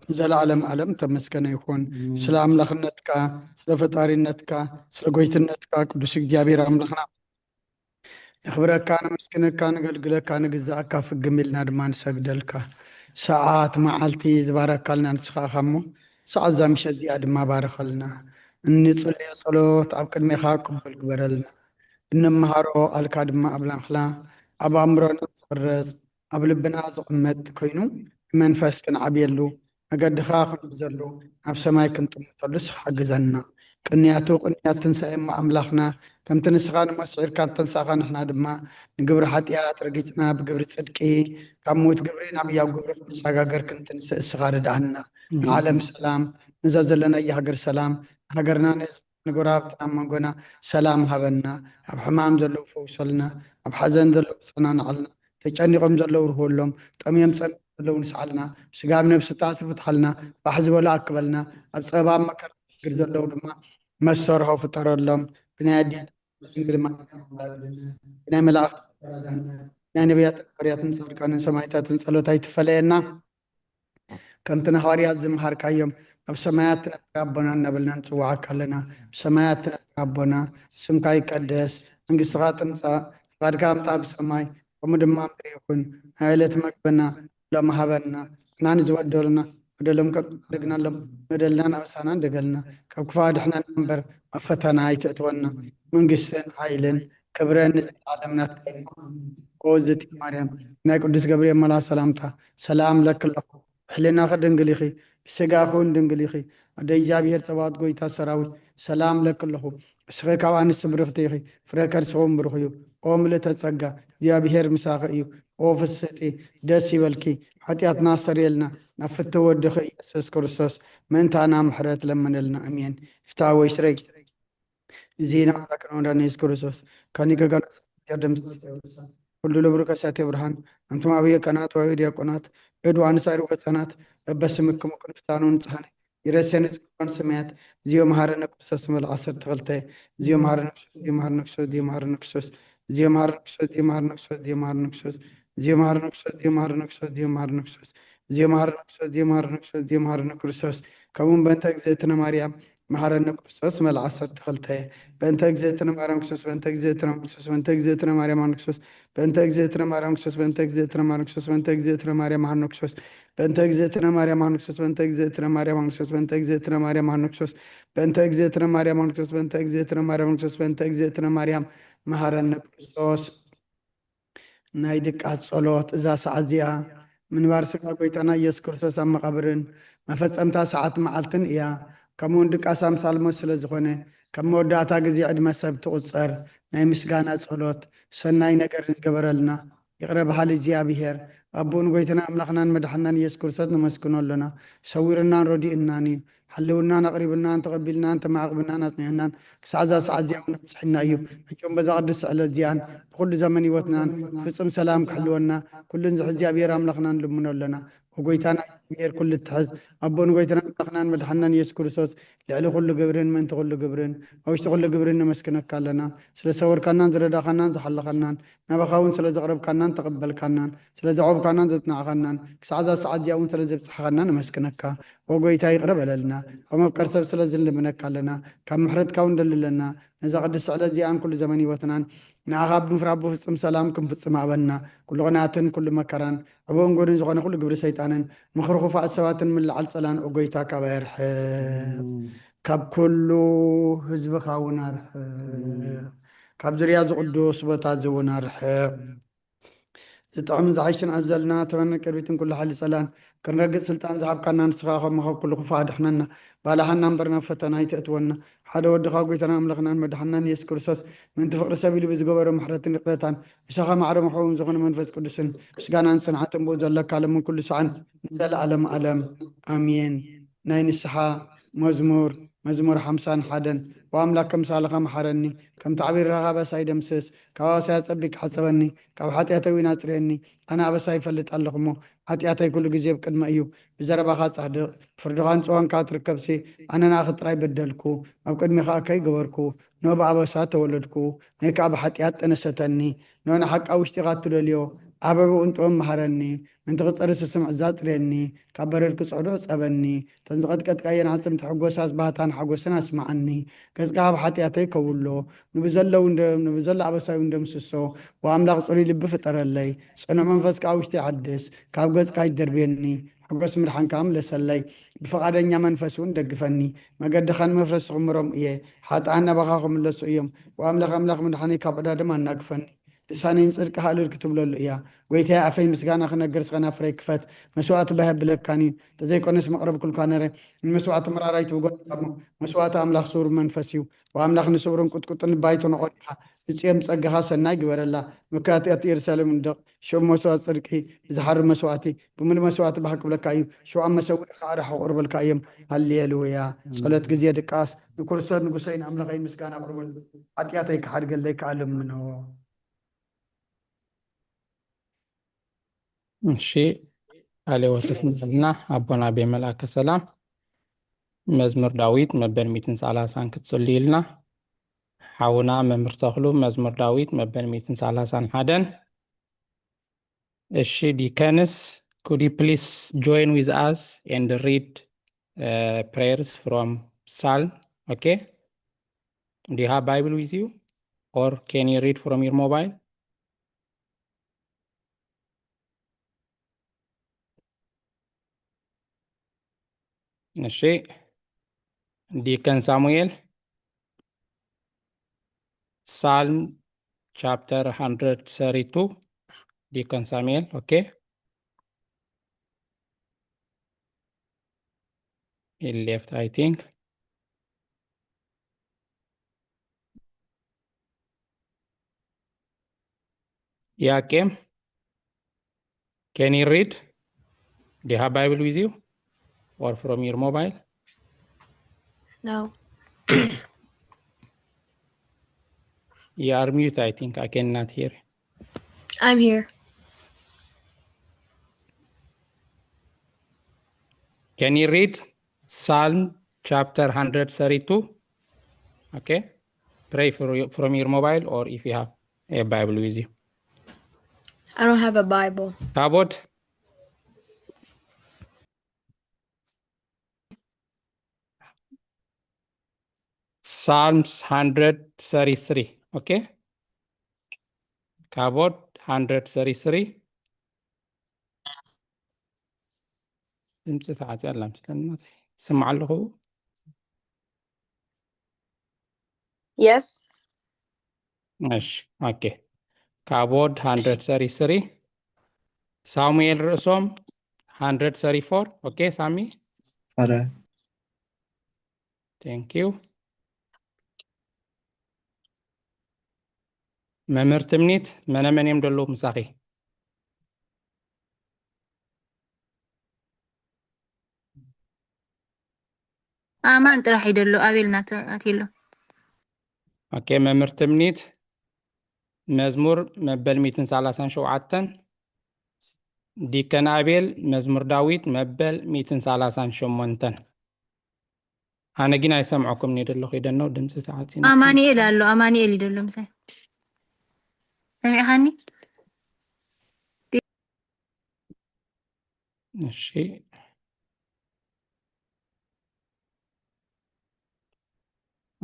ንዘለዓለም ዓለም ተመስገነ ይኹን። ስለ ኣምላኽነትካ፣ ስለ ፈጣሪነትካ፣ ስለ ጎይትነትካ ቅዱስ እግዚኣብሔር ኣምላኽና ነኽብረካ፣ ነመስግነካ፣ ነገልግለካ፣ ንግዛእካ ፍግም ኢልና ድማ ንሰግደልካ። ሰዓት መዓልቲ ዝባረካልና ንስኻ ኢኻ እሞ፣ ሰዓት እዛ ምሸት እዚኣ ድማ ባረኸልና። እንጽልዮ ጸሎት ኣብ ቅድሜኻ ቅቡል ግበረልና። እንመሃሮ ቃልካ ድማ ኣብ ላኽላ ኣብ ኣእምሮና ዝቕረጽ ኣብ ልብና ዝቕመጥ ኮይኑ ብመንፈስ ክንዓብየሉ መገድኻ ክንሕዘሉ ናብ ሰማይ ክንጥምተሉ ንስኻ ሓግዘና። ቅንያቱ ቅንያት ትንሳኤ እሞ ኣምላኽና ከምቲ ንስኻ ንሞት ስዒርካ ዝተንሳእኻ ንሕና ድማ ንግብሪ ሓጢኣት ረጊጽና ብግብሪ ጽድቂ ካብ ሞት ግብሪ ናብ ህያው ግብሪ ክንሰጋገር ክንትንስእ ንስኻ ርድኣና። ንዓለም ሰላም፣ ነዛ ዘለናያ ሃገር ሰላም፣ ሃገርና ንህዝቢ ንጎረባብትና ኣብ መንጎና ሰላም ሃበና። ኣብ ሕማም ዘለዉ ፈውሰልና፣ ኣብ ሓዘን ዘለዉ ኣጸናንዓልና፣ ተጨኒቖም ዘለዉ ርህወሎም፣ ጠምዮም ጸሚኦም ዘለዉ ንስዓልና፣ ስጋ ብነብሲ ተኣሲ ፍትሓልና፣ ባሕ ዝበሉ ኣክበልና፣ ኣብ ጸበባ ኣብ መከራ ሽግር ዘለዉ ድማ መሰርሖ ፍጠረሎም። ብናይ ኣዴና ድንግል ማርያም ኣማላድነት፣ ብናይ መላእኽቲ ተራዳእነት፣ ብናይ ነቢያትን ሃዋርያትን ጻድቃንን ሰማዕታትን ጸሎት ኣይትፈለየና። ከምቲ ንሃዋርያት ዝመሃርካዮም፣ ኣብ ሰማያት ትነብር ኣቦና እናበልና ንጽውዓካ ኣለና። ኣብ ሰማያት ትነብር ኣቦና፣ ስምካ ይቀደስ፣ መንግስትኻ ትምጻእ፣ ፍቓድካ ከምታ ኣብ ሰማይ ከምኡ ድማ ኣብ ምድሪ ይኹን። ናይ ዕለት መግብና ሎሚ ሃበና፣ ንሕና ንዝበደሉና በደሎም ከም ንሕና ንበድል፣ በደልናን ኣበሳናን ንበድል፣ ካብ ክፉእ ኣድሕነና እምበር ኣብ ፈተና ኣይተእትወና። መንግስትን ሓይልን ክብርን ንዘለኣለም ናትካ እዩ። ኦ ዝቲ ማርያም፣ ናይ ቅዱስ ገብርኤል መልኣኽ ሰላምታ፣ ሰላም ለኪ ኣለኹ። ብሕልናኺ ድንግል ኢኺ፣ ብስጋኺ እውን ድንግል ኢኺ። ኣደ እግዚኣብሔር ጸባኦት፣ ጎይታ ሰራዊት፣ ሰላም ለኪ ኣለኹ። እስኺ ካብ ኣንስቲ ብርኽቲ ኢኺ፣ ፍረ ከርስኺ እውን ብሩኽ እዩ። ኦ ምልእተ ጸጋ፣ እግዚኣብሔር ምሳኺ እዩ። ኦ ፍስሕቲ፣ ደስ ይበልኪ። ሓጢኣትና ኣሰርየልና፣ ናብ ፍትሒ ወድኺ ኢየሱስ ክርስቶስ ምእንታና ምሕረት ለምነልና። ኣሜን። ፍትሐ ወይስረይ። እዚ ንኣምላክን ወዳን የሱስ ክርስቶስ ካኒ ገጋና ደምስስ። ኩሉ ለብሩ ከሳቴ ብርሃን፣ ኣንቱም ኣበየ ካህናት ወኣበየ ዲያቆናት፣ እድ ወኣንሳሪ ወሕፃናት፣ በበስምክሙ ክንፍታኑ ንጽሐነ ይረሴነ ዝግባን ሰማያት። እዚዮ መሃረነ ክርስቶስ መል ዓሰርተ ክልተ። እዚዮ መሃረነ ክርስቶስ፣ እዚዮ መሃረነ ክርስቶስ፣ እዚዮ መሃረነ ክርስቶስ፣ እዚዮ መሃረነ ክርስቶስ፣ እዚዮ መሃረነ ክርስቶስ፣ እዚዮ መሃረነ ክርስቶስ፣ እዚዮ መሃረነ ክርስቶስ፣ እዚዮ መሃረነ ክርስቶስ፣ እዚዮ መሃረነ ክርስቶስ፣ እዚዮ መሃረነ ክርስቶስ፣ እዚዮ መሃረነ ክርስቶስ። ከምኡውን በእንተ እግዝእትነ ማርያም መሃረነ ክርስቶስ መል ዓሰርተ ክልተ። በእንተ እግዝእትነ ማርያም ክርስቶስ፣ በእንተ እግዝእትነ ማርያም ክርስቶስ፣ በእንተ እግዝእትነ ማርያም ክርስቶስ፣ በእንተ እግዝእትነ ማርያም ክርስቶስ፣ በእንተ እግዝእትነ ማርያም ክርስቶስ፣ በእንተ እግዝእትነ ማርያም መሃረነ ክርስቶስ፣ በእንተ እግዝእትነ ማርያም መሃረነ ክርስቶስ፣ በእንተ እግዝእትነ ማርያም መሃረነ ክርስቶስ፣ በእንተ እግዝእትነ ማርያም መሃረነ ክርስቶስ፣ በእንተ እግዝእትነ ማርያም መሃረነ ክርስቶስ፣ በእንተ እግዝእትነ ማርያም መሃረነ ክርስቶስ፣ በእንተ እግዝእትነ ማርያም መሃረነ ክርስቶስ። ናይ ድቃስ ጸሎት። እዛ ሰዓት እዚኣ ምንባር ስጋ ጎይታና ኢየሱስ ክርስቶስ ኣብ መቓብርን መፈጸምታ ሰዓት መዓልትን እያ። ከምኡውን ድቃስ ኣምሳል ሞት ስለ ዝኾነ፣ ከም መወዳእታ ግዜ ዕድመ ሰብ ትቑጸር። ናይ ምስጋና ጸሎት። ሰናይ ነገር ንዝገበረልና ይቕረ በሃሊ እግዚኣብሔር፣ ኣቦኡ ንጎይታና ኣምላኽናን መድሓናን ኢየሱስ ክርስቶስ ነመስግኖ ኣሎና። ሰዊሩናን ረዲኡናን እዩ። ሓልውናን ኣቕሪቡናን ተቐቢልናን ተማዕቕብናን ኣጽኒዑናን ክሳዕ እዛ ሰዓት እዚኣ እውን ኣብጽሕና እዩ። ሕጂ እውን በዛ ቅድስቲ ዕለት እዚኣን ብኹሉ ዘመን ህይወትናን ፍጹም ሰላም ክሕልወና ኩሉ ንዝሕ እግዚኣብሔር ኣምላኽና ንልምኖ ኣለና። ኦ ጎይታና እግዚኣብሔር ኩሉ እትሕዝ ኣቦ ንጎይታና ኣምላኽናን መድሓናን ኢየሱስ ክርስቶስ ልዕሊ ኩሉ ግብርን ምእንቲ ኩሉ ግብርን ኣብ ውሽጢ ኩሉ ግብርን ነመስግነካ ኣለና። ስለ ሰወርካናን ዝረዳኻናን ዝሓለኻናን ናባኻ እውን ስለ ዘቕረብካናን ተቐበልካናን ስለ ዘዕቆብካናን ዘጽናዕኻናን ክሳዕ እዛ ሰዓት እዚኣ እውን ስለ ዘብጽሕኻና ነመስግነካ። ኦ ጎይታ ይቕረ በለልና። ካብ መፍቀር ሰብ ስለ ዝንልምነካ ኣለና። ካብ ምሕረትካ እውን ደሊ ኣለና። ነዛ ቅድስቲ ዕለት እዚኣን ኩሉ ዘመን ህይወትናን ንኣኻ ብምፍራብ ብፍጹም ሰላም ክንፍጽም ሃበና። ኩሉ ቅንኣትን ኩሉ መከራን ዕቡን ጎድን ዝኾነ ኩሉ ግብሪ ሰይጣንን ምኽሪ ክፉኣት ሰባትን ምልዓል ጸላን ኦ ጎይታ ካባይ ኣርሕቕ። ካብ ኩሉ ህዝብኻ እውን ኣርሕቕ። ካብ ዝርያ ዝቕዱስ ቦታ እዚ እውን ኣርሕቕ። ዝጥዕምን ዝሓይሽን ኣዘልና ተመነ ቅርቢትን ኩሉ ሓይሊ ጸላን ክንረግጽ ስልጣን ዝሃብካና ንስኻ ከም ካብ ኩሉ ክፉእ ኣድሕነና። ባልሓና እምበር ናብ ፈተና ኣይተእትወና። ሓደ ወድኻ ጎይታና ኣምላኽናን መድሓናን ኢየሱስ ክርስቶስ ምእንቲ ፍቕሪ ሰብ ኢሉ ብዝገበሮ ምሕረትን ይቕረታን ምሳኻ ማዕረ መሕቡን ዝኾነ መንፈስ ቅዱስን ምስጋናን ጽንዓትን ብኡ ዘለካ ሎምን ኩሉ ሰዓን ንዘለኣለም ዓለም ኣሜን። ናይ ንስሓ መዝሙር። መዝሙር ሓምሳን ሓደን። ኦ ኣምላክ፣ ከምሳልኻ መሓረኒ፣ ከምቲ ዓብዪ ርራኻ ኣበሳይ ደምስስ፣ ካብ ኣበሳይ ኣጸቢቅ ሓጸበኒ፣ ካብ ሓጢኣተይ እውን ኣጽርየኒ። ኣነ ኣበሳይ ይፈልጥ ኣለኹ እሞ፣ ሓጢኣተይ ኩሉ ግዜ ኣብ ቅድመይ እዩ። ብዘረባኻ ጻድቕ፣ ብፍርድኻን ጽዋንካ ትርከብሲ፣ ኣነ ንኣኺ ጥራይ በደልኩ፣ ኣብ ቅድሜኻ ከይገበርኩ፣ ኖ ብኣበሳ ተወለድኩ፣ ኖይ ከኣ ብሓጢኣት ጠነሰተኒ። ኖ ንሓቂ ኣብ ውሽጢኻ እትደልዮ፣ ኣብ ዕቡቕን ጥበብ መሃረኒ። ምእንቲ ክጸሪ ስስምዕ ዛጽርየኒ። ካብ በረድ ክጽዕዶ ጸበኒ። እተን ዝቐጥቀጥካየን ኣዕጽምቲ ሕጎሳ፣ ስብሃታን ሓጎስን ኣስምዓኒ። ገጽካ ካብ ሓጢኣተይ ከውሎ። ንብዘሎ እውን ደ-፣ ንብዘሎ ኣበሳይ እውን ደምስሶ። ወኣምላኽ ጽሩይ ልቢ ፍጠረለይ። ጽኑዕ መንፈስ ከኣ ውሽጢ ሓድስ። ካብ ገጽካ ኣይደርብየኒ። ሓጎስ ምድሓን ከኣ ምለሰለይ። ብፍቓደኛ መንፈስ እውን ደግፈኒ። መገድኻ ንመፍረስቲ ክምሮም እየ። ሓጥኣን ናባኻ ክምለሱ እዮም። ወኣምላኽ ኣምላኽ ምድሓነይ ካብ ዕዳ ድማ ኣናግፈኒ። ልሳነይ ንጽድቅኻ እልል ክትብለሉ እያ። ጐይታየ፣ ኣፈይ ምስጋና ክነግር፣ እስኸ ናብ ፍረይ ክፈት። መስዋእቲ ባህ የብለካን እዩ። እንተዘይኮነስ መቕረብኩልካ ነረ። ንመስዋእቲ መራራይ ትብጎ እሞ፣ መስዋእቲ ኣምላኽ ስሩር መንፈስ እዩ። ወኣምላኽ ንስሩርን ቁጥቁጥን ባይቶ ነቖድካ። ንጽዮን ብጸጋኻ ሰናይ ግበረላ። ምክያት እያ ኢየሩሳሌም ንደቕ። ሽዑ መስዋእቲ ጽድቂ ብዝሓርብ መስዋእቲ፣ ብምሉእ መስዋእቲ ባህ ክብለካ እዩ። ሽዑ ኣብ መሰውኢ ኸኣ ራሑ ክቕርበልካ እዮም። ሃሌሉያ። ጸሎት ግዜ ድቃስ። ንክርስቶስ ንጉሰይን ኣምላኸይን ምስጋና ኣቕርበሉ። ሓጢኣተይ ክሓድገለይ ከኣ ለምኖ። እሺ፣ ቃለ ሕይወት የስምዐልና ኣቦና ኣቤ መልኣከ ሰላም። መዝሙር ዳዊት መበል ሚእትን ሰላሳን ክትጽልዩልና። ሓውና መምህር ተኽሉ፣ መዝሙር ዳዊት መበል ሚእትን ሰላሳን ሓደን። እሺ፣ ዲከንስ፣ could you please join with us and read, uh, prayers from Psalm? Okay? Do you have Bible with you? Or can you read from your mobile? እሺ፣ ዲከን ሳሙኤል፣ Psalm chapter hundred thirty-two, ዲከን ሳሙኤል። Okay. He left, I think. Yakim, can you read? Do you have Bible with you? Or from your mobile? No. You are mute, I think. I cannot hear. I'm here. Can you read Psalm chapter hundred thirty-two? Okay. Pray for you, from your mobile, or if you have a Bible with you. I don't have a Bible. Kabod. Psalms hundred thirty-three. Okay. Kabod hundred thirty-three. ድምፂ ተዓፅያ ኣላ ምስለና። ስምዓ ኣለኹ። Yes. እሺ፣ okay. Kabod hundred thirty-three። ሳሙኤል ርእሶም hundred thirty-four። Okay ሳሚ። ኣረ Thank you። መምህር ትምኒት፣ መነ መን እዮም ደለዉ ምሳኺ? ኣማን ጥራሕ እዩ ደሎ፣ ኣቤል ናተ ኣትየሎ። Okay፣ መምህር ትምኒት፣ መዝሙር መበል ሚእትን ሰላሳን ሸውዓተን። ዲከን ኣቤል፣ መዝሙር ዳዊት መበል ሚእትን ሰላሳን ሸሞንተን። ኣነ ግን ኣይሰምዐኩም እየ ደለኹ፣ ይደነው ድምፂ ተዓፂና። ኣማኑኤል ኣሎ፣ ኣማኑኤል እዩ ደሎ ምሳይ። ሰሚዕኻኒ? እሺ።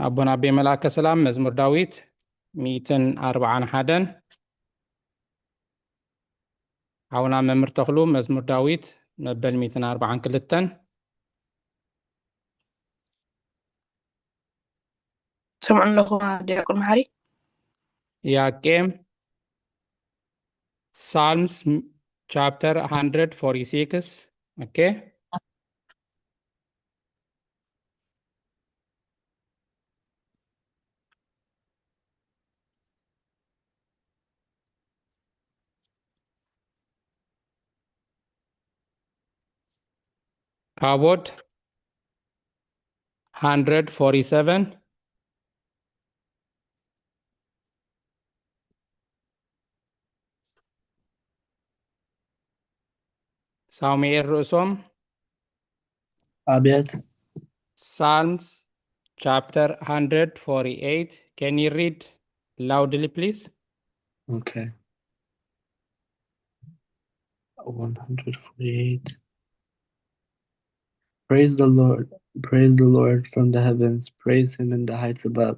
ኣቦና ኣቤ መልኣከ ሰላም፣ መዝሙር ዳዊት ሚእትን ኣርብዓን ሓደን። ሓውና መምህር ተኽሉ፣ መዝሙር ዳዊት መበል ሚእትን ኣርብዓን ክልተን። ሰምዑ ኣለኹ ዲያቆን መሓሪ። ያቄም፣ Psalms chapter hundred forty-six። Okay። Kabod hundred forty-seven. ሳሙኤል ርእሶም። ኣቤት። Psalms chapter hundred forty-eight. Can you read loudly, please? Okay. one hundred forty-eight. Praise the Lord. Praise the Lord from the heavens. Praise him in the heights above.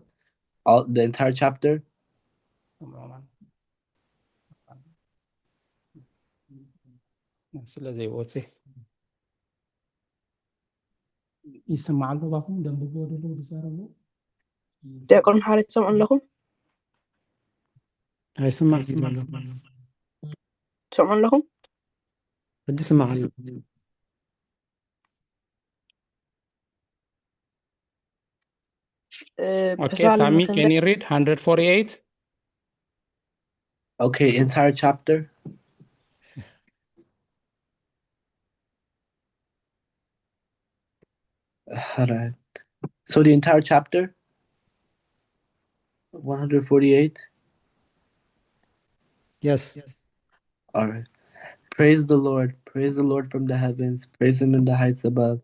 All the entire chapter. ስለ ዘይወጽእ ይስማዕ ኣሎ ባኹም ደንብብዎ ደለዉ ዝዛረቡ ዲያቆን ሓረ ትሰምዑ ኣለኹም? ኣይስማዕ ስማዕ ትሰምዑ ኣለኹም? ሕጂ ስማዕ ኣሎ። እ፣ Okay, ፕሳልም Sami, ክንደ- can you read one forty-eight? Okay, entire chapter. All right. So the entire chapter, one hundred forty-eight. Yes. All right. Praise the Lord. Praise the Lord from the heavens. Praise him in the heights above.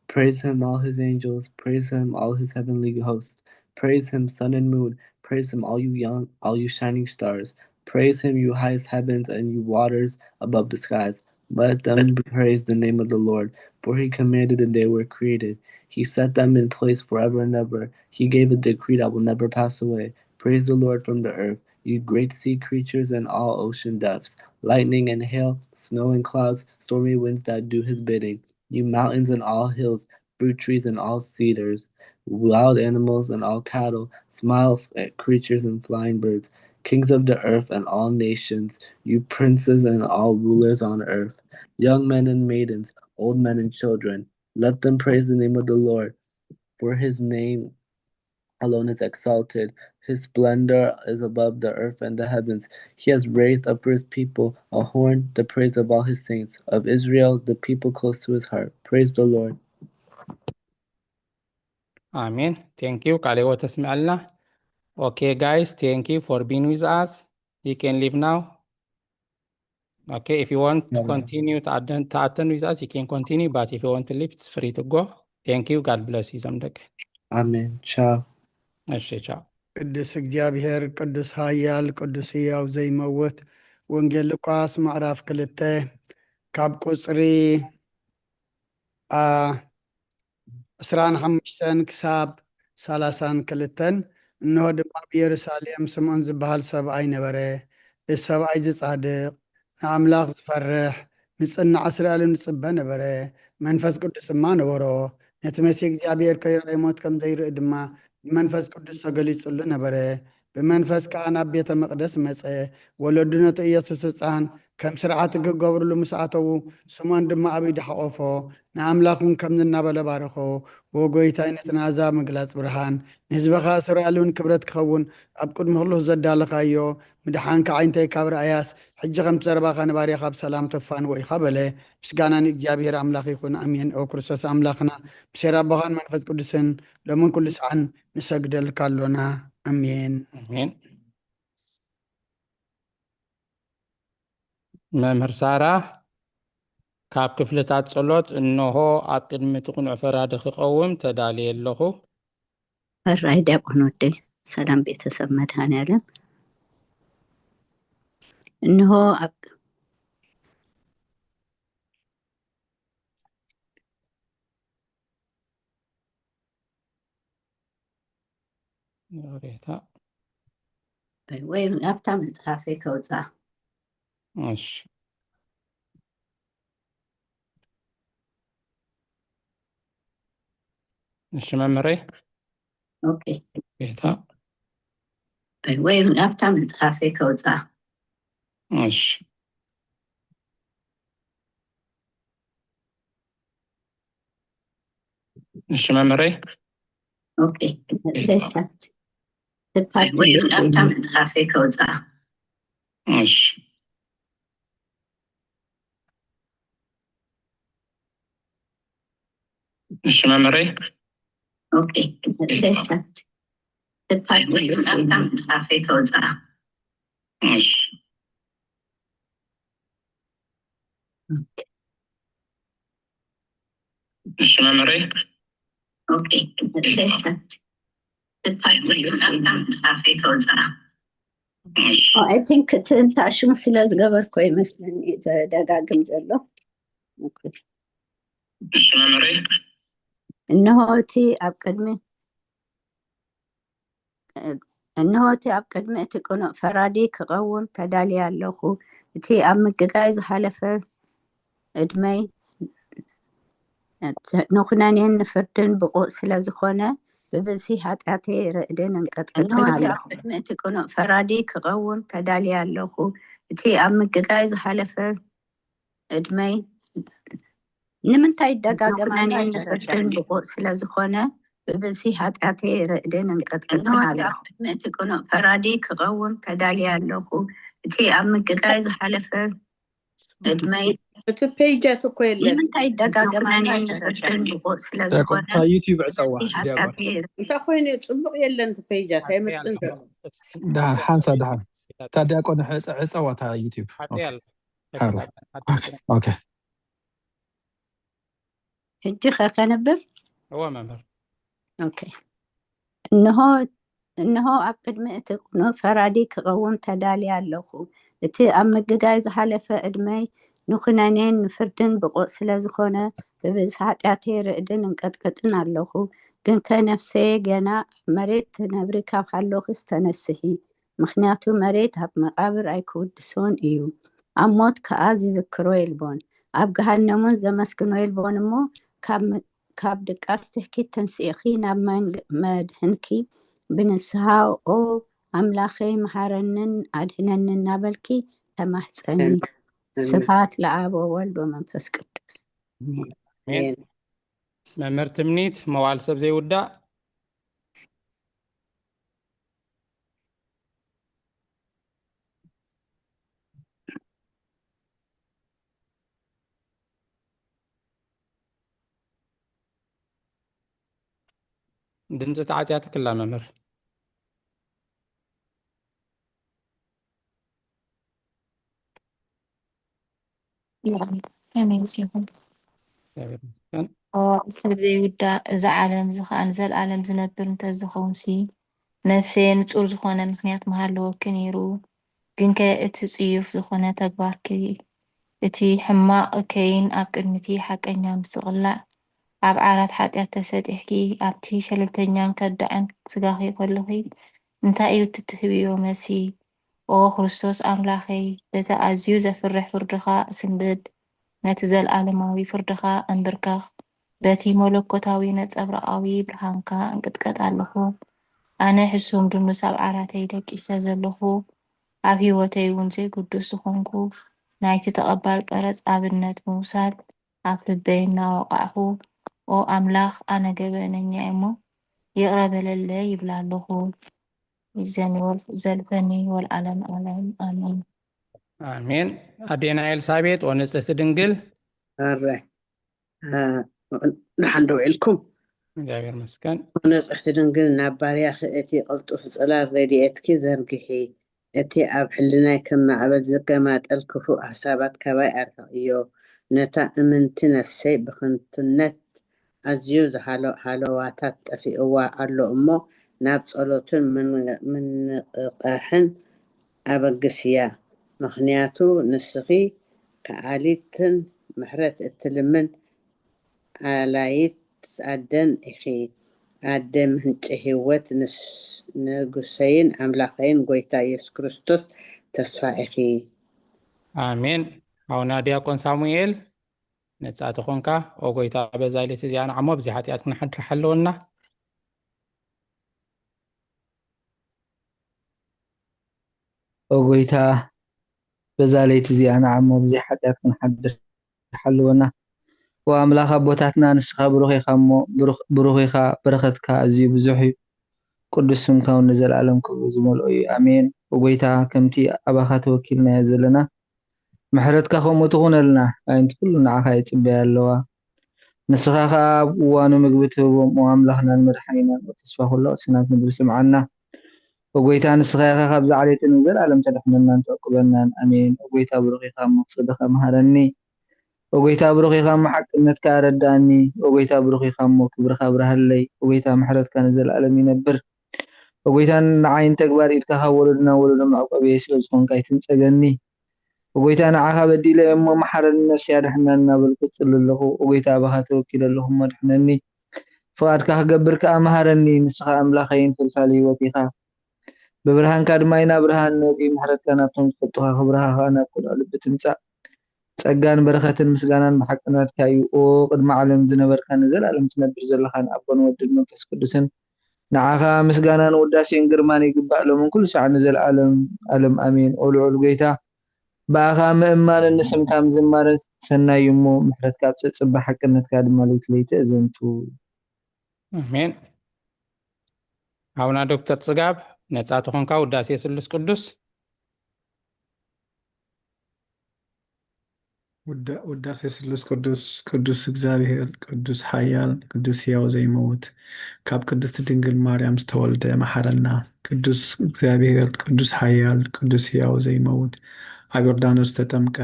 Praise him, all his angels. Praise him, all his heavenly hosts. Praise him, sun and moon. Praise him, all you young, all you shining stars. Praise him, you highest heavens and you waters above the skies. Let them praise the name of the Lord, for he commanded and they were created. He set them in place forever and ever. He gave a decree that will never pass away. Praise the Lord from the earth, you great sea creatures and all ocean depths, lightning and hail, snow and clouds, stormy winds that do his bidding, you mountains and all hills, fruit trees and all cedars, wild animals and all cattle, small f- creatures and flying birds, kings of the earth and all nations, you princes and all rulers on earth, young men and maidens, old men and children. Let them praise the name of the Lord, for his name alone is exalted. His splendor is above the earth and the heavens. He has raised up for his people a horn, the praise of all his saints, of Israel, the people close to his heart. Praise the Lord. Amen. Thank you. ቃለ ሕይወት ተስምዐልና። Okay, guys, thank you for being with us. You can leave now. Okay, if you want to Yeah. continue to attend, to attend with us, you can continue. But if you want to leave, it's free to go. Thank you. God bless you, Zamdek. Amen. Ciao. እሺ፣ ቻው። ቅዱስ እግዚኣብሔር ቅዱስ ኃያል ቅዱስ ሕያው ዘይመውት። ወንጌል ሉቃስ ምዕራፍ ክልተ ካብ ቁጽሪ አ ዕስራን ሓሙሽተን ክሳብ ሰላሳን ክልተን። እንሆ ድማ ኣብ ኢየሩሳሌም ስምዖን ዝበሃል ሰብኣይ ነበረ። እዚ ሰብኣይ እዚ ጻድቕ ንኣምላኽ ዝፈርሕ ንጽናዕ እስራኤልን ዝጽበ ነበረ። መንፈስ ቅዱስ ድማ ነበሮ። ነቲ መሲህ እግዚኣብሔር ከይርኣ ይሞት ከም ዘይርኢ ድማ ብመንፈስ ቅዱስ ተገሊጹሉ ነበረ። ብመንፈስ ከኣ ናብ ቤተ መቕደስ መጸ። ወለዱ ነቲ ኢየሱስ ህጻን ከም ስርዓት ክገብርሉ ምስ ኣተዉ ስሞን ድማ ኣብ ኢዱ ሓቆፎ ንኣምላኽ እውን ከምዚ እናበለ ባረኾ። ወ ጎይታይ ነቲ ናዛ ምግላጽ ብርሃን ንህዝበኻ እስራኤል እውን ክብረት ክኸውን ኣብ ቅድሚ ኩሉ ዘዳለኻዮ ምድሓንካ ዓይንተይ ካብ ረኣያስ ሕጂ ከምቲ ዘረባኻ ንባርያኻ ብሰላም ተፋንዎ ኢኻ በለ። ምስጋና ንእግዚኣብሔር ኣምላኽ ይኹን ኣሜን። ኦ ክርስቶስ ኣምላኽና ብሴራ ኣቦኻን መንፈስ ቅዱስን ሎምን ኩሉ ሰዓን ንሰግደልካ ኣሎና ኣሜን። ኣሜን። መምህር ሳራ ካብ ክፍልታት ጸሎት እንሆ ኣብ ቅድሚ እቲ ቅኑዕ ፈራዲ ክቐውም ተዳልየ ኣለኹ። ሕራይ ዲያቆን ወደይ ሰላም ቤተሰብ መድኃኔዓለም እንሆ ኣብ ይቕሬታ። ወይ ኣብታ መጽሓፈይ ከውፃ እሺ። እሺ መምህረይ። ኦኬ ይቕሬታ። ወይ ኣብታ መጽሓፈይ ከውፃ እሺ። እሺ መምህረይ። ኦኬ ተቻት ተፓርቲ ወይ ኣብታ መጽሓፈይ ከውፃ እሺ። እሺ መምህረይ። ኦኬ ተቻት ተፓርቲ ወይ ኣብታ መጽሓፈይ ከውፃ እሺ። እሺ መምህረይ። ኦኬ ተቻት ተፓርቲ ወይ ኣብታ መጽሓፈይ ከውፃ I think ትንታሽሙ ስለ ዝገበርኩ ይመስለኒ ዘደጋግም ዘሎ። እሺ መምህረይ። እንሆ እቲ ኣብ ቅድሚ እንሆ እቲ ኣብ ቅድሚ እቲ ቅኑዕ ፈራዲ ክቐውም ተዳልየ ኣለኹ። እቲ ኣብ ምግጋይ ዝሓለፈ ዕድመይ ንኹነኔን ንፍርድን ብቑእ ስለ ዝኾነ ብብዝሒ ሓጢኣተይ ርዕድን እንቅጥቅጥን ኣለኹ። ቅድሚ እቲ ቅኑዕ ፈራዲ ክቐውም ተዳልየ ኣለኹ። እቲ ኣብ ምግጋይ ዝሓለፈ ዕድመይ ንምንታይ ይደጋገም ኣሎ ኣይተረዳእኩን። ብቑእ ስለ ዝኾነ ብብዝሒ ሓጢኣተይ ርዕድን እንቅጥቅጥን ኣለኹ። ቅድሚ እቲ ቅኑዕ ፈራዲ ክቐውም ተዳልየ ኣለኹ። እቲ ኣብ ምግጋይ ዝሓለፈ ዕድመይ እቲ ፔጃት እኮ የለን። ንምንታይ ይደጋገም ኣሎ ኣይተረዳእኩን። ብቑእ ስለ ዝኾነ እታ ዩቲዩብ ዕፀዋ ዲያቆን። ሓጢኣተይ እንታይ ኮይኑ ጽቡቕ የለን እቲ ፔጃት ኣይመጽእን ዘሎ። ደሓን ሓንሳ ደሓን እታ ዲያቆን ዕፀ- ዕፀዋ እታ ዩቲዩብ። ኦኬ። ሓሩ። ኦኬ። ሕጂ ከ ከንብብ? እወ መምህር። ኦኬ። እንሆ እንሆ ኣብ ቅድሚ እቲ ቅኑዕ ፈራዲ ክቐውም ተዳልየ ኣለኹ። እቲ ኣብ ምግጋይ ዝሓለፈ ዕድመይ ንኹነኔን ንፍርድን ብቑእ ስለ ዝኾነ ብብዝሒ ሓጢኣተይ ርዕድን እንቅጥቅጥን ኣለኹ። ግንከ ነፍሰየ ገና ኣብ መሬት ትነብሪ ካብ ሃለኹስ ተነስሒ። ምኽንያቱ መሬት ኣብ መቓብር ኣይክውድሶን እዩ። ኣብ ሞት ከኣ ዝዝክሮ የልቦን። ኣብ ገሃነሙን ዘመስግኖ የልቦን እሞ ካብ ም- ካብ ድቃስ ትህኪት ተንሲእኺ ናብ መንግ- መድህንኪ ብንስሃ ኦ ኣምላኸይ መሃረንን ኣድህነንን እናበልኪ ተማህፀኒ። ስብሐት ለኣብ ወወልድ ወመንፈስ ቅዱስ። ኣሜን። መምህር ትምኒት መዋል ሰብ ዘይውዳእ። ድምፂ ተዓፅያ ትክላ መምህር። ከመይ ምሲኹም? እግዚኣብሔር ይመስገን። ኦ፣ ሰብ ዘይውዳእ፣ እዚ ዓለም እዚ ኸዓ ንዘለኣለም ዝነብር እንተዝኸውን ሲ፣ ነፍሰየ ንጹር ዝኾነ ምኽንያት ምሃለወኪ ነይሩ። ግንከ እቲ ጽዩፍ ዝኾነ ተግባርኪ፣ እቲ ሕማቕ እከይን ኣብ ቅድሚ እቲ ሓቀኛ ምስቕላዕ፣ ኣብ ዓራት ሓጢኣት ተሰጢሕኪ፣ ኣብቲ ሸለልተኛን ከዳዕን ስጋኺ ከለኺ፣ እንታይ እዩ እቲ ትህብዮ መሲ? ኦ ክርስቶስ ኣምላኸይ፣ በቲ ኣዝዩ ዘፍርሕ ፍርድኻ እስንብድ፣ ነቲ ዘለኣለማዊ ፍርድኻ እንብርከኽ፣ በቲ መለኮታዊ ነጸብራቓዊ ብርሃንካ እንቅጥቀጥ ኣለኹ። ኣነ ሕሱም ድኑስ ኣብ ዓራተይ ደቂሰ ዘለኹ፣ ኣብ ህይወተይ እውን ዘይግዱስ ዝኾንኩ፣ ናይቲ ተቐባል ቀረጽ ኣብነት ብምውሳድ ኣብ ልበይ እናወቓዕኹ፣ ኦ ኣምላኽ፣ ኣነ ገበነኛ እየ እሞ ይቕረ በለለይ ይብላ ኣለኹ። ይዘኒ ወል- ዘልፈኒ ወልዓለም ዓለም። ኣሜን። ኣሜን። ኣዴና ኤልሳቤጥ ወንጽህቲ ድንግል። ኣረ ደሓን ደው ኢልኩም። እግዚኣብሔር መስገን። ንጽሕቲ ድንግል ናብ ባርያኺ እቲ ቅልጡፍ ጽላል ረድኤትኪ ዘርግሒ። እቲ ኣብ ሕልናይ ከም ማዕበል ዝገማጠል ክፉእ ሓሳባት ካባይ ኣርሕቕዮ። ነታ እምንቲ ነፍሰይ ብኽንቱነት ኣዝዩ ዝሃሎ ሃለዋታት ጠፊእዋ ኣሎ እሞ ናብ ጸሎትን ምንቕቓሕን ኣበግስያ። ምኽንያቱ ንስኺ ከኣሊትን ምሕረት እትልምን ኣላይት ኣደን ኢኺ። ኣደ ምንጪ ህይወት ንስ- ንጉሰይን ኣምላኸይን ጎይታ ኢየሱስ ክርስቶስ ተስፋ ኢኺ። ኣሜን። ኣውና ዲያቆን ሳሙኤል ነጻ ተኾንካ ኦ ጎይታ በዛ ኢለት እዚኣ ንዓሞ ብዚ ሓጢኣት ክንሓድር ሓለወና። ኦ ጎይታ በዛ ለይቲ እዚኣ ንዓሞ ብዚ ሓጢኣት ክንሓድር ሓልወና። ኦ ኣምላኽ ኣቦታትና፣ ንስኻ ብሩኽ ኢኻ እሞ፣ ብሩኽ፣ ብሩኽ ኢኻ፣ በረኸትካ ኣዝዩ ብዙሕ እዩ። ቅዱስ ስምካ እውን ንዘለኣለም ክብሪ ዝመልኦ እዩ። ኣሜን። ኦ ጎይታ፣ ከምቲ ኣባኻ ተወኪልናዮ ዘለና፣ ምሕረትካ ከምኡ ትኹነልና። ኣዒንቲ ኩሉ ንዓኻ ይጽበያ ኣለዋ። ንስኻ ኸኣ ኣብ እዋኑ ምግቢ ትህቦም፣ ኦ ኣምላኽናን መድሓኒናን፣ ኦ ተስፋ ኩላ ቅስናት ምድሪ ስምዓና። ኦ ጎይታ፣ ንስኻ ኢኻ ካብዛ ዓሌት ንዘለኣለም ተድሕነናን ተዕቁበናን። ኣሜን። ኦ ጎይታ፣ ብሩኽ ኢኻ እሞ፣ ፍርድኻ መሃረኒ። ኦ ጎይታ፣ ብሩኽ ኢኻ እሞ፣ ሓቅነትካ ኣረድኣኒ። ኦ ጎይታ፣ ብሩኽ ኢኻ እሞ፣ ክብርኻ ኣብርሃለይ። ኦ ጎይታ፣ ምሕረትካ ንዘለኣለም ይነብር። ኦጎይታ ንዓይን ተግባር ኢድካ ካብ ወለዶ ናብ ወለዶ መዕቆብየይ ስለ ዝኾንካ ኣይትንጸገኒ። ኦጎይታ ንዓኻ በዲለ እሞ መሓረኒ ነፍሰይ ኣድሕና እናበልኩ እጽሊ ኣለኹ። ኦጎይታ ኣባኻ ተወኪለ ኣለኹ እሞ ኣድሕነኒ። ፍቓድካ ክገብር ከኣ መሃረኒ። ንስኻ ኣምላኸይን ፈልፋሊ ህይወት ኢኻ። ብብርሃንካ ድማ ኢና ብርሃን ንርኢ። ምሕረትካ ናብቶም ዝፈልጡኻ ክብርኻ ከኣ ናብ ኩሉ ልቢ ትምጻእ። ጸጋን በረኸትን ምስጋናን ብሓቂ ናትካ እዩ። ኦ ቅድሚ ዓለም ዝነበርካ ንዘለኣለም ትነብር ዘለኻን ኣቦን ወድን መንፈስ ቅዱስን ንዓኻ ምስጋናን ውዳሴን ግርማን ይግባእ ሎምን ኩሉ ሳዕ ንዘለኣለም ኣለም ኣሜን። ኦ ልዑል ጎይታ ብኣኻ ምእማንን ንስምካ ምዝማርን ሰናይ እዩ እሞ ምሕረትካ ኣብ ጸጽብ ብሓቅነትካ ድማ ለይቲ ለይቲ ኣዘንቱ። ኣሜን። ኣቡና ዶክተር ጽጋብ ነጻ ተኾንካ ውዳሴ ስሉስ ቅዱስ። ውዳ- ውዳሴ ስሉስ ቅዱስ። ቅዱስ እግዚኣብሔር ቅዱስ ሓያል ቅዱስ ሕያው ዘይመውት ካብ ቅድስቲ ድንግል ማርያም ዝተወልደ መሓረና። ቅዱስ እግዚኣብሔር ቅዱስ ሓያል ቅዱስ ሕያው ዘይመውት ኣብ ዮርዳኖስ ዝተጠምቀ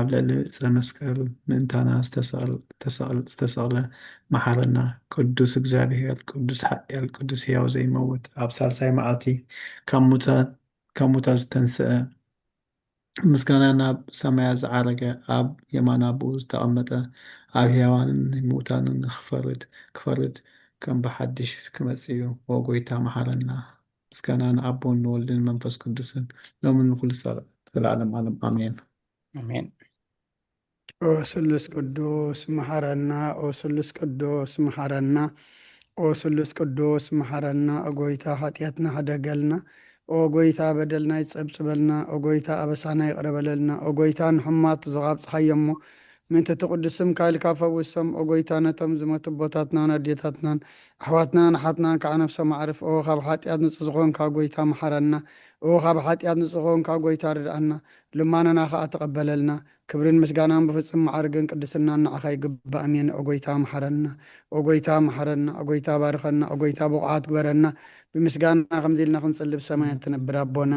ኣብ ልዕሊ ዕፀ መስቀል ምእንታና ዝተሰቕል- ዝተሰቕል- ዝተሰቕለ መሓረና። ቅዱስ እግዚኣብሔር ቅዱስ ሓያል ቅዱስ ሕያው ዘይመውት ኣብ ሳልሳይ መዓልቲ ካብ ሙታ- ካብ ሙታ ዝተንስአ ምስጋና ናብ ሰማያት ዝዓረገ ኣብ የማን ኣቦኡ ዝተቐመጠ ኣብ ሕያዋንን ምውታንን ክፈርድ ክፈርድ ከም ብሓድሽ ክመጽእ እዩ። ኦ ጎይታ መሓረና። ምስጋና ንኣቦን ንወልድን መንፈስ ቅዱስን ሎምን ንኹሉ ሰ- ዘለዓለም ዓለም ኣሜን። ኣሜን። ኦ ስሉስ ቅዱስ መሓረና፣ ኦ ስሉስ ቅዱስ መሓረና፣ ኦ ስሉስ ቅዱስ መሓረና። ኦ ጎይታ ሓጢኣትና ሕደገልና፣ ኦ ጎይታ በደልና ይጸብጽበልና፣ ኦ ጎይታ ኣበሳና ይቕረ በለልና፣ ኦ ጎይታ ንሕሙማት ዞኻ ኣብጽሓዮ እሞ ምእንቲ እቲ ቅዱስ ስምካ ኢልካ ፈውሶም። ኦ ጎይታ ነቶም ዝሞቱ ኣቦታትናን ኣዴታትናን ኣሕዋትናን ኣሓትናን ከዓ ነፍሶም ኣዕርፍ። ኦ ካብ ሓጢኣት ንጹህ ዝኾንካ ጎይታ መሓረና፣ ኦ ካብ ሓጢኣት ንጹህ ዝኾንካ ጎይታ ርድኣና፣ ልማኖና ከዓ ተቐበለልና። ክብርን ምስጋናን ብፍጹም ማዕርግን ቅድስናን ንዓኻ ይግባእ። ኣሜን። ኦ ጎይታ መሓረና፣ ኦ ጎይታ መሓረና፣ ኦ ጎይታ ባርኸና፣ ኦ ጎይታ ብቑዓት ግበረና። ብምስጋና ከምዚ ኢልና ክንጽሊ ብሰማያት ትነብር ኣቦና፣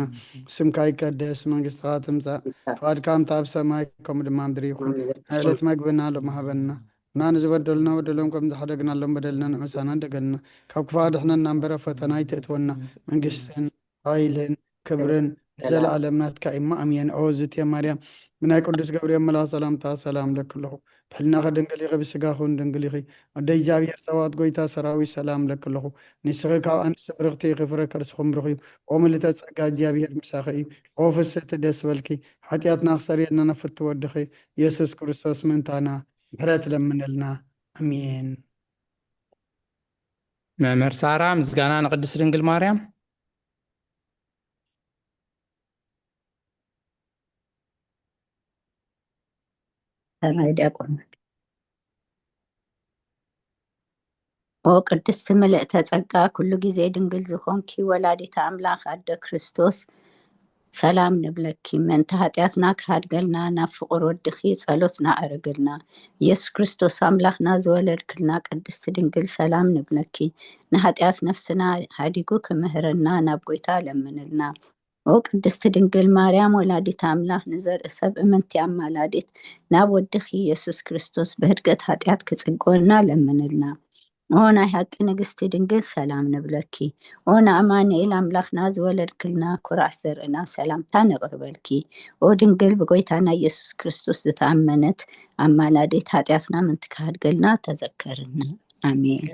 ስምካ ይቀደስ፣ መንግስትኻ ትምጻእ፣ ፍቓድካ እንተ ኣብ ሰማይ ከምኡ ድማ ምድሪ ይኹን። ናይ ዕለት መግብና ሎም ሃበና፣ እና ንዝበደሉና በደሎም ከም ዝሓደግናሎም በደልና ንዑሳና ደገልና፣ ካብ ክፉእ ኣድሕነና እምበር ኣብ ፈተና ኣይተእትወና። መንግስትን ሓይልን ክብርን ንዘለኣለም ናትካ እዩ። ኣሜን። ኦ ዝትየ ማርያም፣ ብናይ ቅዱስ ገብርኤል መልኣኽ ሰላምታ ሰላም ለኪ ኣለኹ። ብሕልናኺ ድንግል ኢኺ፣ ብስጋኹን ድንግል ኢኺ። ኣደ እግዚኣብሔር ጸባኦት ጎይታ ሰራዊት ሰላም ለኪ ኣለኹ። ንስኺ ካብ ኣንስቲ ብርኽቲ ኢኺ፣ ፍረ ከርስኹም ብሩኽ እዩ። ኦ ምልዕተ ጸጋ እግዚኣብሔር ምሳኺ እዩ። ኦ ፍስሕቲ ደስ በልኪ። ሓጢኣትና ክሰርየልና ናብ ፍትው ወድኺ ኢየሱስ ክርስቶስ ምእንታና ምሕረት ለምነልና። ኣሜን። መምህር ሳራ ምስጋና ንቅድስት ድንግል ማርያም። ሰናይ ዲያቆን። ኦ ቅድስቲ ምልእተ ጸጋ ኩሉ ግዜ ድንግል ዝኾንኪ ወላዲተ ኣምላኽ ኣደ ክርስቶስ ሰላም ንብለኪ። ምእንቲ ሓጢኣትና ክሃድገልና ናብ ፍቑር ወድኺ ጸሎትና ኣዕርግልና። ኢየሱስ ክርስቶስ ኣምላኽና ዝወለድክልና ቅድስቲ ድንግል ሰላም ንብለኪ። ንሓጢኣት ነፍስና ሃዲጉ ክምህረና ናብ ጎይታ ለምንልና። ኦ ቅድስቲ ድንግል ማርያም ወላዲተ ኣምላኽ ንዘርኢ ሰብ እምንቲ ኣማላዲት ናብ ወድኺ ኢየሱስ ክርስቶስ ብህድገት ሓጢኣት ክጽግወና ለምንልና። ኦ ናይ ሓቂ ንግስቲ ድንግል ሰላም ንብለኪ። ኦ ንኣማኑኤል ኣምላኽና ዝወለድክልና ኩራዕ ዘርእና ሰላምታ ነቕርበልኪ። ኦ ድንግል ብጎይታና ኢየሱስ ክርስቶስ ዝተኣመነት ኣማላዲት ሓጢኣትና ምንቲ ክሃድገልና ተዘከርና። ኣሜን።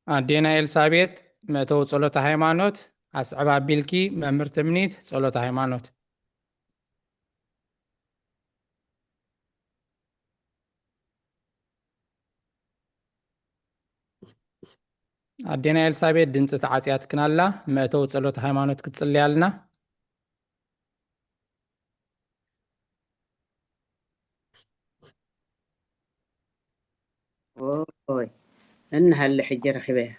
ኣዴና ኤልሳቤጥ መእተዊ ጸሎተ ሃይማኖት ኣስዕብ ኣቢልኪ መምህር ትምኒት ጸሎተ ሃይማኖት። ኣዴና ኤልሳቤጥ ድምፂ ተዓፅያትክን ኣላ። መእተዊ ጸሎተ ሃይማኖት ክትጽልያልና። ኦይ እንሃለ ሕጂ ረኺበያ።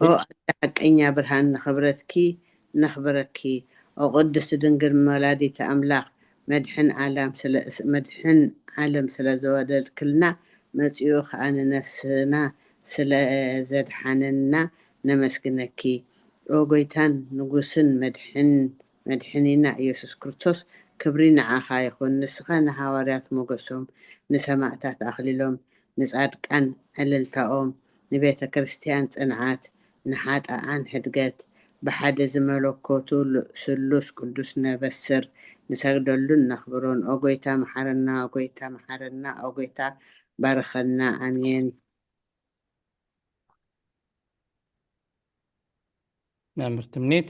ኦ ኣደ ሓቀኛ ብርሃን ነኽብረትኪ ነኽብረኪ። ኦ ቅድስቲ ድንግል ወላዲተ ኣምላኽ መድሕን ዓለም ስለ መድሕን ዓለም ስለ ዘወለድክልና መጺኡ ኸኣ ንነፍስና ስለ ዘድሓነና ነመስግነኪ። ኦ ጎይታን ንጉስን መድሕን መድሕኒና ኢየሱስ ክርስቶስ ክብሪ ንዓኻ ይኹን። ንስኻ ንሃዋርያት ሞገሶም፣ ንሰማእታት ኣኽሊሎም፣ ንጻድቃን ዕልልታኦም፣ ንቤተ ክርስቲያን ጽንዓት፣ ንሓጥኣን ሕድገት፣ ብሓደ ዝመለኮቱ ል-፣ ስሉስ ቅዱስ ነበስር፣ ንሰግደሉን ነኽብሮን። ኦ ጎይታ መሓረና፣ ኦ ጎይታ መሓረና፣ ኦ ጎይታ ባርኸና። ኣሜን። መምህር ትምኒት።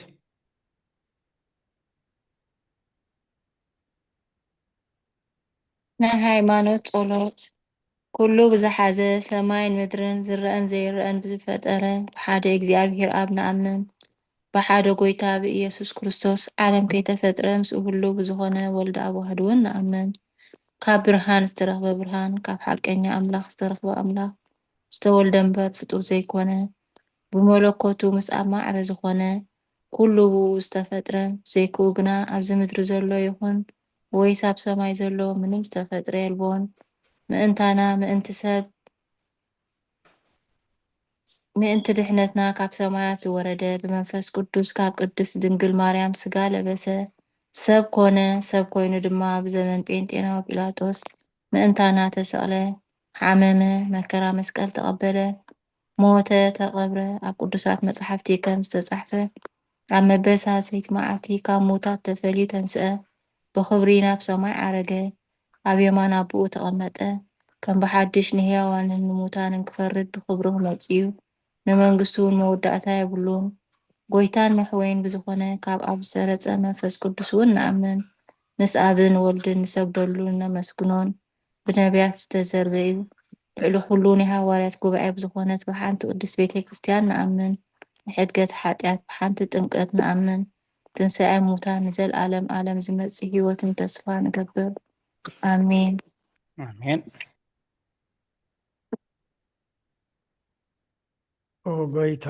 ናይ ሃይማኖት ጸሎት። ኩሉ ብዝሓዘ ሰማይን ምድርን ዝረኣን ዘይረኣን ብዝፈጠረ ብሓደ እግዚኣብሔር ኣብ ንኣምን። ብሓደ ጎይታ ብኢየሱስ ክርስቶስ ዓለም ከይተፈጥረ ምስኡ ህልው ብዝኾነ ወልድ ኣብ ዋህድ እውን ንኣምን። ካብ ብርሃን ዝተረኽበ ብርሃን፣ ካብ ሓቀኛ ኣምላኽ ዝተረኽበ ኣምላኽ፣ ዝተወልደ እምበር ፍጡር ዘይኮነ፣ ብመለኮቱ ምስ ኣብ ማዕረ ዝኾነ፣ ኩሉ ብኡ ዝተፈጥረ፣ ብዘይክኡ ግና ኣብዚ ምድሪ ዘሎ ይኹን ወይስ ኣብ ሰማይ ዘሎ ምንም ዝተፈጥረ የልቦን። ምእንታና፣ ምእንቲ ሰብ፣ ምእንቲ ድሕነትና ካብ ሰማያት ዝወረደ፣ ብመንፈስ ቅዱስ ካብ ቅድስት ድንግል ማርያም ስጋ ለበሰ፣ ሰብ ኮነ፣ ሰብ ኮይኑ ድማ ብዘመን ጴንጤናዊ ጲላጦስ ምእንታና ተሰቕለ፣ ሓመመ፣ መከራ መስቀል ተቐበለ፣ ሞተ፣ ተቐብረ፣ ኣብ ቅዱሳት መጻሕፍቲ ከም ዝተጻሕፈ ኣብ መበል ሳልሰይቲ መዓልቲ ካብ ምዉታት ተፈልዩ ተንስአ፣ ብኽብሪ ናብ ሰማይ ዓረገ፣ ኣብ የማን ኣቦኡ ተቐመጠ፣ ከም ብሓድሽ ንህያዋንን ንሙታንን ክፈርድ ብኽብሩ ክመጽእ እዩ፣ ንመንግስቱ እውን መወዳእታ የብሉን። ጎይታን መሕወይን ብዝኾነ ካብ ኣብ ዝሰረጸ መንፈስ ቅዱስ እውን ንኣምን፣ ምስ ኣብን ወልድን ንሰግደሉን ነመስግኖን። ብነቢያት ዝተዘርበ እዩ። ልዕሊ ኩሉ ናይ ሃዋርያት ጉባኤ ብዝኾነት ብሓንቲ ቅድስት ቤተ ክርስቲያን ንኣምን። ንሕድገት ሓጢኣት ብሓንቲ ጥምቀት ንኣምን። ትንሳኤ ሙታን ንዘልኣለም ኣለም ዝመጽእ ህይወትን ተስፋ ንገብር። ኣሜን። ኣሜን። ኦ ጎይታ፣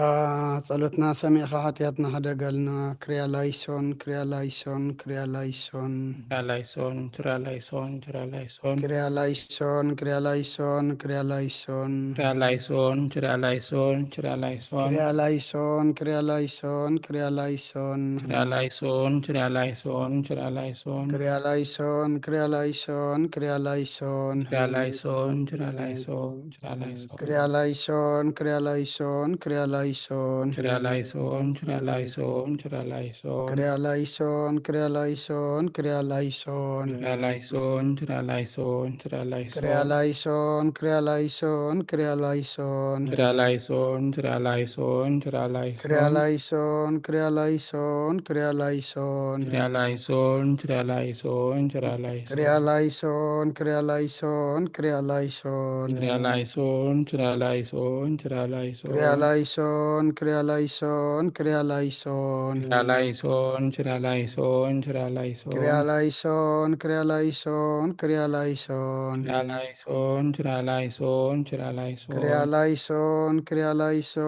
ጸሎትና ሰሚዕኻ ሓጢኣትና ሕደገልና። ክርያ ላይሶን፣ ክርያ ላይሶን፣ ክርያ ላይሶን። ትርያ ላይሶን፣ ትርያ ላይሶን፣ ትርያ ላይሶን። ክርያ ላይሶን፣ ክርያ ላይሶን፣ ክርያ ላይሶን። ትርያ ላይሶን፣ ትርያ ላይሶን፣ ትርያ ላይሶን። ክርያ ላይሶን፣ ክርያ ላይሶን፣ ክርያ ላይሶን። ትርያ ላይሶን፣ ትርያ ላይሶን፣ ትርያ ላይሶን። ክርያ ላይሶን፣ ክርያ ላይሶን፣ ክርያ ላይሶን። ትርያ ላይሶን፣ ትርያ ላይሶን፣ ትርያ ላይሶን። ክርያ ላይሶን፣ ክርያ ላይሶን፣ ክርያ ላይሶን። ትርያ ላይሶን፣ ትርያ ላይሶን፣ ትርያ ላይሶን። ክርያ ላይሶን፣ ክርያ ላይሶን፣ ክርያ ላይሶን። ትርያ ላይሶን፣ ትርያ ላይሶን፣ ትርያ ላይሶን። ክርያ ላይሶን፣ ክርያ ላይሶን፣ ክርያ ላይሶን። ትርያ ላይሶን፣ ትርያ ላይሶን፣ ትርያ ላይሶን። ክርያ ላይሶን፣ ክርያ ላይሶን፣ ክርያ ላይሶን። ትርያ ላይሶን፣ ትርያ ላይሶን፣ ትርያ ላይሶን። ክርያ ላይሶን፣ ክርያ ላይሶን፣ ክርያ ላይሶን። ትርያ ላይሶን፣ ትርያ ላይሶን፣ ትርያ ላይሶን። ክርያ ላይሶን፣ ክርያ ላይሶን፣ ክርያ ላይሶን። ትርያ ላይሶን፣ ትርያ ላይሶን፣ ትርያ ላይሶን። ክርያ ላይሶን፣ ክርያ ላይሶን፣ ክርያ ላይሶን። ትርያ ላይሶን፣ ትርያ ላይሶን፣ ትርያ ላይሶን። ክርያ ላይሶን፣ ክርያ ላይሶን፣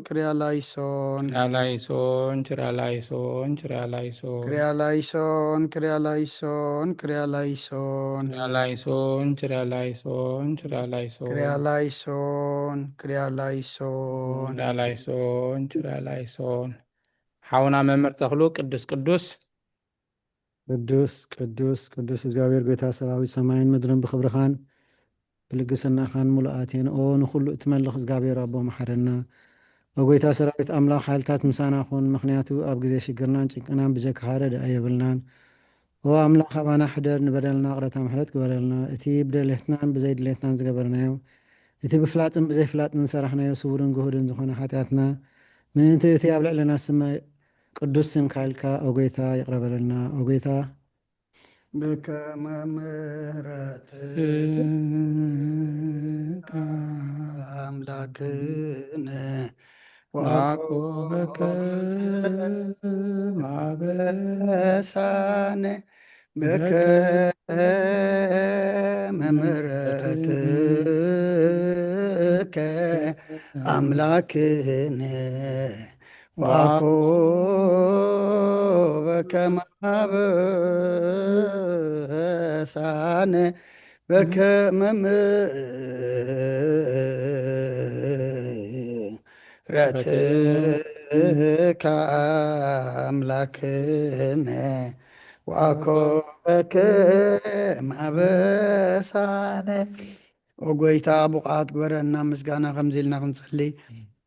ክርያ ላይሶን። ትርያ ላይሶን፣ ትርያ ላይሶን፣ ትርያ ላይሶን። ክርያ ላይሶን፣ ክርያ ላይሶን፣ ክርያ ላይሶን። ትርያ ላይሶን፣ ትርያ ላይሶን፣ ትርያ ላይሶን። ክርያ ላይሶን፣ ክርያ ላይሶን። ትርያ ላይሶን፣ ትርያ ላይሶን። ሓውና መምህር ተኽሉ፣ ቅዱስ ቅዱስ። ቅዱስ ቅዱስ ቅዱስ እግዚኣብሔር ጎይታ ሰራዊት፣ ሰማይን ምድርን ብኽብርኻን ብልግስናኻን ምሉኣት እየን። ኦ ንኹሉ እትመልኽ እግዚኣብሔር ኣቦ፣ መሓረና። ኦ ጎይታ ሰራዊት ኣምላኽ፣ ሓይልታት ምሳና ኩን፣ ምኽንያቱ ኣብ ግዜ ሽግርናን ጭንቅናን ብጀካኻ ረዳኢ የብልናን። ኦ ኣምላኽ፣ ኣባና ሕደር፣ ንበደልና ይቕረታ ምሕረት ግበረልና። እቲ ብድሌትናን ብዘይድሌትናን ዝገበርናዮ፣ እቲ ብፍላጥን ብዘይፍላጥን ዝሰራሕናዮ ስውርን ግሁድን ዝኾነ ሓጢኣትና፣ ምእንቲ እቲ ኣብ ልዕለና ዝስመ ቅዱስ ስምካ ኢልካ፣ ኦ ጎይታ፣ ይቕረ በለልና። ኦ ጎይታ፣ ብከመ ምሕረትከ ኣምላክነ ወአኮበከ ማበሳነ በከመ ምሕረትከ ኣምላክነ ወአኮበከ ማበሳነ በከመ ምሕረትከ አምላክነ ወአኮበከ ማበሳነ ኦ ጎይታ፣ ብቑዓት ግበረና። ምስጋና ከምዚ ኢልና ክንጸሊ፣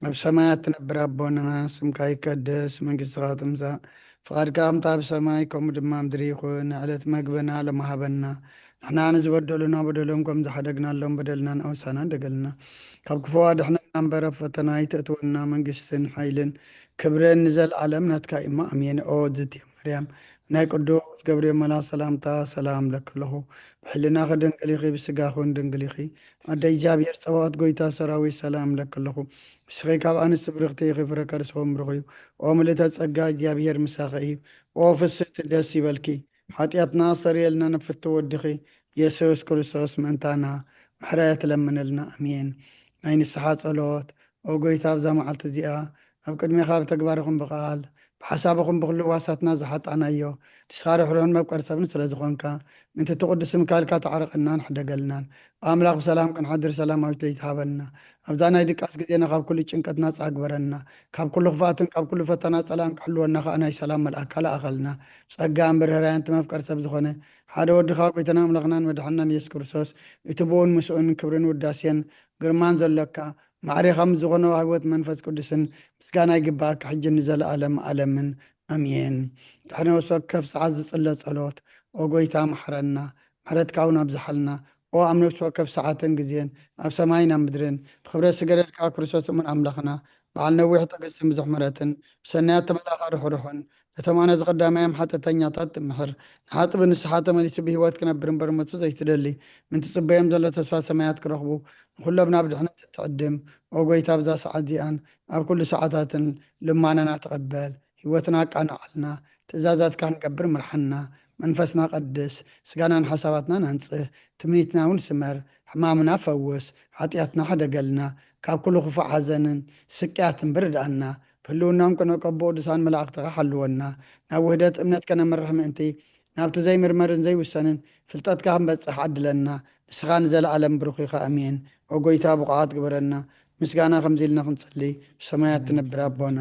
ኣብ ሰማያት ትነብር ኣቦና፣ ስምካ ይቀደስ፣ መንግስትኻ ትምጻእ፣ ፍቓድካ ከምታ ኣብ ሰማይ ከምኡ ድማ ኣብ ምድሪ ይኹን። ዕለት መግብና ሎሚ ሃበና። ንሕና ንዝበደሉና በደሎም ከም ዝሓደግናሎም በደልና ንኣውሳና ደገልና። ካብ ክፉ ኣድሕነና እምበር ኣብ ፈተና ኣይተእትወና። መንግስትን ሓይልን ክብርን ንዘለኣለም ናትካ እማ። ኣሜን። ኦ ዝትየ ማርያም፣ ናይ ቅዱስ ገብርኤል መልኣኽ ሰላምታ ሰላም ለኪ ኣለኹ። ብሕልናኺ ድንግል ኢኺ፣ ብስጋኺ እውን ድንግል ኢኺ። ኣደ እግዚኣብሔር ጸባኦት፣ ጎይታ ሰራዊት፣ ሰላም ለኪ ኣለኹ። ንስኺ ካብ ኣንስቲ ብርኽቲ ኢኺ፣ ፍረ ከርስኺ እውን ብሩኽ እዩ። ኦ ምልእተ ጸጋ፣ እግዚኣብሔር ምሳኺ እዩ። ኦ ፍስሕቲ፣ ደስ ይበልኪ፣ ሓጢኣትና ኣስተሰርየልና፣ ንፍትው ወድኺ የሱስ ክርስቶስ ምእንታና ምሕረት ለምንልና። ኣሜን። ናይ ንስሓ ጸሎት። ኦ ጎይታ፣ ኣብዛ መዓልቲ እዚኣ ኣብ ቅድሜኻ ብተግባር ይኹን ብቃል፣ ብሓሳብ ይኹን ብኹሉ ህዋሳትና ዝሓጣናዮ፣ ንስኻ ርሕሩሕን መፍቀሪ ሰብን ስለ ዝኾንካ፣ ምእንቲ እቲ ቅዱስ ስምካ ኢልካ ተዓረቐናን ሕደገልናን። ኣምላኽ ብሰላም ክንሓድር ሰላማዊት ለይቲ ሃበና። ኣብዛ ናይ ድቃስ ግዜና ካብ ኩሉ ጭንቀት ናጻ ግበረና። ካብ ኩሉ ክፍኣትን ካብ ኩሉ ፈተና ጸላእን ክሕልወና ከኣ ናይ ሰላም መልኣካ ለኣኸልና። ጸጋ እምበር ርህራሄን እቲ መፍቀሪ ሰብ ዝኾነ ሓደ ወድኻ ጎይታና ኣምላኽናን መድሓንናን የሱስ ክርስቶስ፣ እቲ ብኡን ምስኡን ክብርን ውዳሴን ግርማን ዘሎካ፣ ማዕሬኻ ምስ ዝኾነ ህይወት መንፈስ ቅዱስን ምስጋና ይግባኣካ፣ ሕጂ ንዘለኣለም ኣለምን። ኣሜን። ድሕሪ ነፍሲ ወከፍ ሰዓት ዝጽለ ጸሎት። ኦ ጎይታ፣ መሓረና፣ ምሕረትካ እውን ኣብዝሓልና። ኦ ኣብ ነፍሲ ወከፍ ሰዓትን ግዜን፣ ኣብ ሰማይን ኣብ ምድርን፣ ብኽብረት ዝገደልካ ክርስቶስ እሙን ኣምላኽና፣ በዓል ነዊሕ ትዕግስትን ብዙሕ ምሕረትን፣ ብሰናያት ተመላእካ ርሑሩሕን፣ ነቶም ኣነ ዝቐዳማዮም ሓጢኣተኛታት ትምሕር፣ ንሓጥእ ብንስሓ ተመሊሱ ብህይወት ክነብር እምበር ሞቱ ዘይትደሊ፣ ምእንቲ ጽበዮም ዘሎ ተስፋ ሰማያት ክረኽቡ፣ ንኹሎም ናብ ድሕነት እትዕድም፣ ኦ ጎይታ፣ ኣብዛ ሰዓት እዚኣን ኣብ ኩሉ ሰዓታትን ልማናና ተቐበል። ህይወትና ኣቃንዓልና፣ ትእዛዛትካ ክንገብር ምርሓና። መንፈስና ቀድስ፣ ስጋናን ሓሳባትናን ኣንጽህ፣ ትምኒትና እውን ስመር፣ ሕማምና ፈውስ፣ ሓጢኣትና ሕደገልና፣ ካብ ኩሉ ክፉእ ሓዘንን ስቅያትን ብርድኣና፣ ብህልውናኦም ከነቀብኡ ቅዱሳን መላእኽትኻ ሓልወና፣ ናብ ውህደት እምነት ከነምርሕ ምእንቲ፣ ናብቲ ዘይምርመርን ዘይውሰንን ፍልጠትካ ክንበጽሕ ዓድለና። ንስኻ ንዘለኣለም ብሩኽ ኢኻ። ኣሜን። ኦ ጎይታ፣ ብቑዓት ግበረና። ምስጋና ከምዚ ኢልና ክንጽሊ፣ ብሰማያት ትነብር ኣቦና፣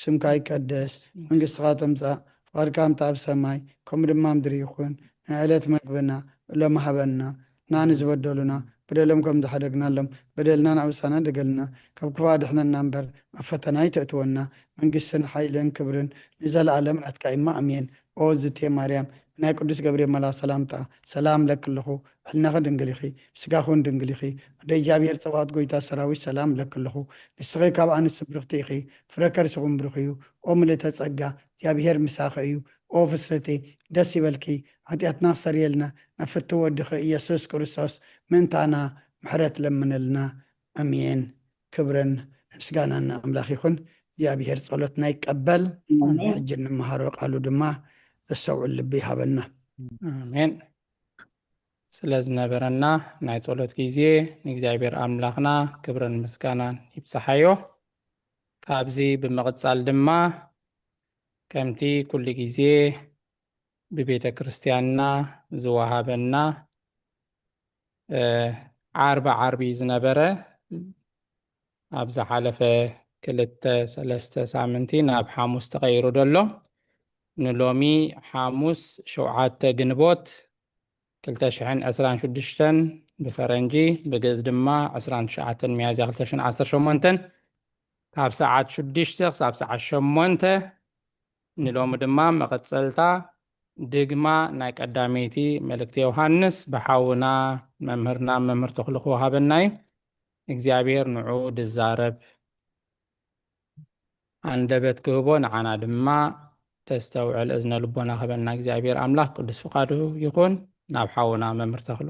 ስምካ ይቀደስ፣ መንግስትኻ ትምጻእ፣ ፍቓድካ ከምቲ ኣብ ሰማይ ከምኡ ድማ ምድሪ ይኹን። ናይ ዕለት መግብና ሎሚ ሃበና፣ ንሕና ንዝበደሉና በደሎም ከም ዝሓደግናሎም በደልና ንኣውሳና ደገልና፣ ካብ ክፉእ ኣድሕነና እምበር ኣብ ፈተና ኣይተእትወና። መንግስትን ሓይልን ክብርን ንዘለኣለም ናትካ እማ። ኣሜን። ኦ ዝቴ ማርያም፣ ብናይ ቅዱስ ገብርኤል መልኣኽ ሰላምታ ሰላም እለኪ ኣለኹ። ሕልናኺ ድንግል ኢኺ፣ ስጋኺ እውን ድንግል ኢኺ። ኣደ እግዚኣብሔር ጸባኦት፣ ጎይታ ሰራዊት፣ ሰላም እለኪ ኣለኹ። ንስኺ ካብ ኣንስቲ ብርኽቲ ኢኺ፣ ፍረ ከርስኺ እውን ብሩኽ እዩ። ኦ ምልእተ ጸጋ፣ እግዚኣብሔር ምሳኺ እዩ። ኦ ፍስህቲ፣ ደስ ይበልኪ፣ ሓጢኣትና ክሰርየልና ናብ ፍትው ወድኺ ኢየሱስ ክርስቶስ ምእንታና ምሕረት ለምነልና። ኣሜን። ክብርን ምስጋናን ንኣምላኽ ይኹን። እግዚኣብሔር ጸሎትና ይቀበል። ኣሜን። ሕጂ እንመሃሮ ቃሉ ድማ ዘስተውዕል ልቢ ይሃበና። ኣሜን። ስለ ዝነበረና ናይ ጸሎት ግዜ ንእግዚኣብሔር ኣምላኽና ክብርን ምስጋናን ይብጽሓዮ። ካብዚ ብምቕጻል ድማ ከምቲ ኩሉ ግዜ ብቤተ ክርስቲያንና ዝወሃበና፣ እ፣ ዓርቢ ዓርቢ ዝነበረ፣ ኣብ ዝሓለፈ ክልተ ሰለስተ ሳምንቲ ናብ ሓሙስ ተቐይሩ ዘሎ። ንሎሚ ሓሙስ ሸውዓተ ግንቦት ክልተ ሽሕን ዕስራን ሽዱሽተን ብፈረንጂ፣ ብግእዝ ድማ ዕስራን ትሽዓተን ሚያዝያ ክልተ ሽሕን ዓሰርተ ሸሞንተን፣ ካብ ሰዓት ሽዱሽተ ክሳብ ሰዓት ሸሞንተ፣ ንሎሚ ድማ መቐጸልታ፣ ድግማ ናይ ቀዳመይቲ መልእክቲ ዮሃንስ ብሓውና መምህርና መምህር ተኽሉ ክወሃበና እዩ። እግዚኣብሔር ንዑ ድዛረብ ኣንደበት ክህቦ፣ ንዓና ድማ ተስተውዕል እዝነ ልቦና ክህበና እግዚኣብሔር ኣምላኽ ቅዱስ ፍቃዱ ይኹን። ናብ ሓውና መምህር ተኽሉ።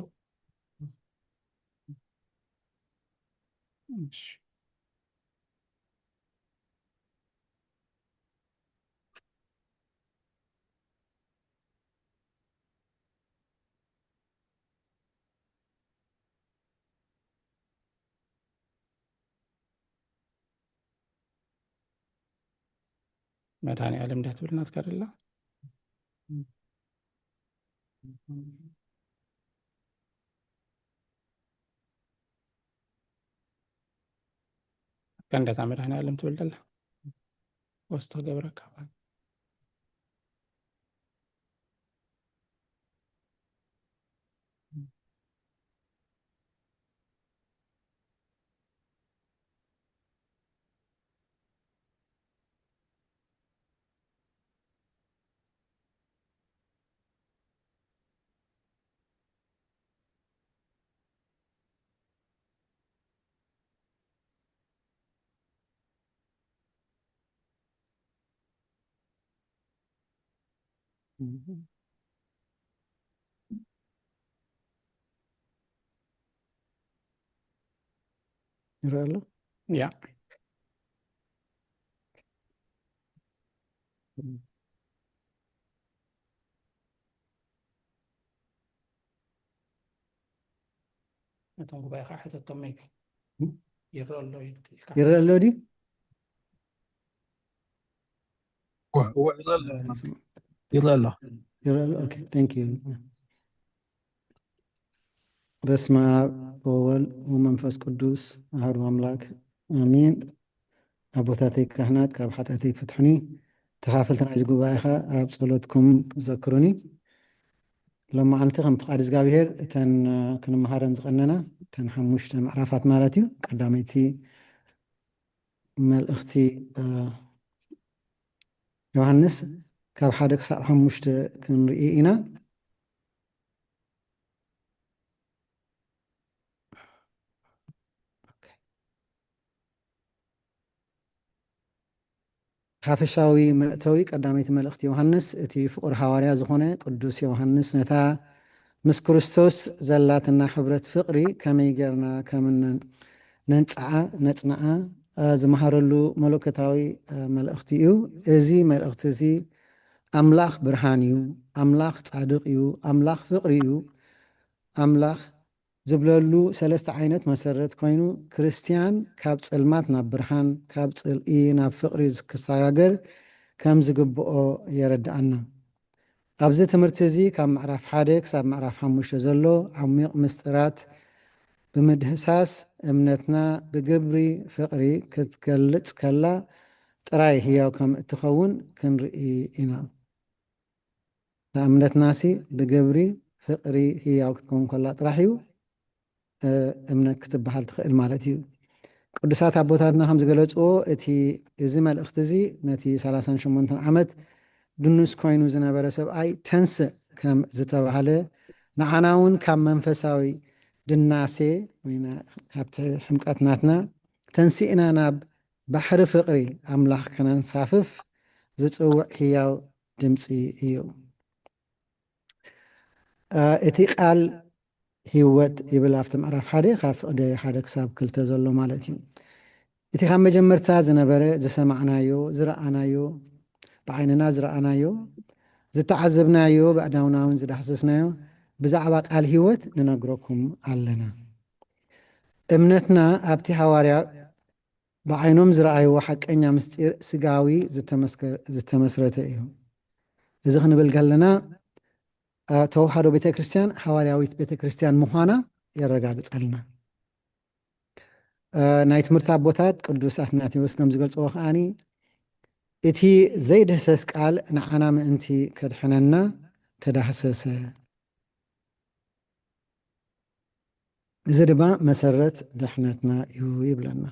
እሺ። መድኃኔ ዓለም እንዲያ ትብል ናትካ ደላ? ከንዳታ መድኃኔ ዓለም ትብል ደላ? ወስተ ገብረካ። ይረአ ኣሎ። ያ ነቶም ጉባኤ ከዓ ሕተቶም maybe ይረአ ኣሎ ኢልካ ይረአ ኣሎ ድዩ? እወ፣ እወ፣ ይረአ ኣሎ፣ ይረአ ኣሎ። ይረአ ኣሎ። ኦኬ፣ thank you። በስመ አብ ወወልድ ወመንፈስ ቅዱስ አሐዱ አምላክ አሜን። ኣቦታተይ ካህናት ካብ ሓጢኣተይ ፍትሑኒ፣ ተኻፈልቲ ናይዚ ጉባኤ ኸ ኣብ ጸሎትኩም ዘክሩኒ። ሎም መዓልቲ ከም ፍቓድ እግዚኣብሔር እተን ክንመሃረን ዝቐነና እተን ሓሙሽተ ምዕራፋት ማለት እዩ። ቀዳመይቲ መልእኽቲ ዮሃንስ ካብ ሓደ ክሳብ ሓሙሽተ ክንርኢ ኢና። ሓፈሻዊ መእተዊ ቀዳመይቲ መልእኽቲ ዮሃንስ፣ እቲ ፍቑር ሃዋርያ ዝኾነ ቅዱስ ዮሃንስ ነታ ምስ ክርስቶስ ዘላትና ሕብረት ፍቕሪ ከመይ ጌርና ከም ነንጽዓ ነጽንዓ ዝመሃረሉ መለኮታዊ መልእኽቲ እዩ። እዚ መልእኽቲ እዚ ኣምላኽ ብርሃን እዩ፣ ኣምላኽ ጻድቕ እዩ፣ ኣምላኽ ፍቕሪ እዩ፣ ኣምላኽ ዝብለሉ ሰለስተ ዓይነት መሰረት ኮይኑ ክርስትያን ካብ ጸልማት ናብ ብርሃን ካብ ጽልኢ ናብ ፍቕሪ ክሰጋገር ከም ዝግብኦ የረድኣና። ኣብዚ ትምህርቲ እዚ ካብ ምዕራፍ ሓደ ክሳብ ምዕራፍ ሓሙሽተ ዘሎ ዓሚቕ ምስጢራት ብምድህሳስ እምነትና ብግብሪ ፍቕሪ ክትገልጽ ከላ ጥራይ ህያው ከም እትኸውን ክንርኢ ኢና። እምነትናሲ ብግብሪ ፍቕሪ ህያው ክትከውን ከላ ጥራሕ እዩ እምነት ክትበሃል ትኽእል ማለት እዩ። ቅዱሳት ኣቦታትና ከም ዝገለፅዎ እቲ እዚ መልእኽቲ እዚ ነቲ ሰላሳን ሸሞንተን ዓመት ድኑስ ኮይኑ ዝነበረ ሰብኣይ ተንስእ ከም ዝተባህለ ንዓና እውን ካብ መንፈሳዊ ድናሴ ወይ ካብቲ ሕምቀት ናትና ተንሲእና ናብ ባሕሪ ፍቕሪ ኣምላኽ ከነንሳፍፍ ዝፅውዕ ህያው ድምፂ እዩ። እቲ ቃል ህይወት ይብል ኣብቲ ምዕራፍ ሓደ ካብ ፍቕዲ ሓደ ክሳብ ክልተ ዘሎ ማለት እዩ። እቲ ካብ መጀመርታ ዝነበረ ዝሰማዕናዮ ዝረኣናዮ ብዓይንና ዝረኣናዮ ዝተዓዘብናዮ ብኣእዳውና እውን ዝዳህሰስናዮ ብዛዕባ ቃል ህይወት ንነግረኩም ኣለና። እምነትና ኣብቲ ሃዋርያ ብዓይኖም ዝረኣይዎ ሓቀኛ ምስጢር ስጋዊ ዝተመስረተ እዩ። እዚ ክንብል ከለና ተዋህዶ ቤተክርስትያን ሃዋርያዊት ቤተክርስትያን ምዃና የረጋግጸልና። ናይ ትምህርቲ ኣቦታት ቅዱስ ኣትናቴዎስ ከም ዝገልጽዎ ከዓኒ እቲ ዘይድህሰስ ቃል ንዓና ምእንቲ ከድሕነና ተዳህሰሰ። እዚ ድማ መሰረት ድሕነትና እዩ ይብለና።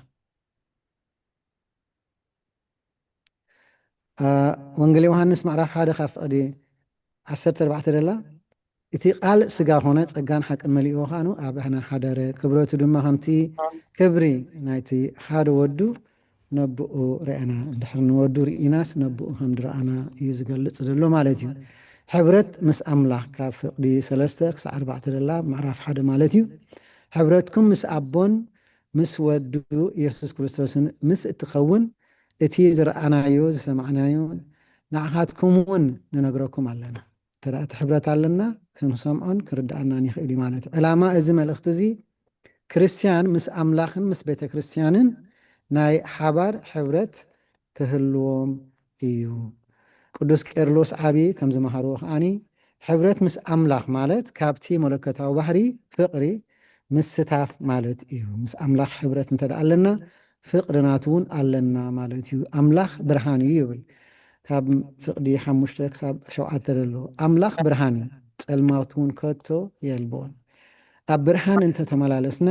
ወንጌል ዮሃንስ ምዕራፍ ሓደ ካብ ፍቕዲ ዓሰርተ ኣርባዕተ ደላ እቲ ቃል ስጋ ኾነ ጸጋን ሓቅን መሊእዎ ከኣኑ ኣባህና ሓደረ፣ ክብረቱ ድማ ከምቲ ክብሪ ናይቲ ሓደ ወዱ ነብኡ ረኣና። እንድሕር ንወዱ ርኢናስ ነብኡ ከም ዝረኣና እዩ ዝገልጽ ዘሎ ማለት እዩ። ሕብረት ምስ ኣምላኽ ካብ ፍቕዲ ሰለስተ ክሳዕ ኣርባዕተ ደላ ምዕራፍ ሓደ ማለት እዩ። ሕብረትኩም ምስ ኣቦን ምስ ወዱ ኢየሱስ ክርስቶስን ምስ እትኸውን እቲ ዝረኣናዮ ዝሰማዕናዮ ንዓኻትኩም እውን ንነግረኩም ኣለና። እንተ እቲ ሕብረት ኣለና ክንሰምዖን ክርድኣናን ይኽእል እዩ ማለት እዩ። ዕላማ እዚ መልእኽቲ እዚ ክርስትያን ምስ ኣምላኽን ምስ ቤተ ክርስትያንን ናይ ሓባር ሕብረት ክህልዎም እዩ። ቅዱስ ቄርሎስ ዓቢ ከም ዝመሃርዎ ከዓኒ ሕብረት ምስ ኣምላኽ ማለት ካብቲ መለኮታዊ ባህሪ ፍቕሪ ምስታፍ ማለት እዩ። ምስ ኣምላኽ ሕብረት እንተ ደኣ ኣለና ፍቕሪ ናቱ እውን ኣለና ማለት እዩ። ኣምላኽ ብርሃን እዩ ይብል። ካብ ፍቕዲ ሓሙሽተ ክሳብ ሸውዓተ ዘሎ ኣምላኽ ብርሃን እዩ፣ ጸልማት እውን ከቶ የልቦን። ኣብ ብርሃን እንተተመላለስና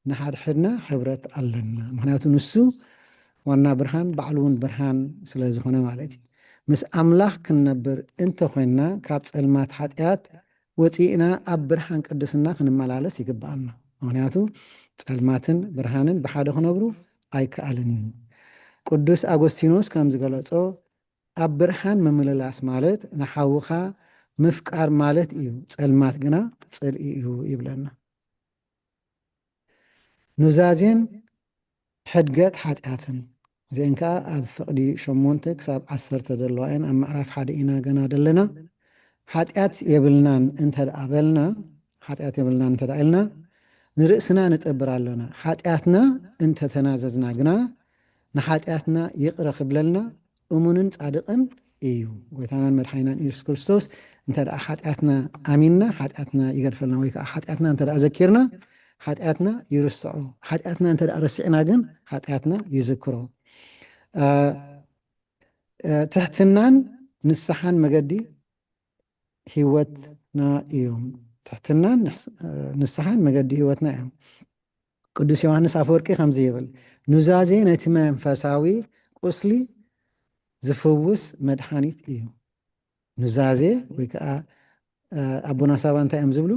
ንሓድሕድና ሕብረት ኣለና። ምክንያቱ ንሱ ዋና ብርሃን ባዕሉ እውን ብርሃን ስለ ዝኾነ ማለት እዩ። ምስ ኣምላኽ ክንነብር እንተኾይንና ካብ ጸልማት ሓጢኣት ወፂእና ኣብ ብርሃን ቅድስና ክንመላለስ ይግብኣና። ምክንያቱ ጸልማትን ብርሃንን ብሓደ ክነብሩ ኣይከኣልን እዩ። ቅዱስ ኣጎስቲኖስ ከም ዝገለጾ ኣብ ብርሃን ምምልላስ ማለት ንሓውኻ ምፍቃር ማለት እዩ፣ ጸልማት ግና ጽልኢ እዩ ይብለና። ኑዛዜን ሕድገት ሓጢኣትን፣ እዚአን ከዓ ኣብ ፍቕዲ ሸሞንተ ክሳብ ዓሰርተ ዘለዋ እየን። ኣብ ምዕራፍ ሓደ ኢና ገና ዘለና። ሓጢኣት የብልናን እንተ ደኣ በልና፣ ሓጢኣት የብልናን እንተ ደኣ ኢልና፣ ንርእስና ንጠብር ኣለና። ሓጢኣትና እንተ ተናዘዝና ግና፣ ንሓጢኣትና ይቕረ ክብለልና እሙንን ጻድቕን እዩ። ጎይታናን መድሓኒናን ኢየሱስ ክርስቶስ እንተ ደኣ ሓጢኣትና ኣሚንና፣ ሓጢኣትና ይገድፈልና፣ ወይ ከዓ ሓጢኣትና እንተ ደኣ ዘኪርና፣ ሓጢኣትና ይርስዖ። ሓጢኣትና እንተ ደኣ ረሲዕና ግን፣ ሓጢኣትና ይዝክሮ። እ፣ እ፣ ትሕትናን ንስሓን መገዲ ህይወትና እዮም። ትሕትናን ንሕስ-፣ እ፣ ንስሓን መገዲ ህይወትና እዮም። ቅዱስ ዮሃንስ ኣፈወርቂ ከምዚ ይብል፣ "ኑዛዜ ነቲ መንፈሳዊ ቁስሊ ዝፍውስ መድሓኒት እዩ።" ኑዛዜ ወይ ከዓ፣ እ፣ ኣቦና ሳባ እንታይ እዮም ዝብሉ?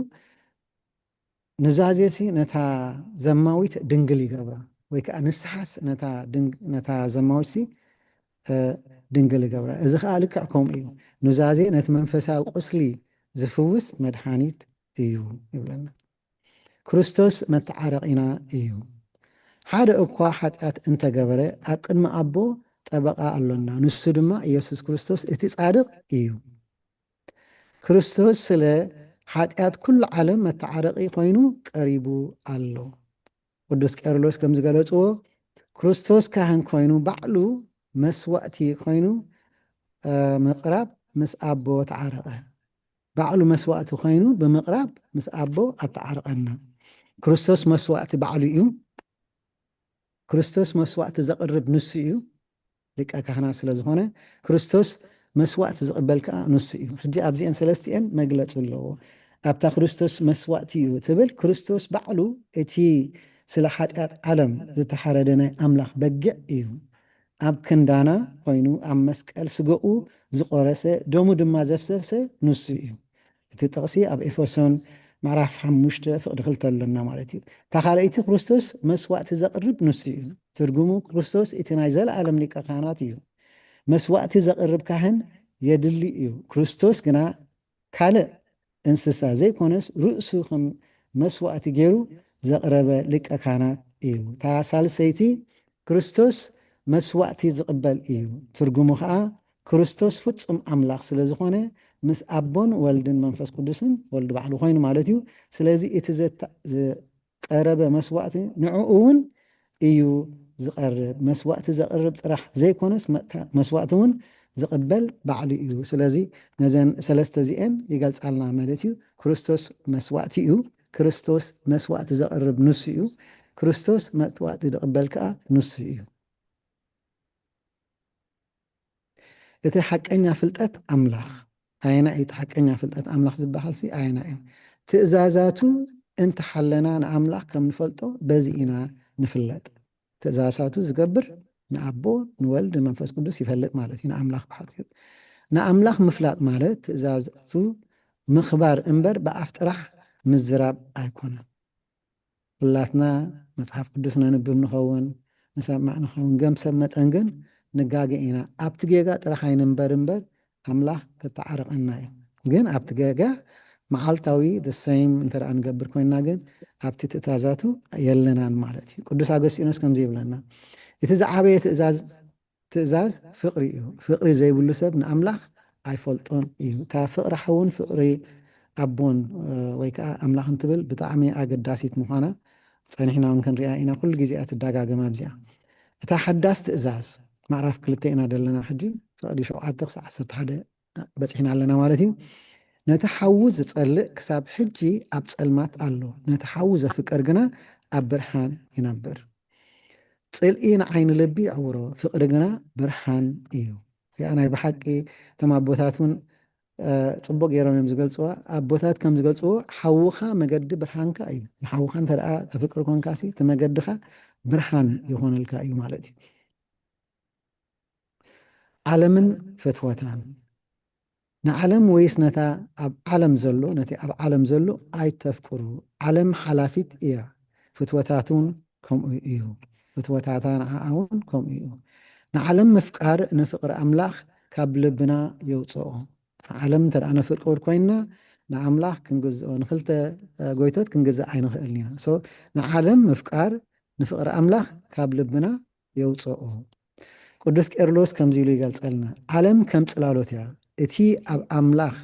ኑዛዜ ሲ ነታ ዘማዊት ድንግል ይገብራ፣ ወይ ከዓ ንስሓስ ነታ ድንግ-፣ ነታ ዘማዊት ሲ፣ እ፣ ድንግል ይገብራ። እዚ ከዓ ልክዕ ከምኡ እዩ። ኑዛዜ ነቲ መንፈሳዊ ቁስሊ ዝፍውስ መድሓኒት እዩ ይብለና። ክርስቶስ መተዓረቒና እዩ። ሓደ እኳ ሓጢኣት እንተገበረ፣ ኣብ ቅድሚ ኣቦ ጠበቓ ኣሎና፣ ንሱ ድማ ኢየሱስ ክርስቶስ እቲ ጻድቕ እዩ። ክርስቶስ ስለ ሓጢኣት ኩሉ ዓለም መተዓረቒ ኮይኑ ቀሪቡ ኣሎ። ቅዱስ ቄርሎስ ከም ዝገለጽዎ፣ ክርስቶስ ካህን ኮይኑ ባዕሉ መስዋእቲ ኮይኑ፣ እ፣ ምቕራብ ምስ ኣቦ ተዓረቐ። ባዕሉ መስዋእቲ ኮይኑ ብምቕራብ ምስ ኣቦ ኣተዓረቐና። ክርስቶስ መስዋእቲ ባዕሉ እዩ። ክርስቶስ መስዋእቲ ዘቕርብ ንሱ እዩ። ሊቀ ካህናት ስለ ዝኾነ፣ ክርስቶስ መስዋእቲ ዝቕበል ከኣ ንሱ እዩ። ሕጂ ኣብዚአን ሰለስቲአን መግለጺ ኣለዎ። ኣብታ ክርስቶስ መስዋእቲ እዩ ትብል፣ ክርስቶስ ባዕሉ እቲ ስለ ሓጢኣት ዓለም ዝተሓረደ ናይ ኣምላኽ በጊዕ እዩ። ኣብ ክንዳና ኮይኑ ኣብ መስቀል ስጋኡ ዝቖረሰ፣ ደሙ ድማ ዘፍሰሰ ንሱ እዩ። እቲ ጥቕሲ ኣብ ኤፌሶን ምዕራፍ ሓሙሽተ ፍቕዲ ክልተ ኣለና ማለት እዩ። እታ ካልኣይቲ ክርስቶስ መስዋእቲ ዘቕርብ ንሱ እዩ። ትርጉሙ ክርስቶስ እቲ ናይ ዘለኣለም ሊቀ ካህናት እዩ። መስዋእቲ ዘቕርብ ካህን የድሊ እዩ። ክርስቶስ ግና ካልእ እንስሳ ዘይኮነስ ርእሱ ከም መስዋእቲ ገይሩ ዘቕረበ ሊቀ ካህናት እዩ። እታ ሳልሰይቲ ክርስቶስ መስዋእቲ ዝቕበል እዩ። ትርጉሙ ኸኣ ክርስቶስ ፍጹም ኣምላኽ ስለ ዝኾነ ምስ ኣቦን ወልድን መንፈስ ቅዱስን፣ ወልድ ባዕሉ ኮይኑ ማለት እዩ። ስለዚ እቲ ዘተ-፣ ዝቀረበ መስዋእቲ ንዕኡ እውን እዩ ዝቐርብ። መስዋእቲ ዘቕርብ ጥራሕ ዘይኮነስ መእታ-፣ መስዋእቲ እውን ዝቕበል ባዕሉ እዩ። ስለዚ ነዘን ሰለስተ እዚአን ይገልጻልና ማለት እዩ። ክርስቶስ መስዋእቲ እዩ። ክርስቶስ መስዋእቲ ዘቕርብ ንሱ እዩ። ክርስቶስ መስዋእቲ ዝቕበል ከኣ ንሱ እዩ። እቲ ሓቀኛ ፍልጠት ኣምላኽ ኣየና እዩ? እቲ ሓቀኛ ፍልጠት ኣምላኽ ዝበሃል ሲ ኣየና እዩ? ትእዛዛቱ እንተሓለና ንኣምላኽ ከም ንፈልጦ በዚ ኢና ንፍለጥ። ትእዛዛቱ ዝገብር ንኣቦ፣ ንወልድ፣ ንመንፈስ ቅዱስ ይፈልጥ ማለት እዩ፣ ንኣምላኽ ብሓጺሩ። ንኣምላኽ ምፍላጥ ማለት ትእዛዛቱ ምኽባር እምበር ብኣፍ ጥራሕ ምዝራብ ኣይኮነን። ኩላትና መጽሓፍ ቅዱስ ነንብብ ንኸውን፣ ንሰምዕ ንኸውን፣ ከም ሰብ መጠን ግን ንጋገ ኢና። ኣብቲ ጌጋ ጥራሕ ኣይንንበር እምበር ኣምላኽ ከተዓርቐና እዩ። ግን ኣብቲ ጌጋ መዓልታዊ the same እንተ ደኣ ንገብር ኮይንና ግን ኣብቲ ትእዛዛቱ የለናን ማለት እዩ። ቅዱስ ኣገስጢኖስ ከምዚ ይብለና፣ "እቲ ዝዓበየ ትእዛዝ፣ ትእዛዝ ፍቕሪ እዩ። ፍቕሪ ዘይብሉ ሰብ ንኣምላኽ ኣይፈልጦን እዩ።" እታ ፍቕሪ ሓውን ፍቕሪ ኣቦን፣ እ፣ ወይ ከዓ ኣምላኽ እንትብል ብጣዕሚ ኣገዳሲት ምዃና ጸኒሕና እውን ክንሪኣ ኢና። ኩሉ ግዜ እያ ትደጋገም ኣብዚኣ። እታ ሓዳስ ትእዛዝ፣ ምዕራፍ ክልተ ኢና ዘለና ሕጂ፣ ፍቕዲ ሸውዓተ ክሳብ ዓሰርተ ሓደ በጺሕና ኣለና ማለት እዩ። "ነቲ ሓዉ ዝጸልእ ክሳብ ሕጂ ኣብ ጸልማት ኣሎ፣ ነቲ ሓዉ ዘፍቅር ግና ኣብ ብርሃን ይነብር። ጽልኢ ንዓይኒ ልቢ ይዕውሮ፣ ፍቕሪ ግና ብርሃን እዩ።" እዚኣ ናይ ብሓቂ እቶም ኣቦታት እውን፣ እ፣ ጽቡቕ ገይሮም እዮም ዝገልጽዋ። ኣቦታት ከም ዝገልጽዎ፣ "ሓውኻ መገዲ ብርሃንካ እዩ። ንሓውኻ እንተ ደኣ ተፍቅር ኮንካሲ፣ እቲ መገድኻ ብርሃን ይኾነልካ እዩ" ማለት እዩ። ዓለምን ፍትወታን። ንዓለም ወይስ ነታ ኣብ ዓለም ዘሎ፣ ነቲ ኣብ ዓለም ዘሎ ኣይተፍቅሩ። ዓለም ሓላፊት እያ፣ ፍትወታትውን ከምኡ እዩ። ፍትወታታ ንዓኣ እውን ከምኡ እዩ። ንዓለም ምፍቃር ንፍቕሪ ኣምላኽ ካብ ልብና የውፅኦ። ንዓለም እንተ ደኣ ነፍቅር ኮይንና ንኣምላኽ ክንግዝኦ፣ ንክልተ ጎይቶት ክንግዛእ ኣይንኽእልን ኢና። ንዓለም ምፍቃር ንፍቕሪ ኣምላኽ ካብ ልብና የውፅኦ። ቅዱስ ቄርሎስ ከምዚ ኢሉ ይገልጸልና፣ ዓለም ከም ጽላሎት እያ፣ እቲ ኣብ ኣምላኽ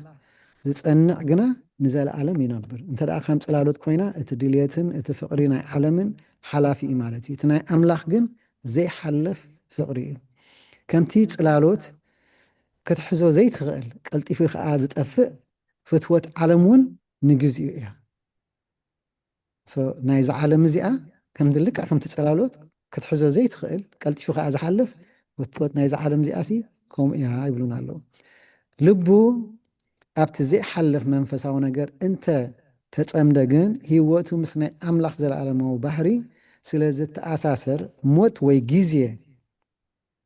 ዝጸንዕ ግና ንዘለኣለም ይነብር። እንተ ደኣ ከም ጽላሎት ኮይና፣ እቲ ድልየትን እቲ ፍቕሪ ናይ ዓለምን ሓላፊ እዩ ማለት እዩ። እቲ ናይ ኣምላኽ ግን ዘይሓልፍ ፍቕሪ እዩ። ከምቲ ጽላሎት ክትሕዞ ዘይትኽእል፣ ቀልጢፉ ከኣ ዝጠፍእ ፍትወት ዓለም እውን ንግዚኡ እያ። ናይዚ ዓለም እዚኣ ከምቲ ልክዕ ከምቲ ጸላሎት ክትሕዞ ዘይትኽእል፣ ቀልጢፉ ከኣ ዝሓልፍ ፍትወት ናይዚ ዓለም እዚኣ ሲ ከምኡ እያ ይብሉና ኣለዉ። ልቡ ኣብቲ ዘይሓልፍ መንፈሳዊ ነገር እንተ ተጸምደ ግን ህይወቱ ምስ ናይ ኣምላኽ ዘለኣለማዊ ባህሪ ስለ ዝተኣሳሰር ሞት ወይ ግዜ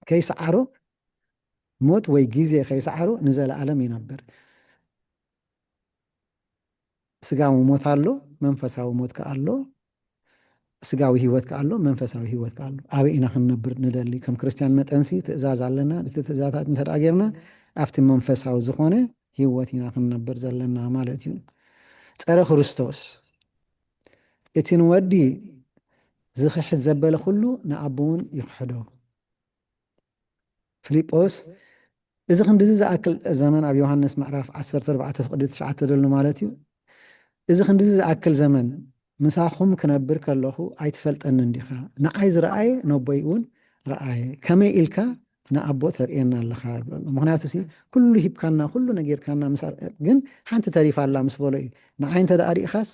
ከይሰዓሮ፣ ሞት ወይ ግዜ ከይሰዓሮ ንዘለኣለም ይነብር። ስጋዊ ሞት ኣሎ፣ መንፈሳዊ ሞት ከኣ ኣሎ። ስጋዊ ህይወት ከኣ ኣሎ፣ መንፈሳዊ ህይወት ከኣ ኣሎ። ኣበይ ኢና ክንነብር ንደሊ? ከም ክርስትያን መጠንሲ ትእዛዝ ኣለና። እቲ ትእዛዛት እንተ ደኣ ጌርና ኣብቲ መንፈሳዊ ዝኾነ ህይወት ኢና ክንነብር ዘለና ማለት እዩ። ጸረ ክርስቶስ እቲ ንወዲ ዝኽሕድ ዘበለ ኩሉ ንኣቦ እውን ይኽሕዶ። ፊልጶስ እዚ ክንድዚ ዝኣክል ዘመን ኣብ ዮሃንስ ምዕራፍ ዓሰርተ ኣርባዕተ ፍቕዲ ትሽዓተ ደሎ ማለት እዩ። እዚ ክንድዚ ዝኣክል ዘመን ምሳኹም ክነብር ከለኹ ኣይትፈልጠንን ዲኻ? ንዓይ ዝረኣየ ነቦይ እውን ረኣየ። ከመይ ኢልካ ንኣቦ ተርእየና ኣለኻ? ይብሎ ኣሎ። ምኽንያቱ ሲ ኩሉ ሂብካና፣ ኩሉ ነጊርካና፣ ምስ ኣር-፣ ግን ሓንቲ ተሪፋ ኣላ ምስ በሎ እዩ። ንዓይ እንተ ደኣ ርኢኻስ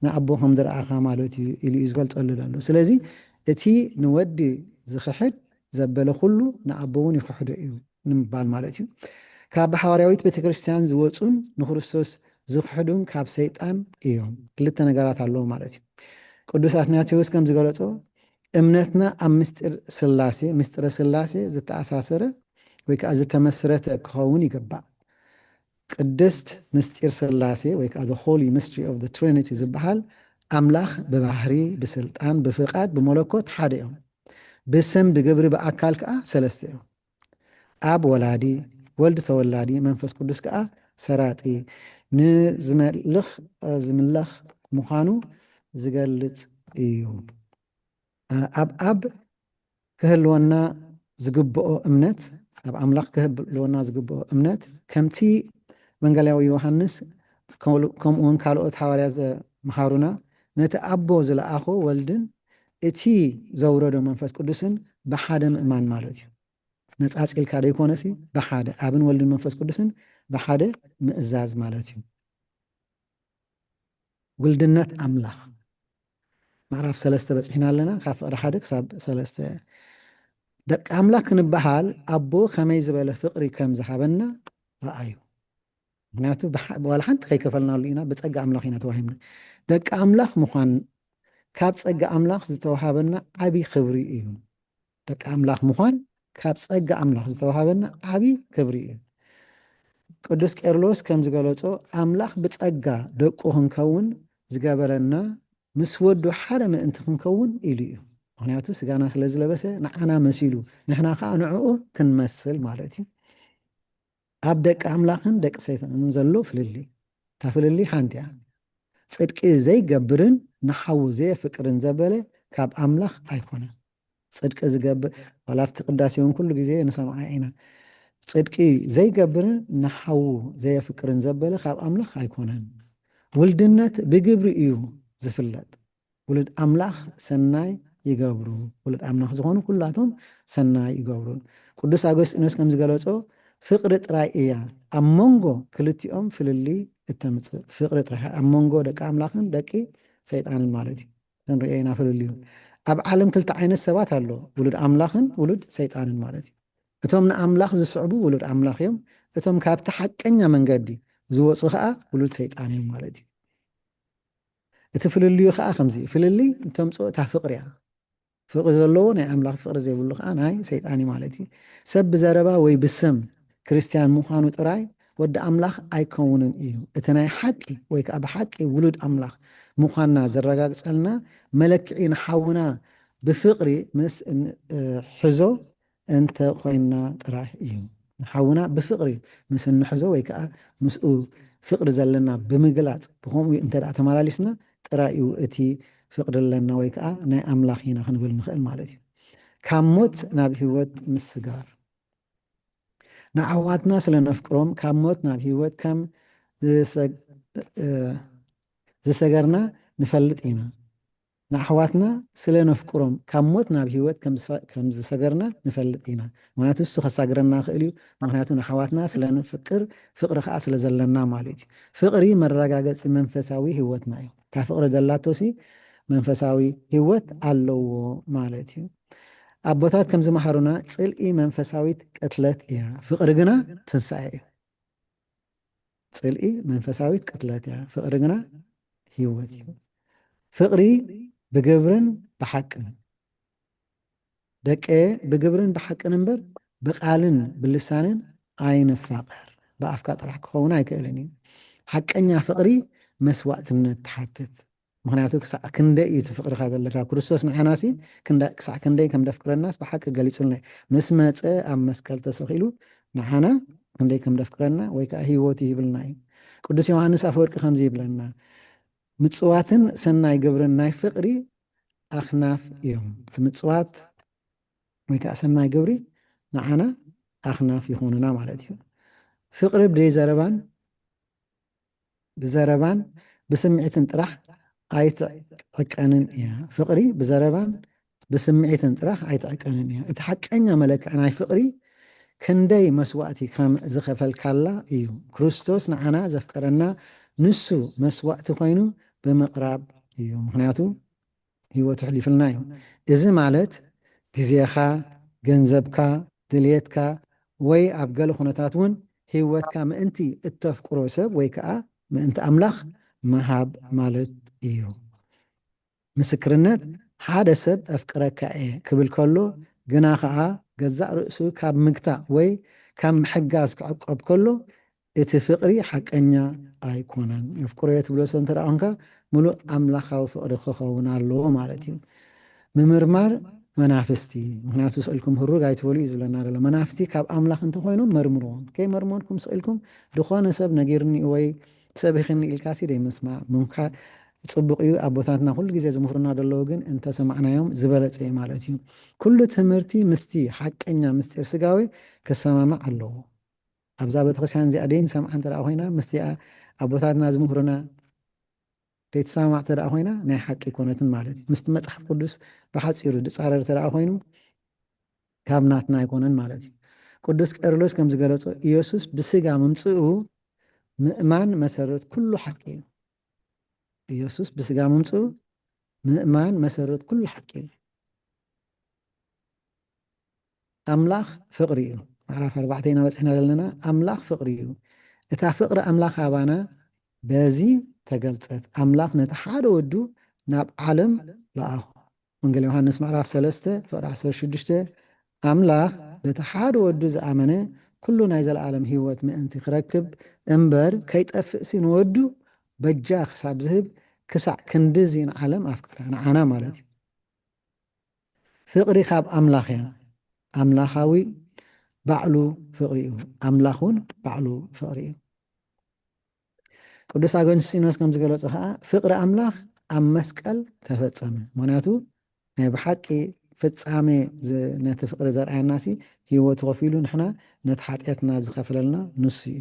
ንኣቦ ከም ዝረኣኻ ማለት እዩ ኢሉ እዩ ዝገልጸሉ ዘሎ። ስለዚ እቲ ንወዲ ዝኽሕድ ዘበለ ኩሉ ንኣቦ እውን ይኽሕዶ እዩ ንምባል ማለት እዩ። ካብ ሓዋርያዊት ቤተ ክርስቲያን ዝወፁን ንክርስቶስ ዝኽሕዱን ካብ ሰይጣን እዮም። ክልተ ነገራት ኣለዉ ማለት እዩ። ቅዱስ ኣትናቴዎስ ከም ዝገለጾ እምነትና ኣብ ምስጢር ስላሴ፣ ምስጢረ ስላሴ ዝተኣሳሰረ ወይ ከዓ ዝተመስረተ ክኸውን ይግባእ። ቅድስት ምስጢር ስላሴ ወይ ከዓ the holy mystery of the Trinity ዝበሃል ኣምላኽ ብባህሪ፣ ብስልጣን፣ ብፍቓድ፣ ብመለኮት ሓደ እዮም። ብስም፣ ብግብሪ፣ ብኣካል ከዓ ሰለስተ እዮም። ኣብ ወላዲ፣ ወልድ ተወላዲ፣ መንፈስ ቅዱስ ከዓ ሰራጢ፣ ንዝመልኽ፣ ዝምለኽ ምዃኑ ዝገልጽ እዩ። ኣብ ኣብ ክህልወና ዝግብኦ እምነት፣ ኣብ ኣምላኽ ክህልወና ዝግብኦ እምነት፣ ከምቲ ወንጌላዊ ዮሃንስ፣ ከምኡ እውን ካልኦት ሃዋርያት ዘምሃሩና፣ ነቲ ኣቦ ዝለኣኾ ወልድን እቲ ዘውረዶ መንፈስ ቅዱስን ብሓደ ምእማን ማለት እዩ። ነጻጺልካ ደይኮነሲ፣ ብሓደ ኣብን ወልድን መንፈስ ቅዱስን ብሓደ ምእዛዝ ማለት እዩ። ውልድነት ኣምላኽ። ምዕራፍ ሰለስተ በጺሕና ኣለና፣ ካብ ፍቕሪ ሓደ ክሳብ ሰለስተ። ደቂ ኣምላኽ ክንበሃል ኣቦ ከመይ ዝበለ ፍቕሪ ከም ዝሃበና ረኣዩ። ምኽንያቱ ብሓ-፣ ዋላ ሓንቲ ከይከፈልናሉ ኢና፣ ብጸጋ ኣምላኽ ኢና ተዋሂብና። ደቂ ኣምላኽ ምዃን ካብ ጸጋ ኣምላኽ ዝተዋሃበና ዓቢ ክብሪ እዩ። ደቂ ኣምላኽ ምዃን ካብ ጸጋ ኣምላኽ ዝተዋሃበና ዓቢ ክብሪ እዩ። ቅዱስ ቄርሎስ ከም ዝገለጾ፣ ኣምላኽ ብጸጋ ደቁ ክንከውን ዝገበረና ምስ ወዱ ሓደ ምእንቲ ክንከውን ኢሉ እዩ። ምኽንያቱ ስጋና ስለ ዝለበሰ ንዓና መሲሉ፣ ንሕና ከኣ ንዕኡ ክንመስል ማለት እዩ። ኣብ ደቂ ኣምላኽን ደቂ ሰይጣንን ዘሎ ፍልልይ። እታ ፍልልይ ሓንቲ እያ። ጽድቂ ዘይገብርን ንሓዉ ዘየፍቅርን ዘበለ ካብ ኣምላኽ ኣይኮነን። ጽድቂ ዝገብር፣ ዋላ ኣብቲ ቅዳሴ እውን ኩሉ ግዜ ንሰምዓ ኢና። ጽድቂ ዘይገብርን ንሓዉ ዘየፍቅርን ዘበለ ካብ ኣምላኽ ኣይኮነን። ውልድነት ብግብሪ እዩ ዝፍለጥ። ውሉድ ኣምላኽ ሰናይ ይገብሩ። ውሉድ ኣምላኽ ዝኾኑ ኩላቶም ሰናይ ይገብሩ። ቅዱስ ኣጎስጢኖስ ከም ዝገለጾ፣ ፍቕሪ ጥራይ እያ ኣብ መንጎ ክልቲኦም ፍልልይ እተምጽእ። ፍቕሪ ጥራይ ኣብ መንጎ ደቂ ኣምላኽን ደቂ ሰይጣንን ማለት እዩ። ክንርእዮ ኢና ፍልልዩ። ኣብ ዓለም ክልተ ዓይነት ሰባት ኣሎ፣ ውሉድ ኣምላኽን ውሉድ ሰይጣንን ማለት እዩ። እቶም ንኣምላኽ ዝስዕቡ ውሉድ ኣምላኽ እዮም። እቶም ካብቲ ሓቀኛ መንገዲ ዝወጹ ኸኣ ውሉድ ሰይጣን እዮም ማለት እዩ። እቲ ፍልልዩ ኸኣ ከምዚ እዩ። ፍልልይ እተምጽኦ እታ ፍቕሪ እያ። ፍቕሪ ዘለዎ ናይ ኣምላኽ፣ ፍቕሪ ዘይብሉ ኸኣ ናይ ሰይጣን እዩ ማለት እዩ። ሰብ ብዘረባ ወይ ብስም ክርስትያን ምዃኑ ጥራይ ወዲ ኣምላኽ ኣይከውንን እዩ። እቲ ናይ ሓቂ ወይ ከኣ ብሓቂ ውሉድ ኣምላኽ ምዃንና ዘረጋግጸልና መለክዒ ንሓውና ብፍቕሪ ምስ ን-፣ እ፣ ሕዞ እንተ ኾይንና ጥራይ እዩ። ሓውና ብፍቕሪ ምስ እንሕዞ ወይ ከዓ ምስኡ ፍቕሪ ዘለና ብምግላፅ፣ ብኸምኡ እንተ ደኣ ተመላሊስና ጥራይ እዩ እቲ ፍቕሪ ኣለና ወይ ከዓ ናይ ኣምላኽ ኢና ክንብል ንኽእል ማለት እዩ። ካብ ሞት ናብ ህይወት ምስጋር። ንኣሕዋትና ስለ ነፍቅሮም ካብ ሞት ናብ ህይወት ከም ዝሰግ- እ፣ ዝሰገርና ንፈልጥ ኢና። ንኣሕዋትና ስለ ነፍቅሮም ካብ ሞት ናብ ህይወት ከም ዝፈ- ከም ዝሰገርና ንፈልጥ ኢና። ምክንያቱ እሱ ከሳግረና ክእል እዩ። ምክንያቱ ንኣሕዋትና ስለ ንፍቅር ፍቅሪ ከዓ ስለ ዘለና ማለት እዩ። ፍቅሪ መረጋገፂ መንፈሳዊ ህይወትና እዩ። እታ ፍቅሪ ዘላቶሲ መንፈሳዊ ህይወት ኣለዎ ማለት እዩ። ኣቦታት ከም ዝመሃሩና ጽልኢ መንፈሳዊት ቅትለት እያ፣ ፍቅሪ ግና ትንሳኤ እዩ። ጽልኢ መንፈሳዊት ቅትለት እያ፣ ፍቅሪ ግና ህይወት እዩ። ፍቅሪ ብግብርን ብሓቅን። ደቀየ ብግብርን ብሓቅን እምበር ብቃልን ብልሳንን ኣይንፋቀር። ብኣፍካ ጥራሕ ክኸውን ኣይክእልን እዩ። ሓቀኛ ፍቅሪ መስዋእትነት ትሓትት። ምክንያቱ ክሳዕ ክንደይ እዩ እቲ ፍቅርካ ዘለካ። ክርስቶስ ንዓናሲ ክንዳ- ክሳዕ ክንደይ ከም ደፍቅረናስ ብሓቂ ገሊጹልና እዩ። ምስ መጸ ኣብ መስቀል ተሰኺሉ ንዓና ክንደይ ከም ደፍቅረና ወይ ከዓ ህይወቱ ይህብልና እዩ። ቅዱስ ዮሃንስ ኣፈወርቂ ከምዚ ይብለና፣ ምጽዋትን ሰናይ ግብርን ናይ ፍቅሪ ኣኽናፍ እዮም። እቲ ምጽዋት ወይ ከዓ ሰናይ ግብሪ ንዓና ኣኽናፍ ይኾኑና ማለት እዩ። ፍቅሪ ብደይ ዘረባን ብዘረባን ብስምዒትን ጥራሕ ኣይትዕቀንን እያ። ፍቅሪ ብዘረባን ብስምዒትን ጥራሕ ኣይትዕቀንን እያ። እቲ ሓቀኛ መለክዒ ናይ ፍቅሪ ክንደይ መስዋእቲ ከም ዝኸፈልካላ እዩ። ክርስቶስ ንዓና ዘፍቀረና ንሱ መስዋእቲ ኮይኑ ብምቕራብ እዩ። ምክንያቱ ህይወቱ ሕሊፍልና እዩ። እዚ ማለት ግዜኻ፣ ገንዘብካ፣ ድልየትካ ወይ ኣብ ገለ ኩነታት እውን ህይወትካ ምእንቲ እተፍቅሮ ሰብ ወይ ከዓ ምእንቲ ኣምላኽ ምሃብ ማለት እዩ። ምስክርነት ሓደ ሰብ ኣፍቅረካ እየ ክብል ከሎ ግና ከዓ ገዛእ ርእሱ ካብ ምግታእ ወይ ካብ ምሕጋዝ ክዕቆብ ከሎ እቲ ፍቅሪ ሓቀኛ ኣይኮነን። የፍቅሮ እየ ትብሎ ሰብ እንተ ደኣ ኮንካ ምሉእ ኣምላኻዊ ፍቅሪ ክኸውን ኣለዎ ማለት እዩ። ምምርማር መናፍስቲ፣ ምክንያቱ ስእልኩም ህሩግ ኣይትበሉ እዩ ዝብለና ዘሎ። መናፍስቲ ካብ ኣምላኽ እንተኮይኖም መርምርዎም። ከይመርመርኩም ስእልኩም ድኾነ ሰብ ነጊርኒ ወይ ሰቢኽኒ ኢልካሲ ደይ ምስማዕ ምምካር ጽቡቅ እዩ። ኣቦታትና ኩሉ ግዜ ዝምህሩና ዘለዉ ግን እንተሰማዕናዮም ዝበለጸ እዩ ማለት እዩ። ኩሉ ትምህርቲ ምስቲ ሓቀኛ ምስጢር ስጋዊ ክሰማማዕ ኣለዎ። ኣብዛ ቤተክርስትያን እዚኣ ደይንሰምዓ እንተ ደኣ ኮይና፣ ምስቲኣ ኣቦታትና ዝምህሩና ደይትሰማማዕ እንተ ደኣ ኮይና፣ ናይ ሓቂ ኣይኮነትን ማለት እዩ። ምስቲ መጽሓፍ ቅዱስ ብሓጺሩ ዝጻረር እንተ ደኣ ኮይኑ፣ ካብ ናትና ኣይኮነን ማለት እዩ። ቅዱስ ቄርሎስ ከም ዝገለጾ፣ ኢየሱስ ብስጋ ምምጽኡ ምእማን መሰረት ኩሉ ሓቂ እዩ። ኢየሱስ ብስጋ ምምጽኡ ምእማን መሰረት ኩሉ ሓቂ እዩ። ኣምላኽ ፍቅሪ እዩ። ምዕራፍ ኣርባዕተ ኢና በጺሕና ዘለና። ኣምላኽ ፍቅሪ እዩ። እታ ፍቅሪ ኣምላኽ ኣባና በዚ ተገልጸት። ኣምላኽ ነቲ ሓደ ወዱ ናብ ዓለም ለኣኾ። ወንጌል ዮሃንስ ምዕራፍ ሰለስተ ፍቅሪ ዓሰርተ ሽዱሽተ፣ ኣምላኽ በቲ ሓደ ወዱ ዝኣመነ ኩሉ ናይ ዘለኣለም ህይወት ምእንቲ ክረክብ እምበር ከይጠፍእሲ ንወዱ በጃ ክሳብ ዝህብ ክሳዕ ክንድዚ ንዓለም ኣፍቀራ። ንዓና ማለት እዩ። ፍቅሪ ካብ ኣምላኽ እያ። ኣምላኻዊ ባዕሉ ፍቅሪ እዩ። ኣምላኽ እውን ባዕሉ ፍቅሪ እዩ። ቅዱስ ኣጎንስጢኖስ ከም ዝገለጾ ኸዓ ፍቅሪ ኣምላኽ ኣብ መስቀል ተፈጸመ። ምክንያቱ ናይ ብሓቂ ፍጻሜ ዝ- ነቲ ፍቅሪ ዘርኣየናሲ ህይወቱ ከፊሉ ንሕና ነቲ ሓጢኣትና ዝኸፈለልና ንሱ እዩ።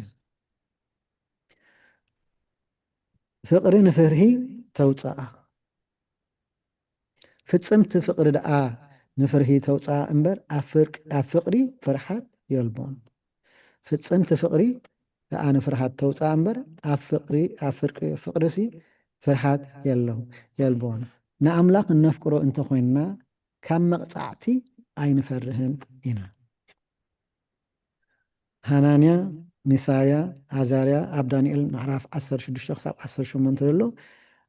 ፍቅሪ ንፍርሂ ተውፅኣ። ፍጽምቲ ፍቅሪ ደኣ ንፍርሂ ተውፅኣ እምበር ኣብ ፍርቅ- ኣብ ፍቅሪ ፍርሓት የልቦን። ፍጽምቲ ፍቅሪ ደኣ ንፍርሃት ተውፅኣ እምበር ኣብ ፍቅሪ ኣብ ፍርቂ ፍቅርሲ ፍርሃት የለው የልቦን። ንኣምላኽ እነፍቅሮ እንተኮይንና ካብ መቕጻዕቲ ኣይንፈርህን ኢና። ሃናንያ፣ ሚሳርያ፣ ኣዛርያ ኣብ ዳንኤል ምዕራፍ ዓሰርተ ሽዱሽተ ክሳብ ዓሰርተ ሸሞንተ ዘሎ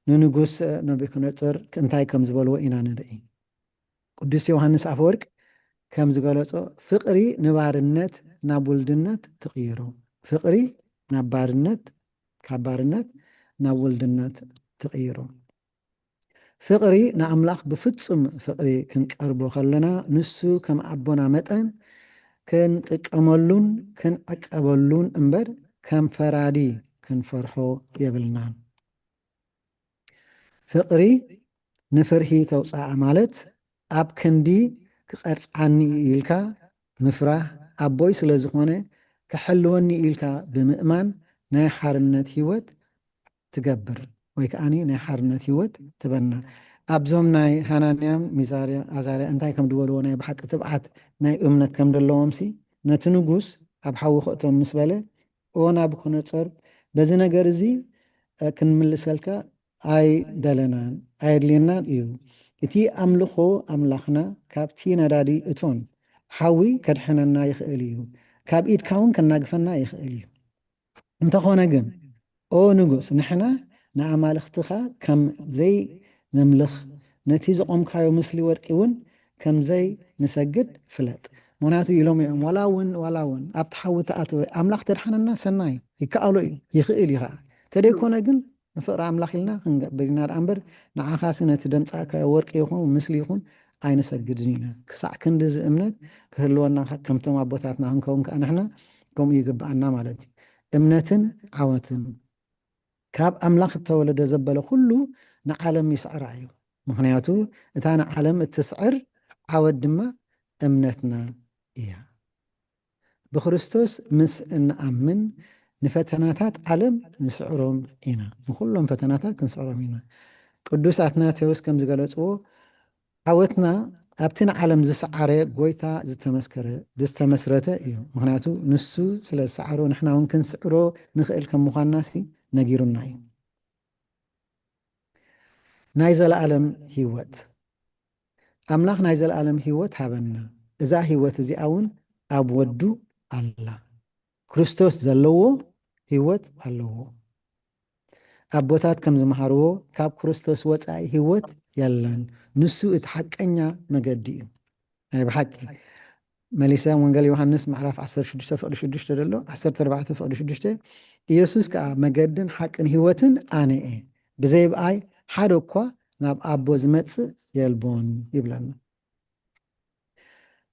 ንንጉስ ነቡከደነጾር እንታይ ከም ዝበልዎ ኢና ንርኢ። ቅዱስ ዮሃንስ ኣፈወርቅ ከም ዝገለጾ ፍቅሪ ንባርነት ናብ ውልድነት ትቕይሮ። ፍቅሪ ናብ ባርነት፣ ካብ ባርነት ናብ ውልድነት ትቕይሮ። ፍቅሪ ንኣምላኽ ብፍጹም ፍቅሪ ክንቀርቦ ከለና ንሱ ከም ኣቦና መጠን ክንጥቀመሉን ክንዕቀበሉን እምበር ከም ፈራዲ ክንፈርሖ የብልናን። ፍቕሪ ንፍርሂ ተውፅኣ ማለት ኣብ ክንዲ ክቐርፅዓኒ እዩ ኢልካ ምፍራህ ኣቦይ ስለ ዝኾነ ክሕልወኒ ኢልካ ብምእማን ናይ ሓርነት ህይወት ትገብር ወይ ከዓኒ ናይ ሓርነት ህይወት ትበና። ኣብዞም ናይ ሃናንያን ሚዛርያ ኣዛርያ እንታይ ከም ዝበልዎ ናይ ብሓቂ ትብዓት ናይ እምነት ከም ዘለዎም ሲ ነቲ ንጉስ ኣብ ሓዊ ክእቶም ምስ በለ ኦ ናቡከደነፆር በዚ ነገር እዚ ክንምልሰልካ ኣይደለናን ኣየድልየናን እዩ። እቲ ኣምልኾ ኣምላኽና ካብቲ ነዳዲ እቶን ሓዊ ከድሕነና ይኽእል እዩ፣ ካብ ኢድካ እውን ከናግፈና ይኽእል እዩ። እንተኾነ ግን ኦ ንጉስ ንሕና ንኣማልኽትኻ ከም ዘይነምልኽ ነቲ ዘቖምካዮ ምስሊ ወርቂ እውን ከም ዘይንሰግድ ፍለጥ። ምኽንያቱ ኢሎም እዮም ዋላ እውን ዋላ እውን ኣብቲ ሓዊ ተኣተወ ኣምላኽ ተድሓነና ሰናይ ይከኣሎ እዩ ይኽእል እዩ ከዓ እንተደይኮነ ግን ንፍቕሪ ኣምላኽ ኢልና ክንገብር ኢና ደኣ እምበር ንዓኻሲ ነቲ ደምጻእካዮ ወርቂ ይኹን ምስሊ ይኹን ኣይንሰግድን ኢና። ክሳዕ ክንድዚ እምነት ክህልወና ከምቶም ኣቦታትና ክንከውን ከዓ ንሕና ከምኡ ይግብኣና ማለት እዩ። እምነትን ዓወትን ካብ ኣምላኽ እተወለደ ዘበለ ኩሉ ንዓለም ይስዕራ እዩ። ምኽንያቱ እታ ንዓለም እትስዕር ዓወት ድማ እምነትና እያ። ብክርስቶስ ምስ እንኣምን ንፈተናታት ዓለም ንስዕሮም ኢና። ንኩሎም ፈተናታት ክንስዕሮም ኢና። ቅዱስ ኣትናቴዎስ ከም ዝገለጽዎ ዓወትና ኣብቲ ንዓለም ዝሰዓረ ጎይታ ዝተመስከረ ዝተመስረተ እዩ። ምክንያቱ ንሱ ስለ ዝሰዓሮ ንሕና እውን ክንስዕሮ ንኽእል ከም ምዃንና ሲ ነጊሩና እዩ። ናይ ዘለኣለም ህይወት ኣምላኽ ናይ ዘለኣለም ህይወት ሃበና። እዛ ህይወት እዚኣ እውን ኣብ ወዱ ኣላ። ክርስቶስ ዘለዎ ህይወት ኣለዎ። ኣቦታት ከም ዝመሃርዎ ካብ ክርስቶስ ወጻኢ ህይወት የለን። ንሱ እቲ ሓቀኛ መገዲ እዩ። ናይ ብሓቂ መሊሰ ወንጌል ዮሃንስ ምዕራፍ ዓሰርተ ሽዱሽተ ፍቕዲ ሽዱሽተ ዘሎ ዓሰርተ ኣርባዕተ ፍቕዲ ሽዱሽተ ኢየሱስ ከዓ መገድን ሓቅን ህይወትን ኣነ እየ፣ ብዘይ ብኣይ ሓደ እኳ ናብ ኣቦ ዝመጽእ የልቦን ይብለና።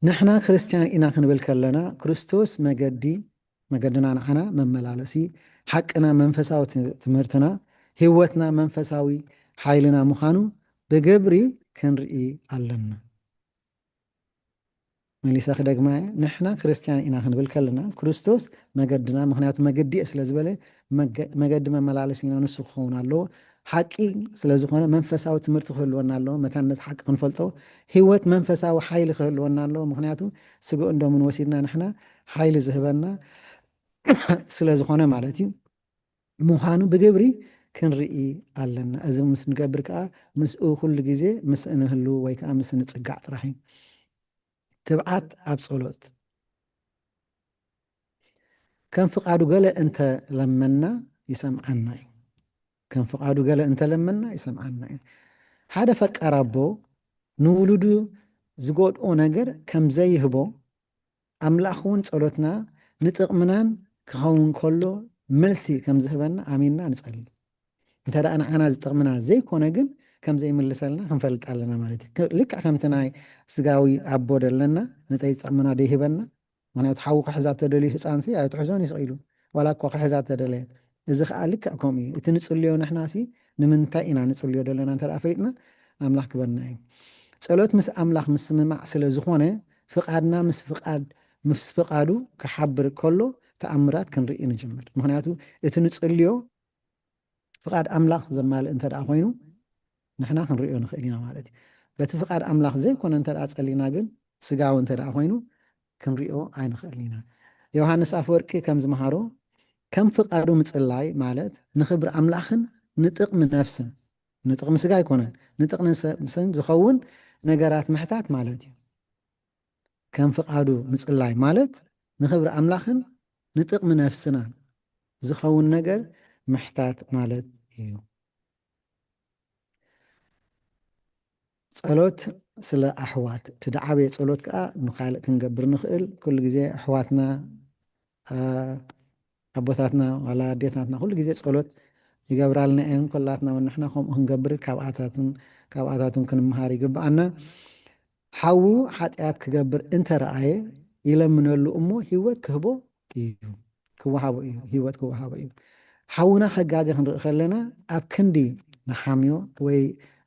ንሕና ክርስትያን ኢና ክንብል ከለና ክርስቶስ መገዲ መገድና ንዓና መመላለሲ ሓቅና መንፈሳዊ ትምህርትና ህይወትና መንፈሳዊ ሓይልና ምዃኑ ብግብሪ ክንርኢ ኣለና። መሊሰ ክደግማ እየ። ንሕና ክርስትያን ኢና ክንብል ከለና ክርስቶስ መገድና፣ ምኽንያቱ መገዲ እየ ስለ ዝበለ መገዲ መመላለሲና ንሱ ክኸውን ኣለዎ። ሓቂ ስለ ዝኾነ መንፈሳዊ ትምህርቲ ክህልወና ኣለዎ። መታን ነቲ ሓቂ ክንፈልጦ ህይወት መንፈሳዊ ሓይሊ ክህልወና ኣለዎ። ምኽንያቱ ስግኡን ደሙን ወሲድና ንሕና ሓይሊ ዝህበና ስለ ዝኾነ ማለት እዩ። ምዃኑ ብግብሪ ክንርኢ ኣለና። እዚ ምስ ንገብር ከዓ ምስኡ ኩሉ ግዜ ምስ እንህሉ ወይ ከዓ ምስ እንጽጋዕ ጥራሕ እዩ። ትብዓት ኣብ ጸሎት ከም ፍቓዱ ገለ እንተ ለመና ይሰምዓና እዩ። ከም ፍቓዱ ገለ እንተ ለመና ይሰምዓና እዩ። ሓደ ፈቃር ኣቦ ንውሉዱ ዝጎድኦ ነገር ከም ዘይህቦ ኣምላኽ እውን ጸሎትና ንጥቕምናን ክኸውን ከሎ መልሲ ከም ዝህበና ኣሚንና ንጸሊ። እንተ ደኣ ንዓና ዝጠቕምና ዘይኮነ ግን ከም ዘይምልሰልና ክንፈልጥ ኣለና ማለት እዩ። ልክዕ ከምቲ ናይ ስጋዊ ኣቦ ደለና ንጠይ ዝጠቕምና ደይህበና ምክንያቱ ሓዊ ክሕዛ ተደልዩ ህፃንሲ ኣይትሕዞን ይስቕ ኢሉ ዋላ እኳ ክሕዛ ተደለየ እዚ ከዓ ልክዕ ከምኡ እዩ እቲ ንፅልዮ ንሕናሲ ንምንታይ ኢና ንፅልዮ ዘለና እንተ ፈሊጥና ኣምላኽ ክበና እዩ ጸሎት ምስ ኣምላኽ ምስምማዕ ስለ ዝኾነ ፍቓድና ምስ ፍቓድ ምስ ፍቓዱ ክሓብር ከሎ ተኣምራት ክንርኢ ንጅምር ምክንያቱ እቲ ንፅልዮ ፍቓድ ኣምላኽ ዘማልእ እንተ ደኣ ኮይኑ ንሕና ክንሪኦ ንኽእል ኢና ማለት እዩ። በቲ ፍቓድ ኣምላኽ ዘይኮነ እንተ ደኣ ጸሊና ግን ስጋዊ እንተ ደኣ ኮይኑ ክንሪኦ ኣይንኽእልን ኢና። ዮሃንስ ኣፈወርቂ ከም ዝመሃሮ ከም ፍቓዱ ምጽላይ ማለት ንኽብሪ ኣምላኽን ንጥቕሚ ነፍስን ንጥቕሚ ስጋ ኣይኮነን ንጥቕሚ ነፍስን ዝኸውን ነገራት ምሕታት ማለት እዩ። ከም ፍቓዱ ምጽላይ ማለት ንኽብሪ ኣምላኽን ንጥቕሚ ነፍስናን ዝኸውን ነገር ምሕታት ማለት እዩ። ጸሎት ስለ ኣሕዋት እቲ ደዓበየ ጸሎት ከዓ ንካልእ ክንገብር ንኽእል ኩሉ ግዜ ኣሕዋትና ኣቦታትና ዋላ ኣዴታትና ኩሉ ግዜ ጸሎት ይገብራልና እየን ኮላትና ንሕና ከምኡ ክንገብር ካብኣታትን ካብኣታትን ክንምሃር ይግብኣና ሓዉ ሓጢኣት ክገብር እንተረኣየ ይለምነሉ እሞ ህይወት ክህቦ እዩ፣ ክወሃቦ እዩ፣ ህይወት ክወሃቦ እዩ። ሓውና ከጋገ ክንርኢ ከለና ኣብ ክንዲ ንሓምዮ ወይ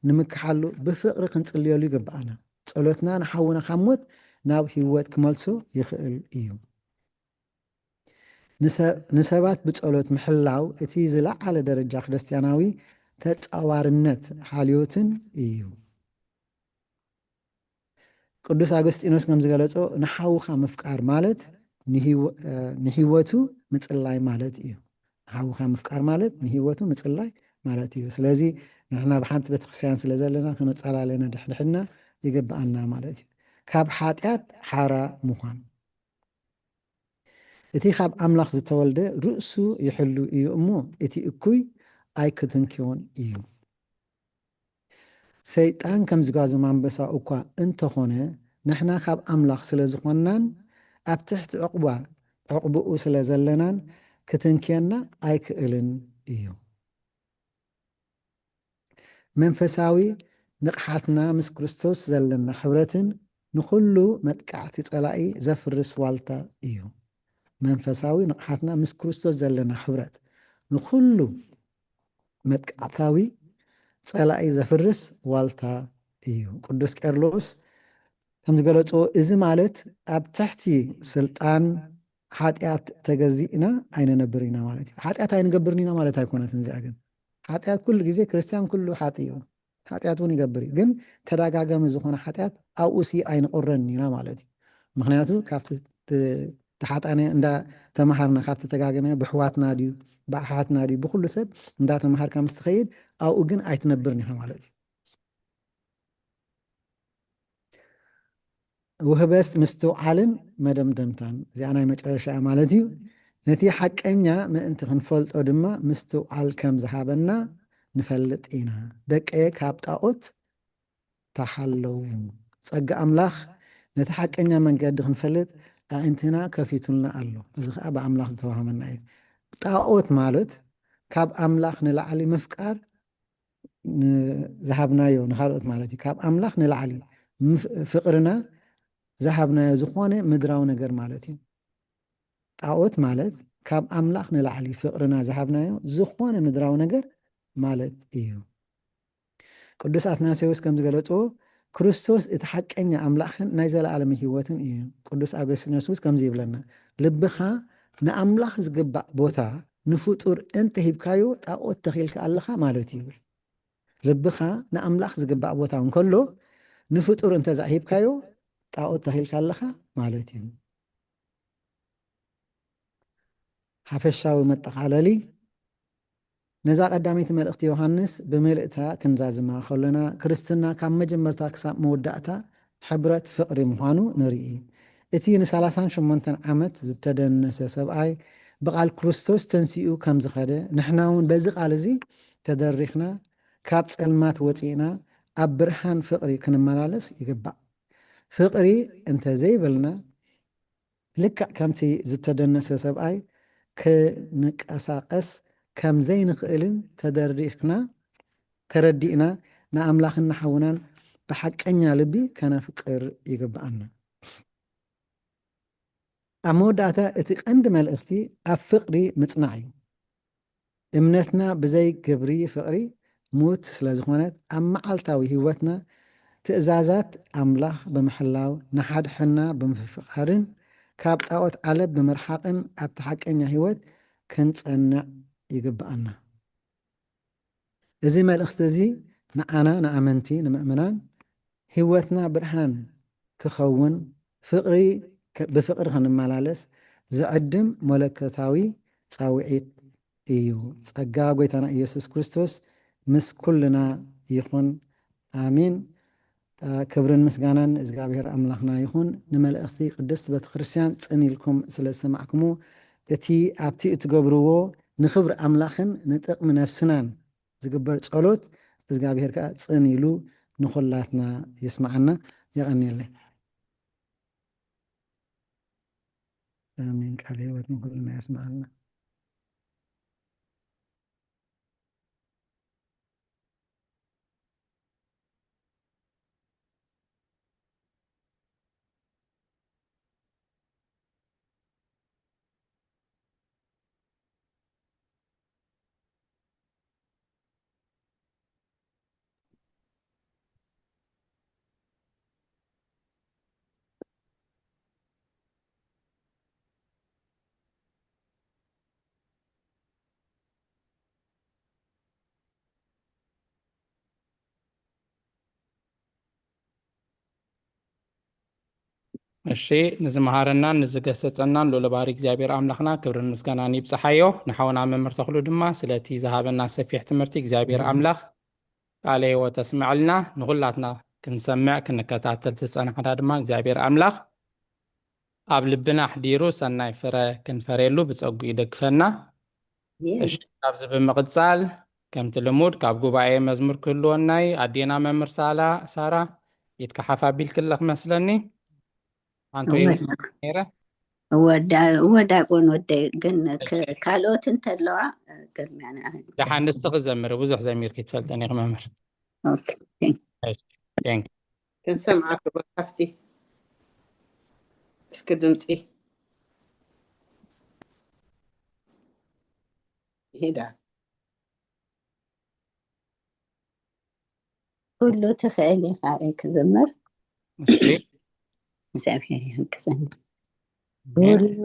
ንምክሓሉ ብፍቕሪ ክንጽልየሉ ይግብኣና። ጸሎትና ንሓውና ካብ ሞት ናብ ህይወት ክመልሶ ይኽእል እዩ። ንሰ-፣ ንሰባት ብጸሎት ምሕላው እቲ ዝለዓለ ደረጃ ክርስትያናዊ ተጻዋርነት ሓልዮትን እዩ። ቅዱስ ኣገስጢኖስ ከም ዝገለጾ፣ ንሓውኻ ምፍቃር ማለት ንህይወ-፣ እ፣ ንህይወቱ ምጽላይ ማለት እዩ። ንሓውኻ ምፍቃር ማለት ንህይወቱ ምጽላይ ማለት እዩ። ስለዚ ንሕና ብሓንቲ ቤተክርስትያን ስለ ዘለና፣ ክንጸላለና ድሕድሕድና ይግብኣና ማለት እዩ። ካብ ሓጢኣት ሓራ ምዃን። እቲ ካብ ኣምላኽ ዝተወልደ ርእሱ ይሕሉ እዩ እሞ፣ እቲ እኩይ ኣይክትንክዮን እዩ። ሰይጣን ከም ዝጓዘም ኣንበሳ እኳ እንተኾነ፣ ንሕና ካብ ኣምላኽ ስለ ዝኾንናን ኣብ ትሕቲ ዕቑባ፣ ዕቑብኡ ስለ ዘለናን ክትንክየና ኣይክእልን እዩ። መንፈሳዊ ንቕሓትና ምስ ክርስቶስ ዘለና ሕብረትን ንኹሉ መጥቃዕቲ ጸላኢ ዘፍርስ ዋልታ እዩ። መንፈሳዊ ንቕሓትና ምስ ክርስቶስ ዘለና ሕብረት ንኹሉ መጥቃዕታዊ ጸላኢ ዘፍርስ ዋልታ እዩ። ቅዱስ ቄርሎስ ከም ዝገለጾ፣ እዚ ማለት ኣብ ትሕቲ ስልጣን ሓጢኣት ተገዚእና ኣይንነብር ኢና ማለት እዩ። ሓጢኣት ኣይንገብርን ኢና ማለት ኣይኮነትን። እዚኣ ግን ሓጢኣት ኩሉ ግዜ ክርስትያን ኩሉ ሓጢ እዩ። ሓጢኣት እውን ይገብር እዩ። ግን ተደጋጋሚ ዝኾነ ሓጢኣት ኣብኡ ሲ ኣይንቑረን ኢና ማለት እዩ። ምኽንያቱ ካብቲ ት-፣ ተሓጣነ እንዳ ተምሃርና፣ ካብቲ ተጋገነ ብሕዋትና ድዩ ብኣሓትና ድዩ ብኩሉ ሰብ እንዳ ተምሃርካ ምስ ትኸይድ ኣብኡ ግን ኣይትነብርን ኢኻ ማለት እዩ። ውህበት ምስትውዓልን መደምደምታን፣ እዚኣ ናይ መጨረሻ እያ ማለት እዩ። ነቲ ሓቀኛ ምእንቲ ክንፈልጦ ድማ ምስትውዓል ከም ዝሃበና ንፈልጥ ኢና። ደቀየ ካብ ጣዖት ተሓለዉ። ጸጋ ኣምላኽ ነቲ ሓቀኛ መንገዲ ክንፈልጥ ኣዒንትና ከፊቱልና ኣሎ። እዚ ኸኣ ብኣምላኽ ዝተዋህበና እዩ። ጣዖት ማለት ካብ ኣምላኽ ንላዕሊ ምፍቃር ን-፣ ዝሃብናዮ ንኻልኦት ማለት እዩ። ካብ ኣምላኽ ንላዕሊ ምፍ-፣ ፍቕርና ዝሃብናዮ ዝኾነ ምድራዊ ነገር ማለት እዩ። ጣዖት ማለት ካብ ኣምላኽ ንላዕሊ ፍቕርና ዝሃብናዮ ዝኾነ ምድራዊ ነገር ማለት እዩ። ቅዱስ ኣትናቴዎስ ከም ዝገለጽዎ፣ ክርስቶስ እቲ ሓቀኛ ኣምላኽን ናይ ዘለኣለም ህይወትን እዩ። ቅዱስ ኣገስቲኖስ እውን ከምዚ ይብለና፣ ልብኻ ንኣምላኽ ዝግባእ ቦታ ንፍጡር እንተ ሂብካዮ፣ ጣዖት ተኺልካ ኣለኻ ማለት እዩ ይብል። ልብኻ ንኣምላኽ ዝግባእ ቦታ እንከሎ፣ ንፍጡር እንተ ሂብካዮ፣ ጣዖት ተኺልካ ኣለኻ ማለት እዩ። ሓፈሻዊ መጠቓለሊ፣ ነዛ ቀዳመይቲ መልእኽቲ ዮሃንስ ብምልእታ ክንዛዝማ ከሎና፣ ክርስትና ካብ መጀመርታ ክሳብ መወዳእታ ሕብረት ፍቕሪ ምዃኑ ንርኢ። እቲ ንሰላሳን ሸሞንተን ዓመት ዝተደነሰ ሰብኣይ ብቓል ክርስቶስ ተንሲኡ ከም ዝኸደ፣ ንሕና እውን በዚ ቃል እዚ ተደሪኽና ካብ ጸልማት ወጺእና ኣብ ብርሃን ፍቕሪ ክንመላለስ ይግባእ። ፍቕሪ እንተ ዘይብልና፣ ልክዕ ከምቲ ዝተደነሰ ሰብኣይ ክንቀሳቐስ ከም ዘይንኽእልን ተደሪኽና፣ ተረዲእና ንኣምላኽን ንሓውናን ብሓቀኛ ልቢ ከነፍቅር ይግብኣና። ኣብ መወዳእታ እቲ ቀንዲ መልእኽቲ ኣብ ፍቕሪ ምጽናዕ እዩ። እምነትና ብዘይ ግብሪ ፍቕሪ ምውት ስለ ዝኾነት፣ ኣብ መዓልታዊ ህይወትና ትእዛዛት ኣምላኽ ብምሕላው፣ ንሓድሕድና ብምፍቕቃርን ካብ ጣዖት ዓለም ብምርሓቕን ኣብቲ ሓቀኛ ህይወት ክንጸንዕ ይግብኣና። እዚ መልእኽቲ እዚ ንዓና ንኣመንቲ ንምእመናን ህይወትና ብርሃን ክኸውን ፍቕሪ፣ ብፍቕሪ ክንመላለስ ዝዕድም መለኮታዊ ጻውዒት እዩ። ጸጋ ጎይታና ኢየሱስ ክርስቶስ ምስ ኩልና ይኹን። ኣሜን። አ፣ ክብርን ምስጋናን ንእግዚኣብሔር ኣምላኽና ይኹን። ንመልእኽቲ ቅድስት ቤተክርስትያን ጽን ኢልኩም ስለ ዝሰማዕኩሞ፣ እቲ ኣብቲ እትገብርዎ ንኽብሪ ኣምላኽን ንጥቕሚ ነፍስናን ዝግበር ጸሎት እግዚኣብሔር ከኣ ጽን ኢሉ ንኹላትና የስምዓና። የቐንየለይ። ኣሜን። ቃል ህይወት ንኹልና የስምዓልና። እሺ፣ ንዝመሃረናን ንዝገሰጸናን ልዑለ ባህሪ እግዚኣብሔር ኣምላኽና ክብርን ምስጋናን ይብጽሓዮ። ንሓውና መምህር ተኽሉ ድማ ስለቲ ዝሃበና ሰፊሕ ትምህርቲ እግዚኣብሔር ኣምላኽ ቃለ ሕይወት ኣስምዐልና። ንኹላትና ክንሰምዕ ክንከታተል ዝጸናሕና ድማ እግዚኣብሔር ኣምላኽ ኣብ ልብና ኣሕዲሩ ሰናይ ፍረ ክንፈርየሉ ብጸጉ ይደግፈና። እሺ፣ ካብዚ ብምቕጻል ከምቲ ልሙድ ካብ ጉባኤ መዝሙር ክህልወና እዩ። ኣዴና መምህር ሳላ ሳራ ኢድካ ሓፍ ኣቢልክለኽ መስለኒ። ሓንቲ ወይ ነይረ። ወዳ ወዳቆን ወደ ግን ክ- ካልኦት እንተለዋ ቅድሚያ ንኣ- ደሓን ንስኺ ዘምሪ፣ ብዙሕ ዘሚርኪ ትፈልጠን ኢኺ መምህር። ኦኬ፣ thank you። Thank you። ክንሰምዓ ክብር ሓፍቲ። እስኪ ድምፂ ሄዳ። ኩሉ ትኽእል ኢኻ። ክዝምር እሺ፣ እግዚኣብሔር ይሕግዘኒ። ኩሉ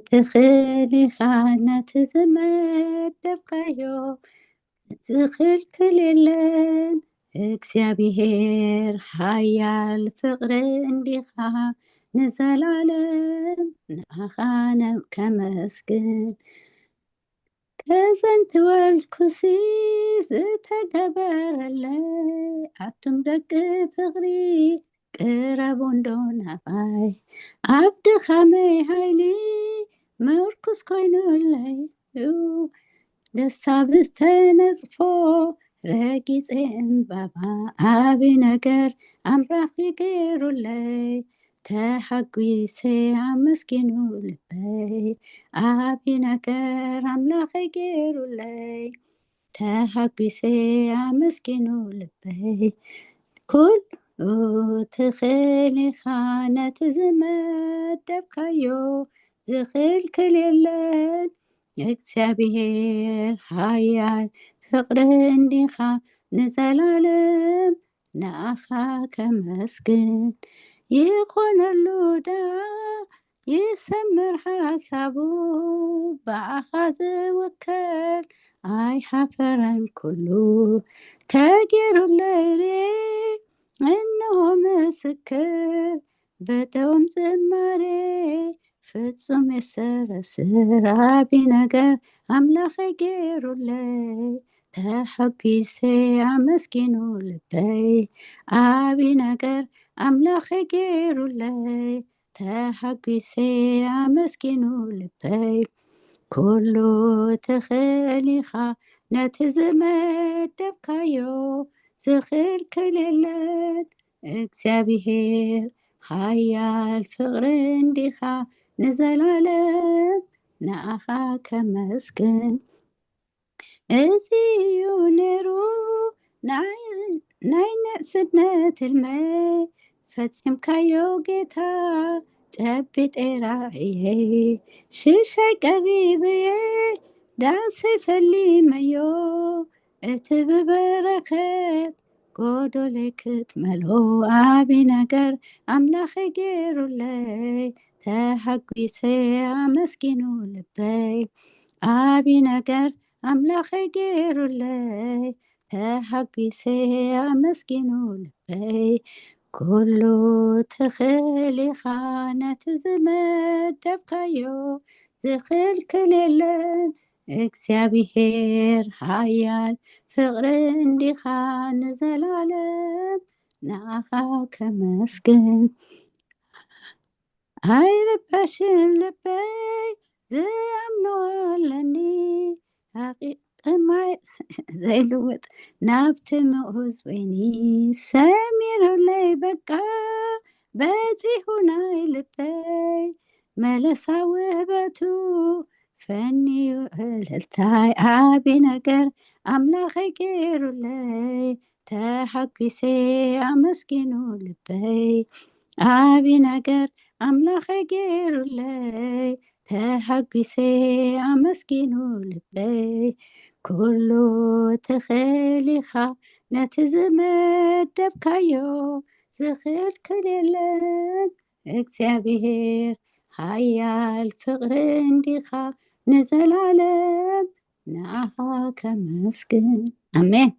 ትኽእል ኢኻ፣ ነቲ ዝመደብካዮ ዝኽልክል የለን። እግዚኣብሔር ሓያል ፍቕሪ እንዲኻ ንዘላለም ንኣኻ ነ- ከመስግን። ከዘንትወልኩሲ ዝተገበረለይ ኣቱም ደቂ ፍቕሪ ቅረቡ እንዶ ናባይ ኣብ ድኻመይ ሃይሊ ምርኩስ ኮይኑለይ እዩ። ደስታ ብተነጽፎ ረጊጸ እምባባ ዓቢ ነገር ኣምላኽ ገይሩለይ ተሓጒሰ ኣመስጊኑ ልበይ ዓቢ ነገር ኣምላኸይ ገይሩለይ ተሓጒሰ ኣመስጊኑ ልበይ ኩሉ ትኽእል ኢኻ ነቲ ዝመደብካዮ ዝኽልክል የለን እግዚኣብሔር ሓያል ፍቕሪ እንዲኻ ንዘላለም ንኣኻ ከመስግን ይኾነሉ ደኣ ይሰምር ሓሳቡ ብኣኻ ዝውከል ኣይሓፈረን ኩሉ ተጌሩለይ ርኤ እንሆ ምስክር በቶም ዝማሬ ፍጹም የሰረስር ዓቢ ነገር ኣምላኸ ገይሩለይ ተሐጒሰ ኣመስጊኑ ልበይ ዓቢ ነገር ኣምላኸ ገይሩለይ ተሐጒሰ ኣመስጊኑ ልበይ ኩሉ ትኽእል ኢኻ ነቲ ዝመደብካዮ ዝኽልክል የለን እግዚኣብሔር ሓያል ፍቕሪ እንዲኻ ንዘላለም ንኣኻ ከመስግን እዚ እዩ ነይሩ ናይ ንእስነት ህልመይ ፈጺምካዮ ጌታ ጨቢጠ ራእየይ ሽሻይ ቀሪበየ ዳሰይ ሰሊመዮ እቲ ብበረኸት ጎዶለይ ክትመልኦ ዓቢ ነገር ኣምላኸ ገይሩለይ ተሐጒሰ ኣመስጊኑ ልበይ ዓቢ ነገር ኣምላኸ ገይሩለይ ተሐጒሰ ኣመስጊኑ ልበይ ኩሉ ትኽእል ኢኻ ነቲ ዝመደብካዮ ዝኽልክል የለን እግዚኣብሔር ሓያል ፍቕሪ እንዲኻ ንዘላለም ንኣኻ ከመስግን ኣይርበሽን ልበይ ዝኣምኖ ኣለኒ ኣቂጥማይ ዘይልውጥ ናብቲ ምኡዝ ወይኒ ሰሚሩለይ በቃ በጺሑ ናይ ልበይ መለሳ ውህበቱ ፈንዩ እልልታይ ዓቢ ነገር ኣምላኸይ ገይሩለይ ተሐጒሰ ኣመስጊኑ ልበይ ዓቢ ነገር ኣምላኸይ ገይሩለይ ተሐጒሰ ኣመስጊኑ ልበይ ኩሉ ትኽእል ኢኻ ነቲ ዝመደብካዮ ዝኽልክል የለን እግዚኣብሔር ሓያል ፍቕሪ እንዲኻ ንዘላለም ንኣኻ ከመስግን ኣሜን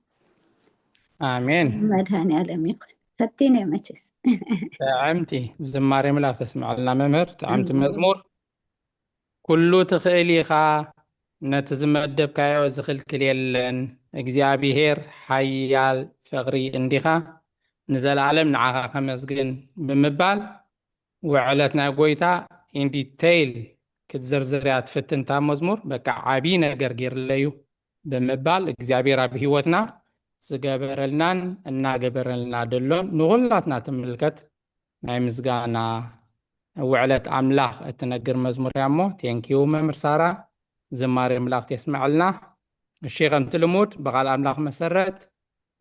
ኣሜን መድሃኒ ኣለም ይኹን ፈቲነ መቸስ። ጥዕምቲ ዝማሬ ኣምላኽ ተስምዐልና መምህር። ጥዕምቲ ኣሜን። መዝሙር። ኩሉ ትኽእል ኢኻ፣ ነቲ ዝመደብካዮ ዝኽልክል የለን። እግዚኣብሄር ሓያል ፍቕሪ እንዲኻ፣ ንዘለኣለም ንዓኻ ከመስግን ብምባል ውዕለት ናይ ጎይታ in detail ክትዝርዝር እያ ትፍትን። እታ መዝሙር በቃ ዓብዪ ነገር ገይርለዩ ብምባል እግዚኣብሔር ኣብ ህይወትና ዝገበረልናን እናገበረልና ደሎን ንኹላትና ትምልከት ናይ ምስጋና ውዕለት ኣምላኽ እትነግር መዝሙር እያ። እሞ ቴንኪዩ መምህር ሳራ፣ ዝማሬ መላእክት የስምዐልና። እሺ፣ ከምቲ ልሙድ ብቓል ኣምላኽ መሰረት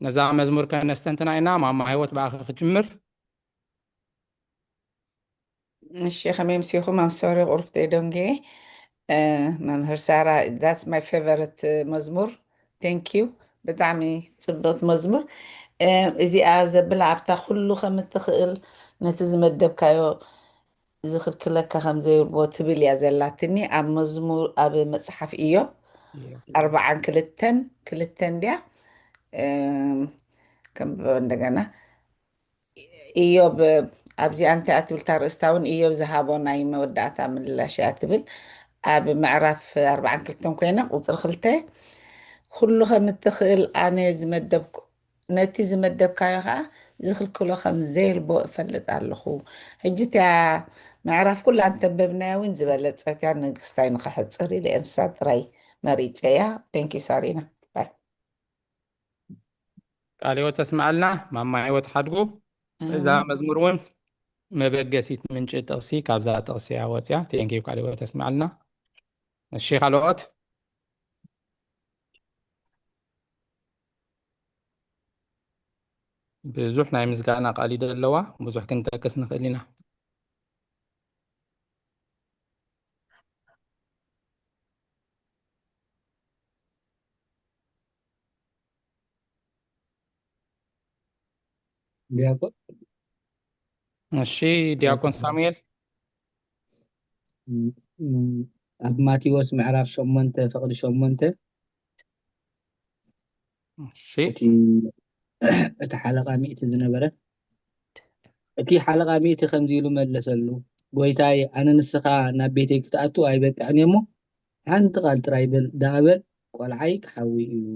ነዛ መዝሙር ከነስተንትና ኢና። ማማ ህይወት ብኣኺ ክጅምር። እሺ፣ ከመይ ምሲኹም? I'm sorry ቁሩብ ተደንጊየ። መምህር ሳራ፣ that's my favorite መዝሙር። Thank you። ብጣዕሚ ጽብቕቲ መዝሙር። እዚኣ ዘብላ ኣብታ ኩሉ ከም እትኽእል ነቲ ዝመደብካዮ ዝኽልክለካ ከም ዘይብልዎ ትብል እያ ዘላትኒ። ኣብ መዝሙር፣ ኣብ መጽሓፍ ኢዮብ ኣርባዓን ክልተን ክልተን ድያ? ከም እንደገና ኢዮብ ኣብዚኣ እንታይ እያ ትብል? እታ ርእስታ እውን ኢዮብ ዝሃቦ ናይ መወዳእታ ምላሽ እያ ትብል። ኣብ ምዕራፍ ኣርባዓን ክልተን ኮይና ቁፅሪ ክልተ፣ ኩሉ ከም እትኽእል ኣነ ዝመደብኩ፣ ነቲ ዝመደብካዮ ከዓ ዝኽልክሎ ከም ዘየልቦ እፈልጥ ኣለኹ። ሕጂ እቲያ ምዕራፍ ኩላ እንተንበብናያ እውን ዝበለፀት እያ። ንግስታይ ንኸሕፅር ኢለ እንስሳ ጥራይ መሪፀ እያ። Thank you ሳሪና። ባይ። ቃለ ህይወት ተስምዐልና ማማ ህይወት ሓድጉ። እዛ መዝሙር እውን መበገሲት ምንጪ ጥቕሲ ካብዛ ጥቕሲ እያ ወፅያ። ቴንኪዩ ቃለ ህይወት ተስምዐልና። እሺ ካልኦት? ብዙሕ ናይ ምስጋና ቃል እዩ ዘለዋ፣ ብዙሕ ክንጠቅስ ንኽእል ኢና። ዲያቆን እሺ ዲያቆን ሳሙኤል። ም- ም- ኣብ ማቴዎስ ምዕራፍ ሸሞንተ ፍቕዲ ሸሞንተ እሺ እቲ እቲ ሓለቓ ሚእቲ ዝነበረ እቲ ሓለቓ ሚእቲ ከምዚ ኢሉ መለሰሉ፣ ጎይታይ፣ ኣነ ንስኻ ናብ ቤተይ ክትኣቱ ኣይበቅዕን እየ እሞ ሓንቲ ቃል ጥራይ በል፣ ደኣ በል፣ ቆልዓይ ክሓዊ እዩ።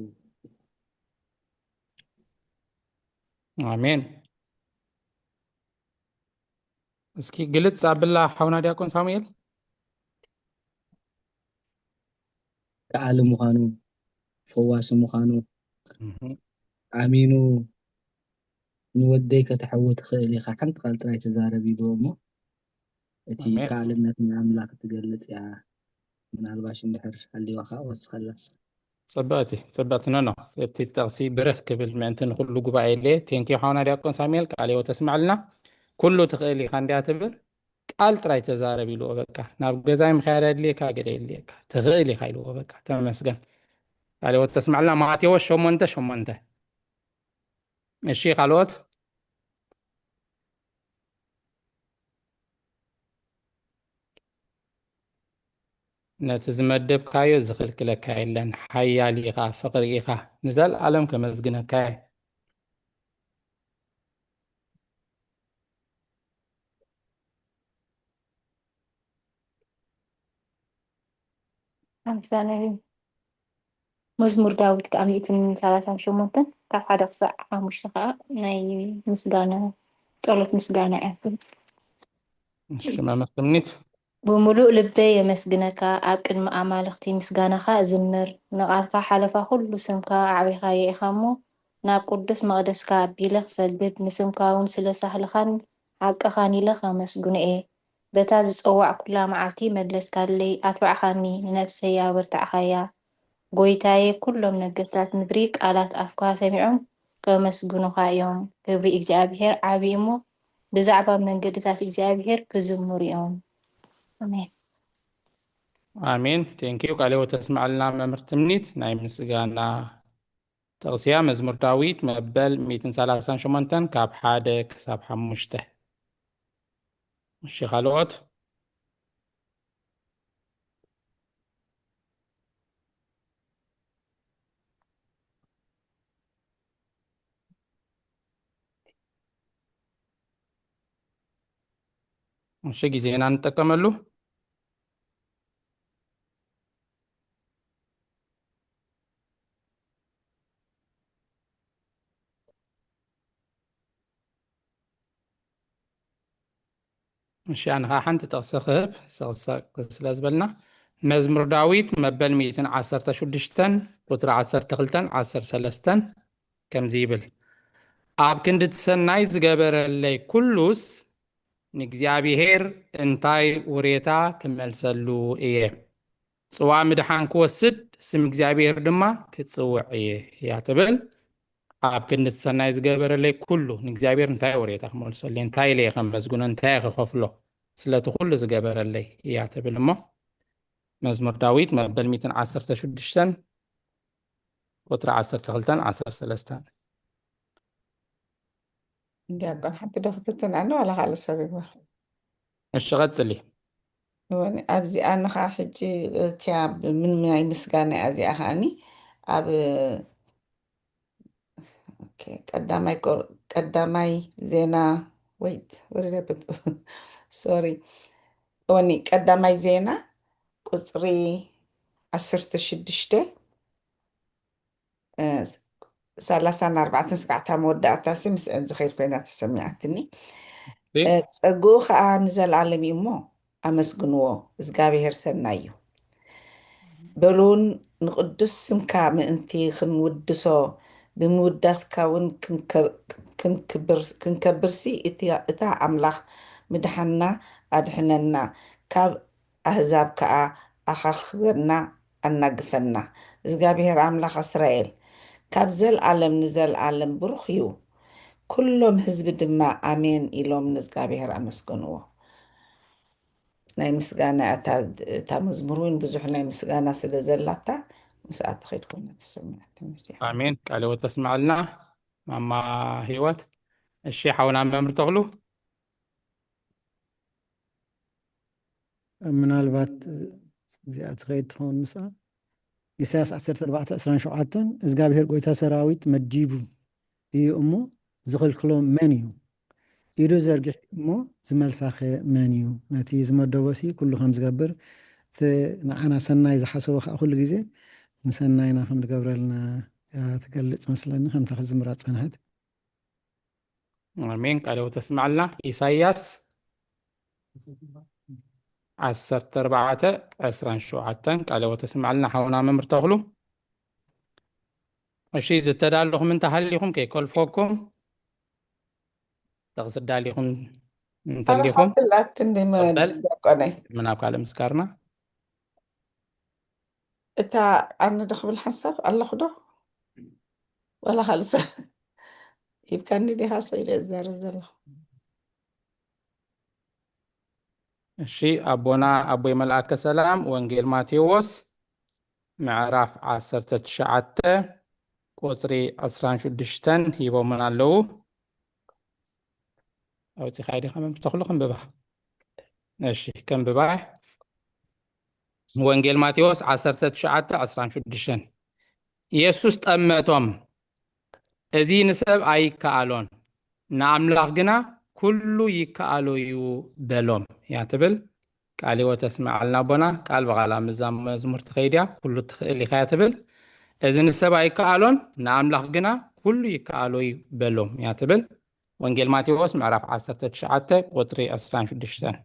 ኣሜን። እስኪ ግልጽ ኣብላ ሓውና ዲያቆን ሳሙኤል። ከኣሊ ምዃኑ፣ ፈዋሲ ምዃኑ እህ፣ ኣሚኑ ንወደይ ከተሕዊ ትኽእል ኢኻ፣ ሓንቲ ቃል ጥራይ ተዛረብ ኢልዎ እሞ እቲ ኣሜን። ከኣልነት ናይ ኣምላኽ ትገልጽ እያ። ምናልባሽ እንድሕር ሃልይዋ ከዓ ወስኸላስ። ጽብቕቲ ጽብቕቲ ኖኖ እቲ ጥቕሲ ብርኽ ክብል ምእንቲ ንኩሉ ጉባኤ ኢለ። ቴንኪዩ ሓውና ዲያቆን ሳሙኤል ቃለ ህይወት ተስምዐልና። ኩሉ ትኽእል ኢኻ እንድያ ትብል ቃል ጥራይ ተዛረብ ኢልዎ በቃ። ናብ ገዛይ ምኽያድ ኣድልየካ ገለ የድልየካ ትኽእል ኢኻ ኢልዎ በቃ። ተመስገን ቃለ ህይወት ተስምዐልና። ማቴዎስ ሸሞንተ ሸሞንተ። እሺ ካልኦት? ነቲ ዝመደብካዮ ዝኽልክለካ የለን፣ ሓያል ኢኻ፣ ፍቕሪ ኢኻ፣ ንዘለኣለም ከመስግነካ እየ። ሓምሳ ናይ መዝሙር ዳዊት ከዓ ሚእትን ሰላሳን ሸሞንተን ካብ ሓደ ክሳዕ ሓሙሽተ ከዓ ናይ ምስጋና ጸሎት ምስጋና እያ። እሺ መምህር ትምኒት። ብምሉእ ልበይ የመስግነካ፣ ኣብ ቅድሚ ኣማልኽቲ ምስጋናኻ እዝምር። ንቓልካ ሓለፋ ኩሉ ስምካ ኣዕቢኻዮ ኢኻ እሞ፣ ናብ ቅዱስ መቕደስካ ኣቢለ ክሰግድ፣ ንስምካ እውን ስለ ሳህልኻን ሓቅኻን ኢለ ከመስግኖ እየ። በታ ዝጸዋዕኩላ መዓልቲ መለስካለይ፣ ኣትባዕኻኒ፣ ንነፍሰይ ኣበርታዕካያ። ጐይታየ፣ ኵሎም ነገስታት ምድሪ ቃላት ኣፍካ ሰሚዖም ከመስግኑኻ እዮም። ክብሪ እግዚኣብሄር ዓቢ እሞ፣ ብዛዕባ መንገድታት እግዚኣብሄር ክዝምሩ እዮም። ኣሜን። ኣሜን። ቴንኪዩ ቃለ ህይወት ተስምዓልና መምህር ትምኒት። ናይ ምስጋና ጥቕስያ መዝሙር ዳዊት መበል ሚእትን ሰላሳን ሸሞንተን ካብ ሓደ ክሳብ ሓሙሽተ። እሺ ካልኦት? እሺ፣ ግዜና ንጠቀመሉ። እሺ፣ ኣነ ኸዓ ሓንቲ ጥቕሲ ክህብ፣ ሰቕሰቕ ስለ ዝበልና፣ መዝሙር ዳዊት መበል ሚእትን ዓሰርተ ሽዱሽተን፣ ቁጽሪ ዓሰርተ ክልተን ዓሰርተ ሰለስተን ከምዚ ይብል፣ ኣብ ክንዲ እቲ ሰናይ ዝገበረለይ ኩሉስ፣ ንእግዚኣብሔር እንታይ ውሬታ ክመልሰሉ እየ? ጽዋ ምድሓን ክወስድ፣ ስም እግዚኣብሔር ድማ ክጽውዕ እየ እያ ትብል። ኣብ ክንዲ እቲ ሰናይ ዝገበረለይ ኩሉ፣ ንእግዚኣብሔር እንታይ ውሬታ ክመልሰሉ እየ? እንታይ ኢለ እየ ከመስግኖ? እንታይ እየ ክኸፍሎ? ስለቲ ኩሉ ዝገበረለይ እያ ትብል እሞ፣ መዝሙር ዳዊት መበል ሚእትን ዓሰርተ ሽዱሽተን፣ ቁጽሪ ዓሰርተ ክልተን ዓሰርተ ሰለስተን። ዲያቆን ሓንቲ ዶ ክትትንዐኒ ዋላ ካልእ ሰብ ይግበር? እሺ፣ ቀጽሊ። እወኒ፣ ኣብዚኣ ንኻ ሕጂ እቲያ ምን ናይ ምስጋና እያ። እዚኣ ከኣኒ ኣብ፣ ኦኬ፣ ቀዳማይ ቆር-፣ ቀዳማይ ዜና፣ ወይት፣ ወደ ደብት፣ ሶሪ። እወኒ፣ ቀዳማይ ዜና ቁጽሪ ዓሰርተ ሽዱሽተ፣ እ፣ ሰላሳን ኣርባዕተን ስጋዕታ መወዳእታ ሲ ምስአን ዝኸይድ ኮይና ተሰሚዓትኒ። እ፣ ጸግኡ ኸኣ ንዘለኣለም እዩ እሞ ኣመስግንዎ፣ እግዚኣብሔር ሰናይ እዩ። በሉ እውን ንቕዱስ ስምካ ምእንቲ ክንውድሶ፣ ብምውዳስካ እውን ክንከ-፣ ክንክብር-፣ ክንከብርሲ እቲ፣ እታ ኣምላኽ ምድሓንና ኣድሕነና፣ ካብ ኣህዛብ ከኣ ኣኻኽበና ኣናግፈና። እግዚኣብሔር ኣምላኽ እስራኤል ካብ ዘልኣለም ንዘልኣለም ብሩኽ እዩ። ኩሎም ህዝቢ ድማ ኣሜን ኢሎም ንእግዚኣብሔር ኣመስገንዎ። ናይ ምስጋና እታ፣ እታ መዝሙር እውን ብዙሕ ናይ ምስጋና ስለ ዘላታ ምስኣ ትኸይድ ኮይና ተሰሚዓትኒ እዚኣ። ኣሜን። ቃለ ሕይወት ተስምዐልና ማማ ህይወት። እሺ ሓውና መምህር ተኽሉ። ምናልባት እዚኣ ትኸይድ ትኸውን ምስኣ። ኢሳያስ ዓሰርተ ኣርባዕተ ዕስራን ሸውዓተን እግዚኣብሔር ጎይታ ሰራዊት መዲቡ እዩ እሞ ዝኽልክሎ መን እዩ? ኢዱ ዘርጊሑ እሞ ዝመልሳኸ መን እዩ? ነቲ ዝመደቦ ሲ ኩሉ ከም ዝገብር፣ እቲ ንዓና ሰናይ ዝሓሰቦ ከዓ ኩሉ ግዜ ንሰናይና ከም ዝገብረልና እያ ትገልጽ መስለኒ፣ ከምታ ክትዝምራ ዝጸንሐት። ኣሜን። ቃለ ሕይወት ተስምዓልና። ኢሳይያስ ዓሰርተ ኣርባዕተ ዕስራን ሸውዓተን ቃለ ሕይወት ተስምዓልና ሓውና መምህር ተኽሉ። እሺ፣ ዝተዳለኹም እንተሃሊኹም ከይከልፈኩም፣ ጥቕሲ ዳሊኹም እንተሊኹም፣ ሓብላት እንደ በል። ዲያቆነይ። ምናብ ካልእ ምስካርና። እታ ኣነ ዶ ክብል ሓሳብ ኣለኹ ዶ? ዋላ ካልእ ሰብ ሂብካኒ ዲኻ? ስኢለ ዝዛረብ ዘለኹ። እሺ፣ ኣቦና ኣቦይ መልኣከ ሰላም ወንጌል ማቴዎስ ምዕራፍ ዓሰርተ ትሽዓተ ቁጽሪ ዕስራን ሽዱሽተን ሂቦምና ኣለዉ። ኣውጺኻ ዲኻ መምህር ተኽሉ? ከንብባ። እሺ፣ ከንብባ። ወንጌል ማቴዎስ ዓሰርተ ትሽዓተ ዕስራን ሽዱሽተን። ኢየሱስ ጠመቶም፣ እዚ ንሰብ ኣይከኣሎን፣ ንኣምላኽ ግና ኩሉ ይከኣሎ እዩ በሎም እያ ትብል። ቃለ ሕይወት ተስምዓልና ኣቦና። ቃል ብቓል ኣብ ምዛም መዝሙር ትኸይድ እያ፣ ኩሉ ትኽእል ኢኻ እያ ትብል። እዚ ንሰብ ኣይከኣሎን፣ ንኣምላኽ ግና ኩሉ ይከኣሎ እዩ በሎም እያ ትብል። ወንጌል ማቴዎስ ምዕራፍ ዓሰርተ ትሽዓተ ቁጽሪ ዕስራን ሽዱሽተን።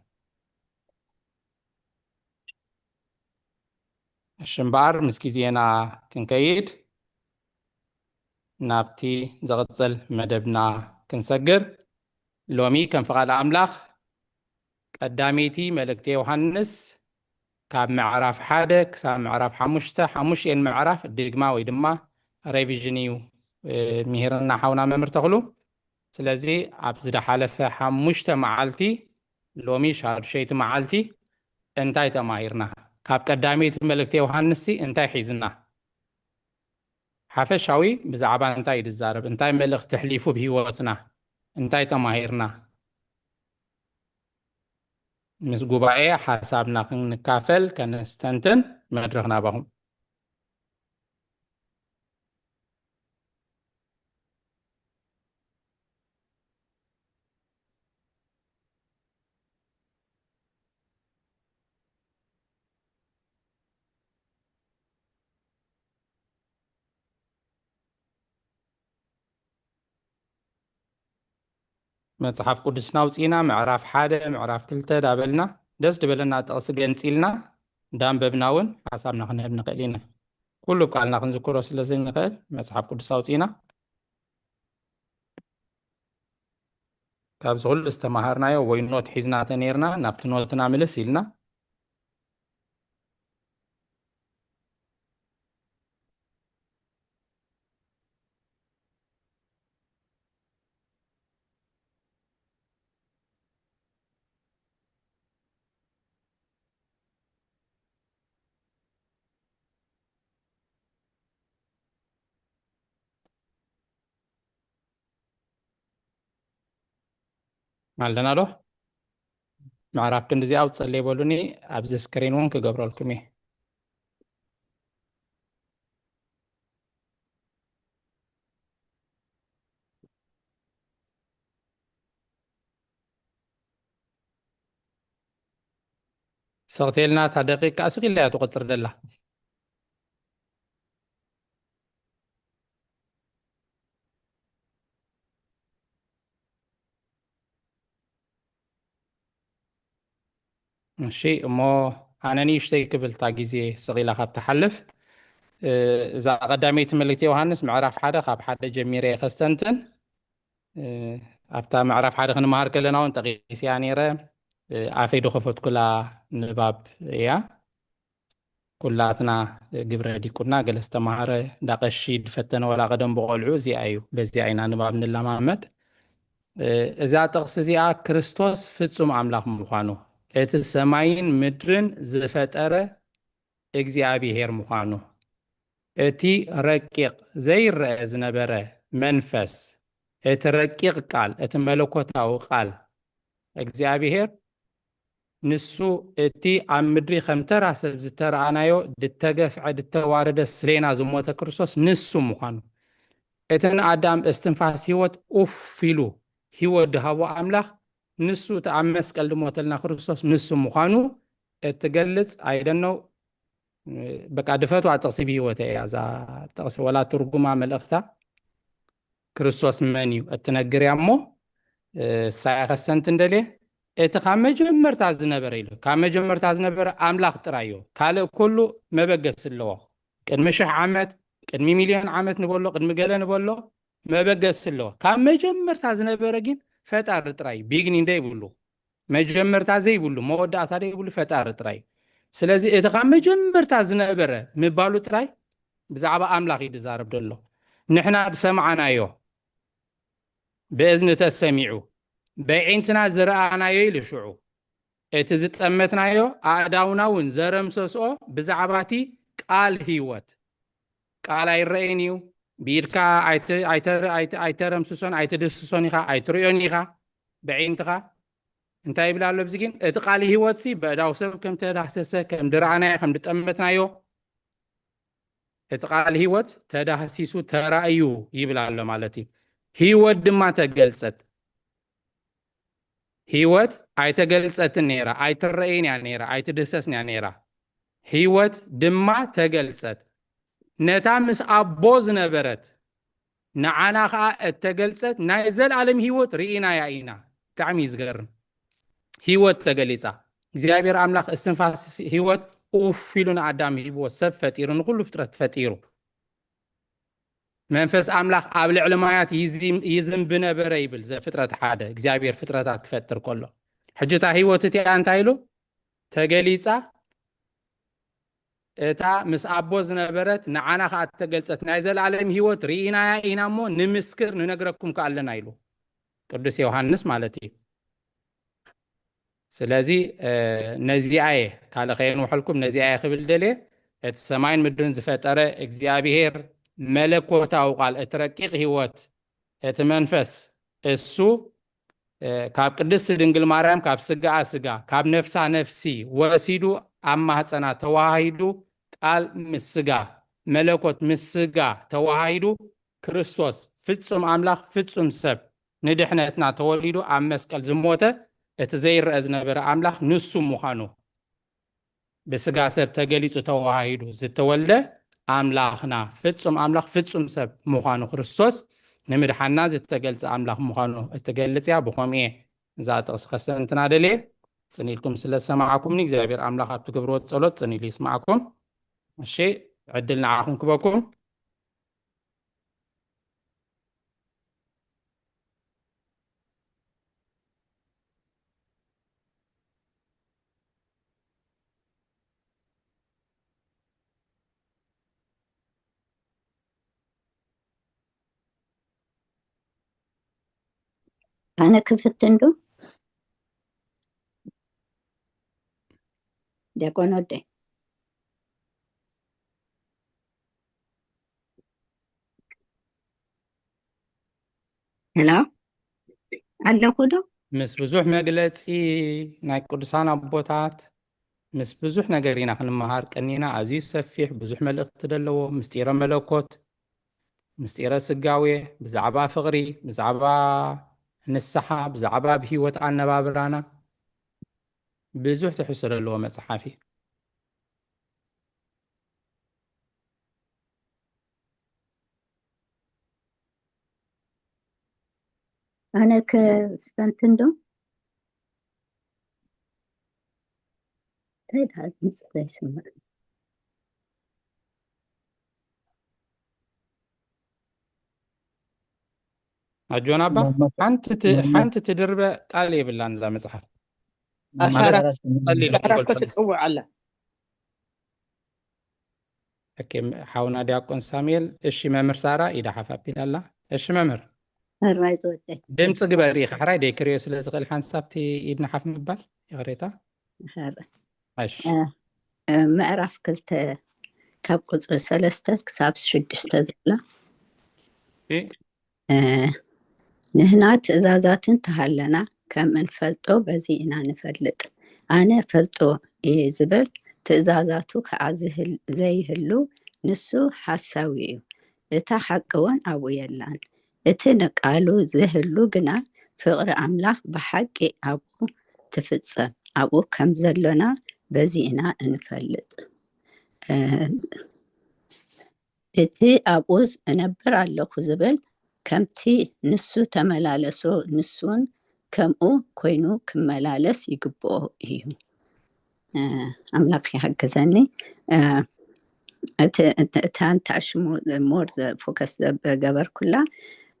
እሺ እምበኣር ምስ ግዜና ክንከይድ ናብቲ ዝቕጽል መደብና ክንሰግር፣ ሎሚ ከም ፍቓድ ኣምላኽ ቀዳመይቲ መልእክቲ ዮሃንስ ካብ ምዕራፍ ሓደ ክሳብ ምዕራፍ ሓሙሽተ፣ ሓሙሽተን ምዕራፍ ድግማ ወይ ድማ ሬቪዥን እዩ፣ እ፣ ምሂርና ሓውና መምህር ተኽሉ። ስለዚ ኣብ ዝደሓለፈ ሓሙሽተ መዓልቲ፣ ሎሚ ሻድሸይቲ መዓልቲ እንታይ ተማሂርና? ካብ ቀዳመይቲ መልእክቲ ዮሃንስ ሲ እንታይ ሒዝና? ሓፈሻዊ ብዛዕባ እንታይ እዩ ዝዛረብ? እንታይ መልእኽቲ ኣሕሊፉ ብህይወትና? እንታይ ተማሂርና? ምስ ጉባኤ ሓሳብና ክንካፈል ከነስተንትን መድረኽ ናባኹም። መጽሓፍ ቅዱስና ኣውጺእና ምዕራፍ ሓደ፣ ምዕራፍ ክልተ ዳበልና፣ ደስ ዝበለና ጥቕሲ ገንጺልና እንዳንበብና እውን ሓሳብና ክንህብ ንኽእል ኢና። ኩሉ ቃልና ክንዝክሮ ስለ ዘይንኽእል፣ መጽሓፍ ቅዱስ ኣውጺእና ካብዚ ኩሉ ዝተማሃርናዮ ወይ ኖት ሒዝና ተነይርና፣ ናብቲ ኖትና ምልስ ኢልና፣ ኣለና ዶ? ምዕራፍ ክንድዚኣ ውጸለይ በሉኒ፣ ኣብዚ ስክሪን እውን ክገብረልኩም እየ። ሰኽቴልና እታ ደቂቃ ስቕ ኢላ እያ ትቆጽር ደላ። እሺ፣ እሞ ኣነ ንእሽተይ ክብል እታ ግዜ ስቕ ኢላ ካብ ትሓልፍ፣ እ፣ እዛ ቀዳመይቲ መልእክቲ ዮሃንስ ምዕራፍ ሓደ ካብ ሓደ ጀሚረ እየ ከስተንትን። እ፣ ኣብታ ምዕራፍ ሓደ ክንመሃር ከለና እውን ጠቒስያ ነይረ። እ፣ ኣፈይ ዝኸፈትኩላ ንባብ እያ። ኩላትና ግብረ ዲቁና ገለ ዝተማሃረ እንዳ ቀሺ ዝፈተነ ወላ ቀደም ብቆልዑ እዚኣ እዩ። በዚኣ ኢና ንባብ ንለማመድ። እ፣ እዛ ጥቕሲ እዚኣ ክርስቶስ ፍጹም ኣምላኽ ምዃኑ፣ እቲ ሰማይን ምድርን ዝፈጠረ እግዚኣብሄር ምዃኑ፣ እቲ ረቂቕ ዘይረአ ዝነበረ መንፈስ፣ እቲ ረቂቕ ቃል፣ እቲ መለኮታዊ ቃል እግዚኣብሄር፣ ንሱ እቲ ኣብ ምድሪ ከም ተራ ሰብ ዝተረኣናዮ፣ ዝተገፍዐ፣ ዝተዋረደ፣ ስሌና ዝሞተ ክርስቶስ ንሱ ምዃኑ፣ እቲ ንኣዳም እስትንፋስ ህይወት ኡፍ ኢሉ ህይወት ዝሃቦ ኣምላኽ ንሱ፣ እቲ ኣብ መስቀል ዝሞተልና ክርስቶስ ንሱ ምዃኑ እትገልጽ፣ ኣይደነው፣ በቃ ድፈትዋ ጥቕሲ ብህይወተይ እያ። እዛ ጥቕሲ ወላ ትርጉማ መልእኽታ ክርስቶስ መን እዩ እትነግር እያ እሞ፣ እ፣ እሳ እያ ከስተንትን ደልየ። እቲ ካብ መጀመርታ ዝነበረ ኢሉ፣ ካብ መጀመርታ ዝነበረ ኣምላኽ ጥራይ እዩ። ካልእ ኩሉ መበገሲ ኣለዎ። ቅድሚ ሽሕ ዓመት፣ ቅድሚ ሚልዮን ዓመት ንበሎ፣ ቅድሚ ገለ ንበሎ፣ መበገሲ ኣለዎ። ካብ መጀመርታ ዝነበረ ግን ፈጣሪ ጥራይ እዩ። ቢግኒን ዘይብሉ፣ መጀመርታ ዘይብሉ፣ መወዳእታ ዘይብሉ ፈጣሪ ጥራይ እዩ። ስለዚ እቲ ካብ መጀመርታ ዝነበረ ምባሉ ጥራይ ብዛዕባ ኣምላኽ እዩ ዝዛረብ ዘሎ። ንሕና ዝሰማዕናዮ፣ ብእዝኒ ተሰሚዑ፣ በዒንትና ዝረኣናዮ ኢሉ ሽዑ፣ እቲ ዝጠመትናዮ ኣእዳውና እውን ዘረምሰስኦ ብዛዕባ እቲ ቃል ህይወት። ቃል ኣይረኣይን እዩ፣ ብኢድካ ኣይተ-፣ ኣይተ-፣ ኣይተ-፣ ኣይተረምስሶን ኣይትድስሶን ኢኻ፣ ኣይትርእዮን ኢኻ በዒንትኻ። እንታይ ይብል ኣሎ ኣብዚ ግን? እቲ ቃል ህይወትሲ በእዳው ሰብ ከም ተዳህሰሰ፣ ከም ድረኣናዮ፣ ከም ድጠመትናዮ፣ እቲ ቃል ህይወት ተዳህሲሱ ተራእዩ ይብል ኣሎ ማለት እዩ። ህይወት ድማ ተገልጸት። ህይወት ኣይተገልጸትን ነይራ፣ ኣይትረእይን እያ ነይራ፣ ኣይትድህሰስን እያ ነይራ። ህይወት ድማ ተገልጸት። ነታ ምስ ኣቦ ዝነበረት፣ ንዓና ኸኣ እተገልጸት ናይ ዘለኣለም ህይወት ርኢናያ ኢና። ብጣዕሚ እዩ ዝገርም። ህይወት ተገሊጻ። እግዚኣብሔር ኣምላኽ እስትንፋስ ህይወት ኡፍ ኢሉ ንኣዳም ሂብዎ፣ ሰብ ፈጢሩ፣ ንኹሉ ፍጥረት ፈጢሩ። መንፈስ ኣምላኽ ኣብ ልዕሊ ማያት ይዚም-፣ ይዝንቢ ነበረ ይብል ዘፍጥረት ሓደ፣ እግዚኣብሔር ፍጥረታት ክፈጥር ከሎ። ሕጂ እታ ህይወት እቲኣ እንታይ ኢሉ? ተገሊጻ፣ እታ ምስ ኣቦ ዝነበረት ንዓና ኸኣ እተገልጸት ናይ ዘለኣለም ህይወት ርኢናያ ኢና እሞ ንምስክር ንነግረኩም ከኣ ኣለና ኢሉ። ቅዱስ ዮሃንስ ማለት እዩ። ስለዚ፣ እ፣ ነዚኣ እየ ካልእ ከየንውሐልኩም፣ ነዚኣ እየ ክብል ደልየ። እቲ ሰማይን ምድርን ዝፈጠረ እግዚኣብሔር መለኮታዊ ቃል፣ እቲ ረቂቕ ህይወት፣ እቲ መንፈስ፣ እሱ፣ እ፣ ካብ ቅድስቲ ድንግል ማርያም፣ ካብ ስጋኣ ስጋ፣ ካብ ነፍሳ ነፍሲ ወሲዱ ኣብ ማህፀና ተዋሂዱ፣ ቃል ምስ ስጋ፣ መለኮት ምስ ስጋ ተዋሂዱ፣ ክርስቶስ ፍጹም ኣምላኽ ፍጹም ሰብ ንድሕነትና ተወሊዱ ኣብ መስቀል ዝሞተ፣ እቲ ዘይረአ ዝነበረ ኣምላኽ ንሱ ምዃኑ፣ ብስጋ ሰብ ተገሊጹ ተዋሂዱ ዝተወልደ ኣምላኽና፣ ፍጹም ኣምላኽ ፍጹም ሰብ ምዃኑ ክርስቶስ ንምድሓና ዝተገልጸ ኣምላኽ ምዃኑ እትገልጽ እያ። ብኸምኡ እየ እዛ ጥቕሲ ከስተንትና ደልየ። ጽን ኢልኩም ስለ ዝሰማዕኩምኒ እግዚኣብሔር ኣምላኽ ኣብ ትገብርዎ ጸሎት ጽን ኢሉ ይስማዕኩም። እሺ፣ ዕድል ንዓኹም ክበኩም። ኣነ ክፍትን ዶ? ዲያቆን ወደይ። ሄሎ፣ ኣለኹ ዶ? ምስ ብዙሕ መግለጺ ናይ ቅዱሳን ኣቦታት፣ ምስ ብዙሕ ነገር ኢና ክንመሃር ቀኒና። ኣዝዩ ሰፊሕ፣ ብዙሕ መልእኽቲ ዘለዎ፣ ምስጢረ መለኮት፣ ምስጢረ ስጋዌ፣ ብዛዕባ ፍቕሪ፣ ብዛዕባ ንስሓ፣ ብዛዕባ ኣብ ህይወት ኣነባብራና ብዙሕ ትሕዝቶ ዘለዎ መጽሓፍ እዩ። ኣነ ከስተንትን ዶ? እንታይ ደኣ ድምፂ ዘይስማዕ? ኣጆና ኣባ፣ ሓንቲ ት-፣ ሓንቲ ትድርበ ቃል የብላን እዛ መጽሓፍ። ኣሳራ ቀሊል ምዕራፍ ክገልጸሉ። ክትጽውዕ ኣላ። ኦኬ፣ ሓውና ዲያቆን ሳሙኤል። እሺ መምህር ሳራ ኢዳ ሓፍ ኣቢላ ኣላ። እሺ መምህር ሕራይ ዝወደይ። ድምፂ ግበር ኢኻ፣ ሕራይ ደይክርዮ ስለ ዝኽእል ሓንሳብ እቲ ኢድና ሓፍ ምባል ይቕሬታ። ሕራይ። እሺ እ፣ እ፣ ምዕራፍ ክልተ ካብ ቁፅሪ ሰለስተ ክሳብ ሽዱሽተ ዘላ። እሺ። እ፣ ንሕና ትእዛዛቱ እንተሃለና ከም እንፈልጦ በዚ ኢና ንፈልጥ። ኣነ ፈልጦ እየ ዝብል ትእዛዛቱ ከዓ ዝህል-፣ ዘይህሉ ንሱ ሓሳዊ እዩ። እታ ሓቂ እውን ኣብኡ የላን። እቲ ንቃሉ ዝህሉ ግና ፍቕሪ ኣምላኽ ብሓቂ ኣብኡ ትፍጸም። ኣብኡ ከም ዘሎና በዚ ኢና እንፈልጥ። እ፣ እቲ ኣብኡ እነብር ኣለኹ ዝብል ከምቲ ንሱ ተመላለሶ ንሱን ከምኡ ኮይኑ ክመላለስ ይግብኦ እዩ። እ፣ ኣምላኽ ይሓግዘኒ። እ፣ እቲ፣ እቲ፣ እታ እንታሽሙ ሞር ፎከስ ዘገበርኩላ፣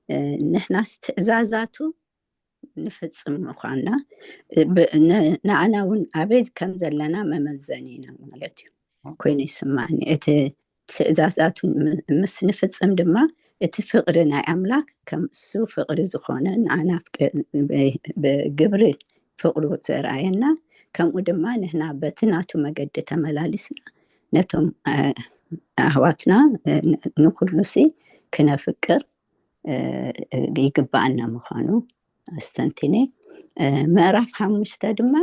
እ፣ ንሕናስ ትእዛዛቱ ንፍጽም ምዃንና፣ እ፣ ብ-፣ ን-፣ ንዓና እውን ኣበይ ከም ዘለና መመዘኒ ኢና ማለት እዩ ኮይኑ ይስማዕኒ። እቲ ትእዛዛቱ ም-፣ ምስ ንፍጽም ድማ እቲ ፍቕሪ ናይ ኣምላኽ ከም እሱ ፍቕሪ ዝኾነ ንዓና ፍቅ-፣ ብ-፣ ብግብሪ ፍቕሩ ዘርኣየና፣ ከምኡ ድማ ንሕና በቲ ናቱ መገዲ ተመላሊስና ነቶም፣ እ፣ ኣሕዋትና፣ እ፣ ን-፣ ንኹሉሲ ክነፍቅር፣ እ፣ ይግብኣና ምዃኑ ኣስተንቲነ። እ፣ ምዕራፍ ሓሙሽተ ድማ፣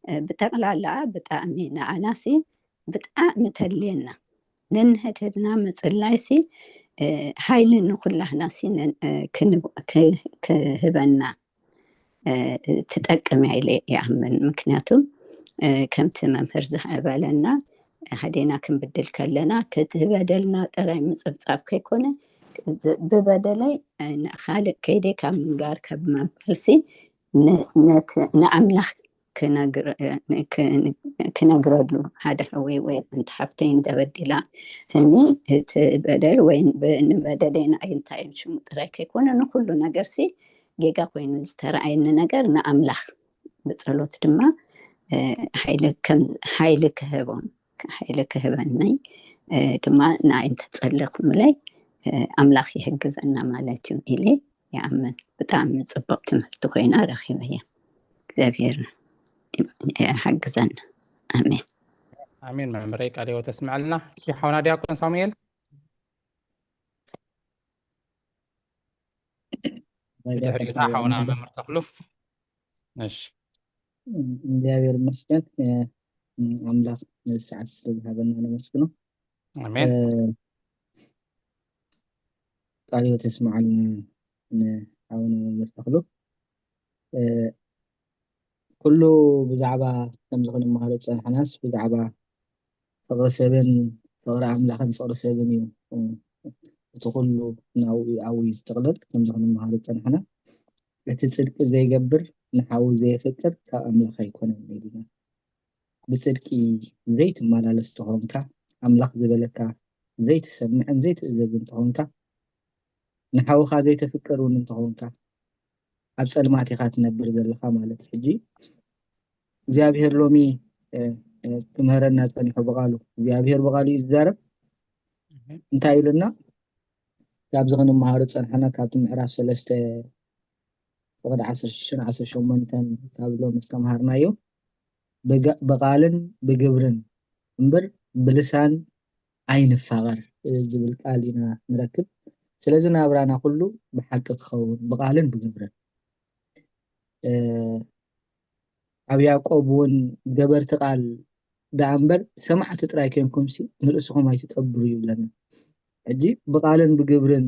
እ፣ ብጠቕላላ ብጣዕሚ ንዓናሲ ብጣዕሚ ተድልየና። ነንሕድሕድና ምጽላይሲ፣ እ፣ ሓይሊ ንኹላህናሲ ን-፣ እ፣ ክን-፣ ክ-፣ ክህበና፣ እ፣ ትጠቅም እያ ኢለ ይኣምን። ምክንያቱ፣ እ፣ ከምቲ መምህር ዝበለና፣ ሓዴና ክንብድል ከለና፣ እቲ በደልና ጥራይ ምጽብጻብ ከይኮነ፣ ብበደለይ፣ እ፣ ንኻልእ ከይደ ካብ ምንጋር ካብ ምባልሲ፣ ን-፣ ነቲ ንኣምላኽ ክነግር-፣ እ፣ ክ-፣ ክነግረሉ፣ ሓደ ሓወይ ወይ ሓንቲ ሓፍተይ እንተበዲላ፣ እኒ እቲ በደል ወይ ብ-፣ ንበደለይ ንዓይ እንታይ እዩ ሽሙ ጥራይ ከይኮነ፣ ንኹሉ ነገርሲ ጌጋ ኮይኑ ዝተረኣየኒ ነገር ንኣምላኽ ብጸሎት ድማ፣ እ፣ ሓይሊ ከም፣ ሓይሊ ክህቦም፣ ሓይሊ ክህበኒ፣ እ፣ ድማ ንዓይ እንተጸለኹምለይ፣ እ፣ ኣምላኽ ይሕግዘና ማለት እዩ ኢለ ይኣምን። ብጣዕሚ ጽቡቕ ትምህርቲ ኮይና ረኺበያ። እግዚኣብሔር ይሓግዘና። ኣሜን። ኣሜን። መምህረይ ቃለ ሕይወት ተስምዐልና። እሺ፣ ሓውና ዲያቆን ሳሙኤል። ብድሕሪኡ ሓውና መምህር ተኽሉ። እሺ። እግዚኣብሔር ይመስገን። እ፣ ኣምላኽ ነዚ ሰዓት ስለ ዝሃበና ነመስግኖ። ኣሜን። እ፣ ቃለ ሕይወት የስምዓልና ንሓውና መምህር ተኽሉ። እ፣ ኩሉ ብዛዕባ ከምዚ ክንመሃሮ ዝጸናሕናስ ብዛዕባ ፍቕሪ ሰብን ፍቕሪ ኣምላኽን ፍቕሪ ሰብን እዩ። እ፣ እቲ ኩሉ ናብኡ ኣብኡ እዩ ዝጥቕለል። ከምዚ ክንመሃሮ ዝጸናሕና፣ እቲ ጽድቂ ዘይገብር ንሓዉ ዘየፍቅር ካብ ኣምላኽ ኣይኮነን ኢሉና። ብጽድቂ ዘይትመላለስ ተኾንካ፣ ኣምላኽ ዝበለካ ዘይትሰምዕን ዘይትእዘዝን ተኾንካ፣ ንሓውኻ ዘይተፍቅር እውን እንተኾንካ፣ ኣብ ጸልማት ኢኻ ትነብር ዘለኻ ማለት እዩ። ሕጂ እግዚኣብሔር ሎሚ ክምህረና ጸኒሑ ብቓሉ። እግዚኣብሔር ብቓሉ እዩ ዝዛረብ። እንታይ ኢሉና? ካብዚ ክንመሃሮ ጸንሐና ካብቲ ምዕራፍ ሰለስተ ፍቕዲ ዓሰርተ ሽዱሽተ ዓሰርተ ሸሞንተ ካብ ሎሚ ዝተምሃርናዮ፣ ብቃልን ብግብርን እምበር ብልሳን ኣይንፋቐር ዝብል ቃል ኢና ንረክብ። ስለዚ ናብራና ኩሉ ብሓቂ ክኸውን ብቃልን ብግብርን። ኣብ ያዕቆብ እውን ገበርቲ ቃል ደኣ እምበር ሰማዕቲ ጥራይ ኮይንኩምሲ ንርእስኹም ኣይትጠብሩ ይብለና። ሕጂ ብቃልን ብግብርን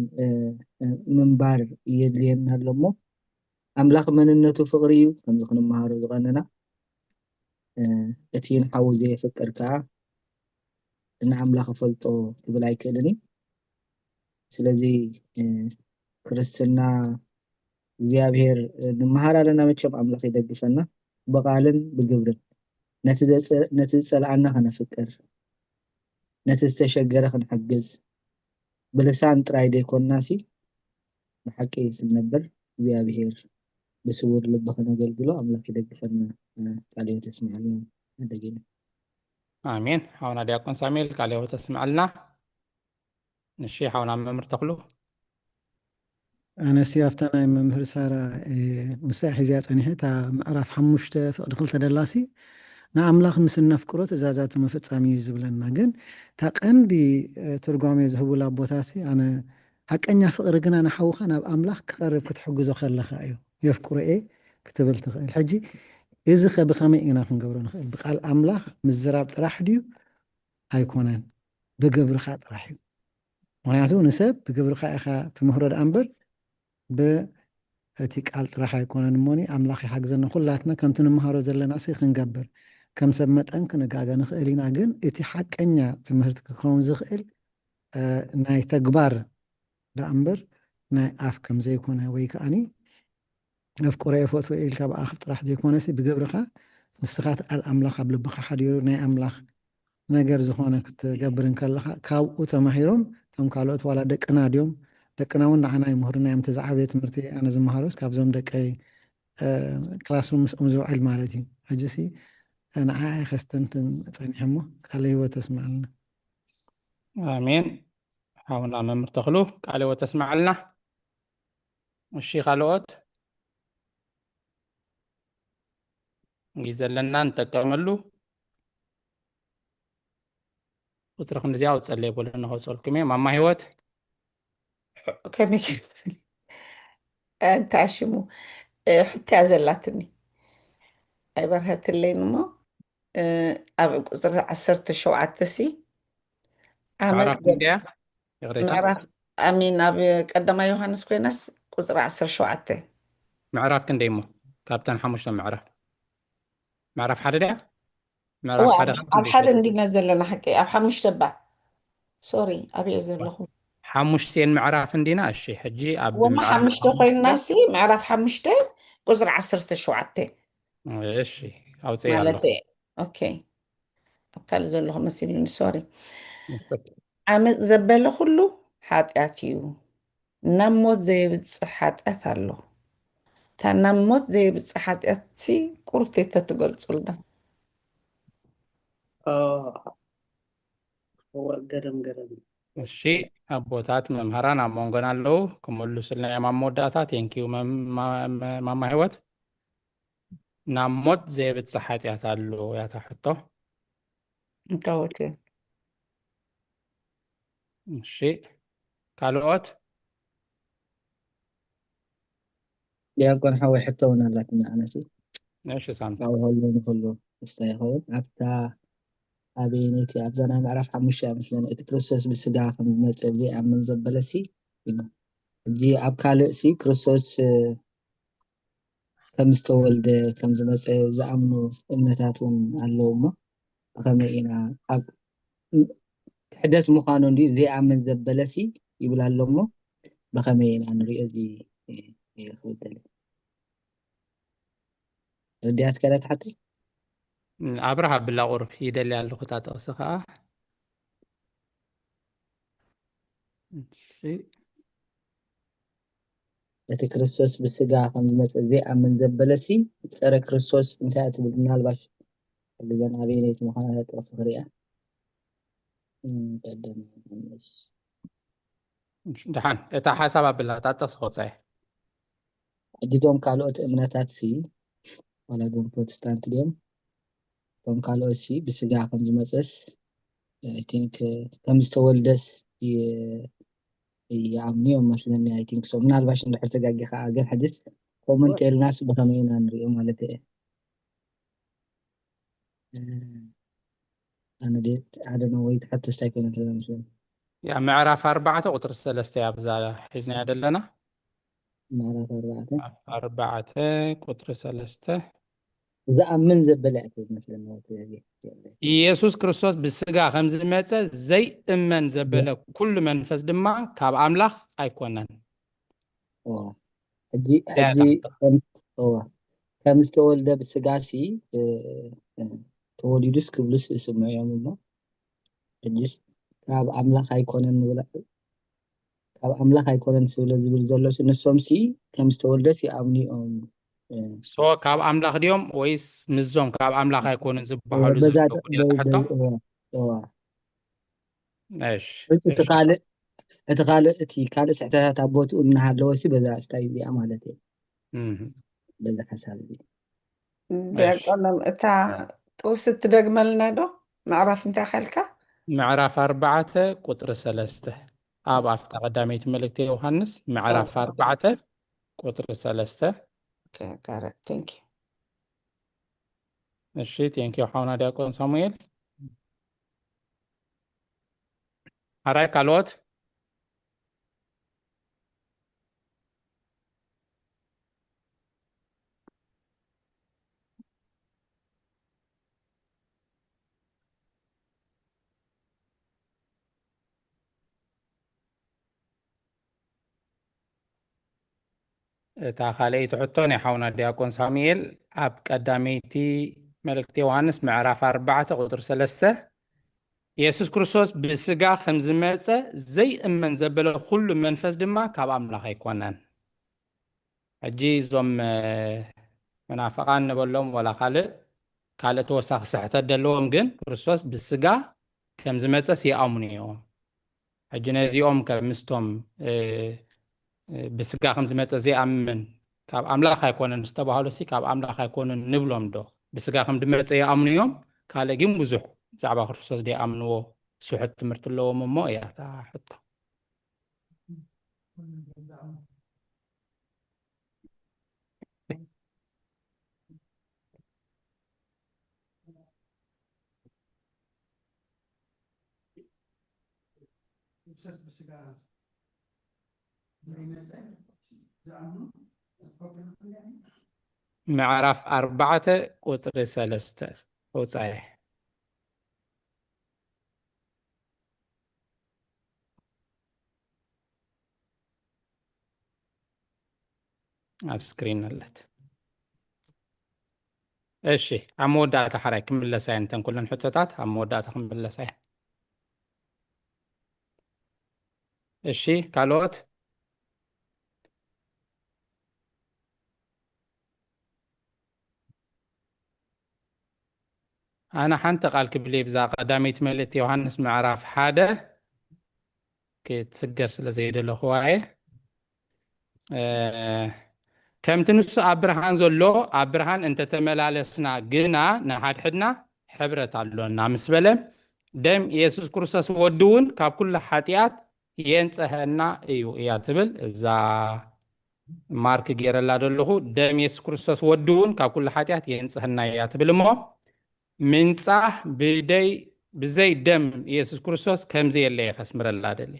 ምንባር የድልየና ኣሎ እሞ ኣምላኽ መንነቱ ፍቕሪ እዩ። ከምዚ ክንመሃሮ ዝቐነና እቲ ንሓዉ ዘየፍቅር ከዓ ንኣምላኽ እፈልጦ ክብል ኣይክእልን እዩ። ስለዚ ክርስትና እግዚኣብሔር ንምሃር ኣለና። መቸም ኣምላኽ ይደግፈና ብቓልን ብግብርን ነቲ ዝጸልኣና ከነፍቅር፣ ነቲ ዝተሸገረ ክንሕግዝ፣ ብልሳን ጥራይ ዘይኮንናሲ ብሓቂ ክንነብር እግዚኣብሔር ብስውር ልቢ ከነገልግሎ ኣምላኽ ይደግፈና። ቃል ህይወት የስምዓልና። ኣደጊና ኣሜን። ሓውና ዲያቆን ሳሙኤል ቃል ህይወት የስምዓልና። እሺ ሓውና መምህር ተኽሉ። ኣነሲ ኣብታ ናይ መምህር ሳራ ምሳይ ሒዝያ ፀኒሐ እታ ምዕራፍ ሓሙሽተ ፍቕዲ ክልተ ደላሲ ንኣምላኽ ምስ እነፍቅሮ ትእዛዛቱ ምፍጻም እዩ ዝብለና። ግን እታ ቀንዲ ትርጓሜ ዝህቡላ ቦታሲ ኣነ ሓቀኛ ፍቕሪ ግና ንሓውኻ ናብ ኣምላኽ ክቐርብ ክትሕግዞ ከለኻ እዩ የፍቅሮ እየ ክትብል ትኽእል። ሕጂ እዚ ኸ ብኸመይ ኢና ክንገብሮ ንኽእል? ብቃል ኣምላኽ ምዝራብ ጥራሕ ድዩ? ኣይኮነን፣ ብግብርኻ ጥራሕ እዩ። ምክንያቱ ንሰብ ብግብርኻ ኢኻ ትምህሮ ደኣ እምበር ብእቲ ቃል ጥራሕ ኣይኮነን። እሞኒ ኣምላኽ ይሓግዘና ኩላትና ከምቲ ንምሃሮ ዘለና ሲ ክንገብር ከም ሰብ መጠን ክንጋገ ንኽእል ኢና። ግን እቲ ሓቀኛ ትምህርቲ ክኸውን ዝኽእል ናይ ተግባር ደኣ እምበር ናይ ኣፍ ከም ዘይኮነ ወይ ከዓኒ ኣፍቅሮ የፈትዎ ኢልካ ብኣፍ ጥራሕ ዘይኮነሲ ብግብርኻ ንስኻ እቲ ቃል ኣምላኽ ኣብ ልብኻ ሓዲሩ ናይ ኣምላኽ ነገር ዝኾነ ክትገብር እንከለኻ ካብኡ ተማሂሮም እቶም ካልኦት ዋላ ደቅና ድዮም ደቅና እውን ንዓና ይምህሩና እዮም። እቲ ዝዓበየ ትምህርቲ ኣነ ዝመሃሮስ ካብዞም ደቀይ ክላስሩም ምስኦም ዝውዕል ማለት እዩ። ሕጂሲ ንዓ ከስተንትን ፀኒሐ እሞ ቃለ ህይወት ተስምዐልና። ኣሜን። ሓውና መምህር ተኽሉ ቃለ ህይወት ተስምዐልና። እሺ ካልኦት ግዜ ዘለና ንጠቀመሉ። ቁፅሪ ክንዲዚኣ ኣውፀለይ በሉ ንኸውፀልኩም እየ። ማማ ህይወት ከመይ እንታይ ሽሙ ሕትያ ዘላትኒ ኣይበርሀትለይን እሞ ኣብ ቁፅሪ ዓሰርተ ሸውዓተ ሲ ዓመፅ ምዕራፍ ክንደያ? ይቕሬታ። ምዕራፍ ኣሚን ኣብ ቀዳማይ ዮሃንስ ኮይናስ ቁፅሪ ዓሰርተ ሸውዓተ ምዕራፍ ክንደይ እሞ ካብተን ሓሙሽተ ምዕራፍ ምዕራፍ ሓደ ድያ? ምዕራፍ እዋ፣ ሓደ ኣብ ሓደ እንዲና ዘለና ሓቂ ኣብ ሓሙሽተ ባ ሶሪ ኣበየ ዘለኹ ሓሙሽቴን ምዕራፍ እንዲና። እሺ ሕጂ ኣብ ወማ ምዕራፍ ሓሙሽተ ኮይንና ሲ ምዕራፍ ሓሙሽተ ቁፅሪ ዓሰርተ ሸውዓተ እሺ ኣውፅእ ኣሎ። ማለት ኦኬ ኣብ ካልእ ዘለኹ መሲሉኒ ሶሪ ዓመፅ ዘበለ ኩሉ ሓጢኣት እዩ። ናብ ሞት ዘየብፅሕ ሓጢኣት ኣሎ። እታ ናብ ሞት ዘየብፅሕ ሓጢኣት ሲ ቁርብቲ ተትገልፁልና። ገረም ገረም እሺ ኣቦታት መምህራን ኣብ መንጎና ኣለዉ ክምልሱልና እዮም ኣብ መወዳእታ። ቴንኪዩ ማማ ህይወት። ናብ ሞት ዘየብፅሕ ሓጢኣት ኣሎ ያታ ሕቶ። እንታወት እሺ ካልኦት ዲያቆን ሓወይ ሕቶ እውን ኣላትና ኣነሲ እሺ ሳምታ ኣብ ሀሎ ንክሉ ምስታ ይኸውን ኣብታ ኣበየነይቲ ኣብዛ ናይ ምዕራፍ ሓሙሽተ እያ መስለኒ እቲ ክርስቶስ ብስጋ ከም ዝመፀ ዘይኣምን ዘበለሲ ኢሉ ሕጂ ኣብ ካልእ ሲ ክርስቶስ ከም ዝተወልደ ከም ዝመፀ ዝኣምኑ እምነታት እውን ኣለዉ እሞ ብኸመይ ኢና ኣብ ክሕደት ምዃኑ እንዲ ዘይኣምን ዘበለሲ ይብል ኣሎ እሞ፣ ብኸመይ ኢና ንሪኦ? እዚ ክብል ደሊ። ርድያት ከለ ትሓተይ? ኣብርሃ ብላ ቁሩብ ይደሊ ኣለኹ እታ ጥቕሲ ከዓ። እቲ ክርስቶስ ብስጋ ከም ዝመፀ ዘይኣምን ዘበለሲ፣ ፀረ ክርስቶስ እንታይ ትብል? ምናልባሽ ግዘን ኣበየነይቲ ምዃና ጥቕሲ ክሪኣ። ደሓን እታ ሓሳብ ኣብላ እታ ጥቕሲ ከውፃ እየ። ሕጂ እቶም ካልኦት እምነታት ሲ ዋላ እዞም ፕሮቴስታንት ድዮም? እቶም ካልኦት ሲ ብስጋ ከም ዝመፀስ I think ከም ዝተወልደስ ይኣምኑ እዮም መስለኒ። I think so። ምናልባሽ እንድሕር ተጋጊ ከዓ ግን ሕጅስ ኮመንት ኤልናስ ብኸመይ ኢና ንሪኦ ማለት እየ። ኣነ ሓደ ነው ወይ ትሓተስታይ ኮይነ ትረዳ መስለኒ። ያ ምዕራፍ ኣርባዕተ ቁፅሪ ሰለስተ እያ ብዛ ሒዝናያ ዘለና። ምዕራፍ ኣርባዕተ ኣርባዕተ ቁፅሪ ሰለስተ ዝኣምን ዘበለ እያ ትብል መስለኒ። ኢየሱስ ክርስቶስ ብስጋ ከም ዝመፀ ዘይእመን ዘበለ ኩሉ መንፈስ ድማ ካብ ኣምላኽ ኣይኮነን። ሕጂ ሕጂ ከም ዝተወልደ ብስጋ ሲ ተወሊዱስ ክብሉስ ይስምዑ እዮም እሞ ሕጂስ ካብ ኣምላኽ ኣይኮነን ንብል ካብ ኣምላኽ ኣይኮነን ስለ ዝብል ዘሎ ንሶም ሲ ከም ዝተወልደስ ይኣምኑ እዮም። ሶ ካብ ኣምላኽ ድዮም ወይስ ምዞም ካብ ኣምላኽ ኣይኮኑን ዝበሃሉ ዘለዉ ሕቶ? እቲ ካልእ እቲ ካልእ እቲ ካልእ ስሕተታት ኣብ ቦትኡ እናሃለወ ሲ በዛ ስታይ እዚኣ ማለት እየ በዛ ሓሳብ እዚ ዲያቆኖም እታ ጥቕሲ ትደግመልና ዶ? ምዕራፍ እንታይ ካልካ? ምዕራፍ ኣርባዕተ ቁጥሪ ሰለስተ ኣብ ኣፍታ ቀዳመይቲ መልእክቲ ዮሃንስ ምዕራፍ ኣርባዕተ ቁጥሪ ሰለስተ። ቴንክ እሺ ቴንክ ዩ ሓውና ዲያቆን ሳሙኤል። ኣራይ ካልኦት? እታ ካልኣይቲ ሕቶ ናይ ሓውና ዲያቆን ሳሙኤል ኣብ ቀዳመይቲ መልእክቲ ዮሃንስ ምዕራፍ ኣርባዕተ ቁፅሪ ሰለስተ የሱስ ክርስቶስ ብስጋ ከም ዝመፀ ዘይእመን ዘበለ ኩሉ መንፈስ ድማ ካብ ኣምላኽ ኣይኮነን። ሕጂ እዞም መናፍቓን ንበሎም ወላ ካልእ ካልእ ተወሳኺ ስሕተት ዘለዎም ግን ክርስቶስ ብስጋ ከም ዝመፀስ ይኣምኑ እዮም። ሕጂ ነዚኦም ከምስቶም ብስጋ ከም ዝመፀ ዘይኣምን ካብ ኣምላኽ ኣይኮነን ዝተባህሉ ሲ ካብ ኣምላኽ ኣይኮኑን ንብሎም ዶ? ብስጋ ከም ዝመፀ ይኣምኑ እዮም። ካልእ ግን ብዙሕ ብዛዕባ ክርስቶስ ዘይኣምንዎ ስሑት ትምህርቲ ኣለዎም እሞ እያ እታ ሕቶ። ምዕራፍ ኣርባዕተ ቁፅሪ ሰለስተ ውፃኤ። ኣብ ስክሪን ኣለት። እሺ ኣብ መወዳእታ ሓራይ ክምለሳ እየን እተን ኩለን ሕቶታት ኣብ መወዳእታ ክምለሳ እየን። እሺ ካልኦት? ኣነ ሓንቲ ቃል ክብል እየ ብዛ ቀዳመይቲ መልእክቲ ዮሃንስ ምዕራፍ ሓደ ክትስገር ስለ ዘይደለኹዋ እየ። ከምቲ ንሱ ኣብ ብርሃን ዘሎ ኣብ ብርሃን እንተተመላለስና ግና ንሓድሕድና ሕብረት ኣሎና ምስ በለ ደም ኢየሱስ ክርስቶስ ወዲ እውን ካብ ኩሉ ሓጢኣት የንፀሀና እዩ እያ ትብል እዛ ማርክ ገይረላ ዘለኹ። ደም ኢየሱስ ክርስቶስ ወዲ እውን ካብ ኩሉ ሓጢኣት የንፀሀና እያ ትብል እሞ ምንፃህ ብደይ ብዘይ ደም ኢየሱስ ክርስቶስ ከምዘየለ እየ ከስምረላ ደሊ።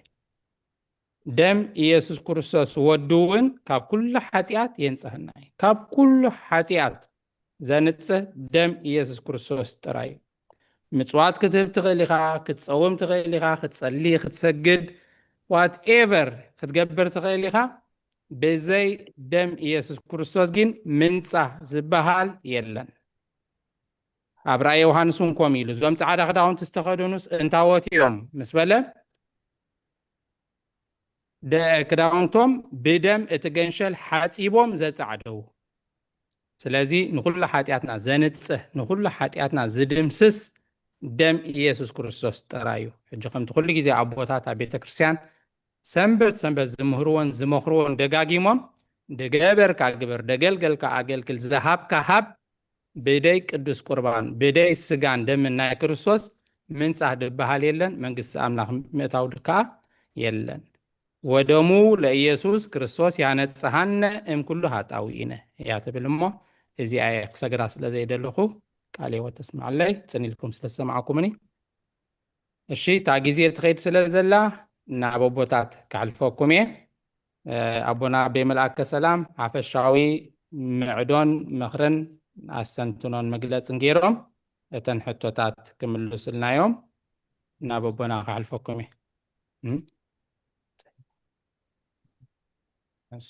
ደም ኢየሱስ ክርስቶስ ወዲ እውን ካብ ኩሉ ሓጢኣት የንፀህና እዩ። ካብ ኩሉ ሓጢኣት ዘንፅህ ደም ኢየሱስ ክርስቶስ ጥራይ እዩ። ምፅዋት ክትህብ ትኽእል ኢኻ፣ ክትፀውም ትኽእል ኢኻ፣ ክትፀሊ፣ ክትሰግድ፣ whatever ክትገብር ትኽእል ኢኻ። ብዘይ ደም ኢየሱስ ክርስቶስ ግን ምንጻህ ዝበሃል የለን። ኣብ ራእይ ዮሃንስ እውን ከምኡ ኢሉ፣ እዞም ጻዕዳ ክዳውንቲ ዝተኸደኑስ እንታዎት እዮም ምስ በለ፣ ደ-፣ ክዳውንቶም ብደም እቲ ገንሸል ሓጺቦም ዘጻዕደው። ስለዚ ንኹሉ ሓጢኣትና ዘንጽህ፣ ንኹሉ ሓጢኣትና ዝድምስስ ደም ኢየሱስ ክርስቶስ ጥራይ እዩ። ሕጂ ከምቲ ኩሉ ግዜ ኣቦታት ኣብ ቤተ ክርስቲያን ሰንበት ሰንበት ዝምህርዎን ዝመኽርዎን ደጋጊሞም፣ "ደገበርካ ግበር፣ ደገልገልካ ኣገልግል፣ ዝሃብካ ሃብ፣ ብደይ ቅዱስ ቁርባን፣ ብደይ ስጋን ደምን ናይ ክርስቶስ ምንጻህ ዝበሃል የለን፣ መንግስቲ ኣምላኽ ምእታው ከኣ የለን። ወደሙ ለኢየሱስ ክርስቶስ ያነጽሃነ እምኩሉ ሃጣውኢነ" እያ ትብል። እሞ እዚኣ እየ ክሰግራ ስለ ዘይደለኹ ቃል ህይወት ተስማዕለይ፣ ጽን ኢልኩም ስለ ዝሰማዕኩምኒ። እሺ፣ እታ ግዜ ትኸይድ ስለ ዘላ ናብ ኣቦታት ከሕልፈኩም እየ። እ፣ ኣቦና ኣቤ መልኣከ ሰላም ሓፈሻዊ ምዕዶን ምኽርን ኣስተንትኖን መግለጽን ገይሮም እተን ሕቶታት ክምልሱልና እዮም። ናብ ኣቦና ከሕልፈኩም እየ። እም? እሺ።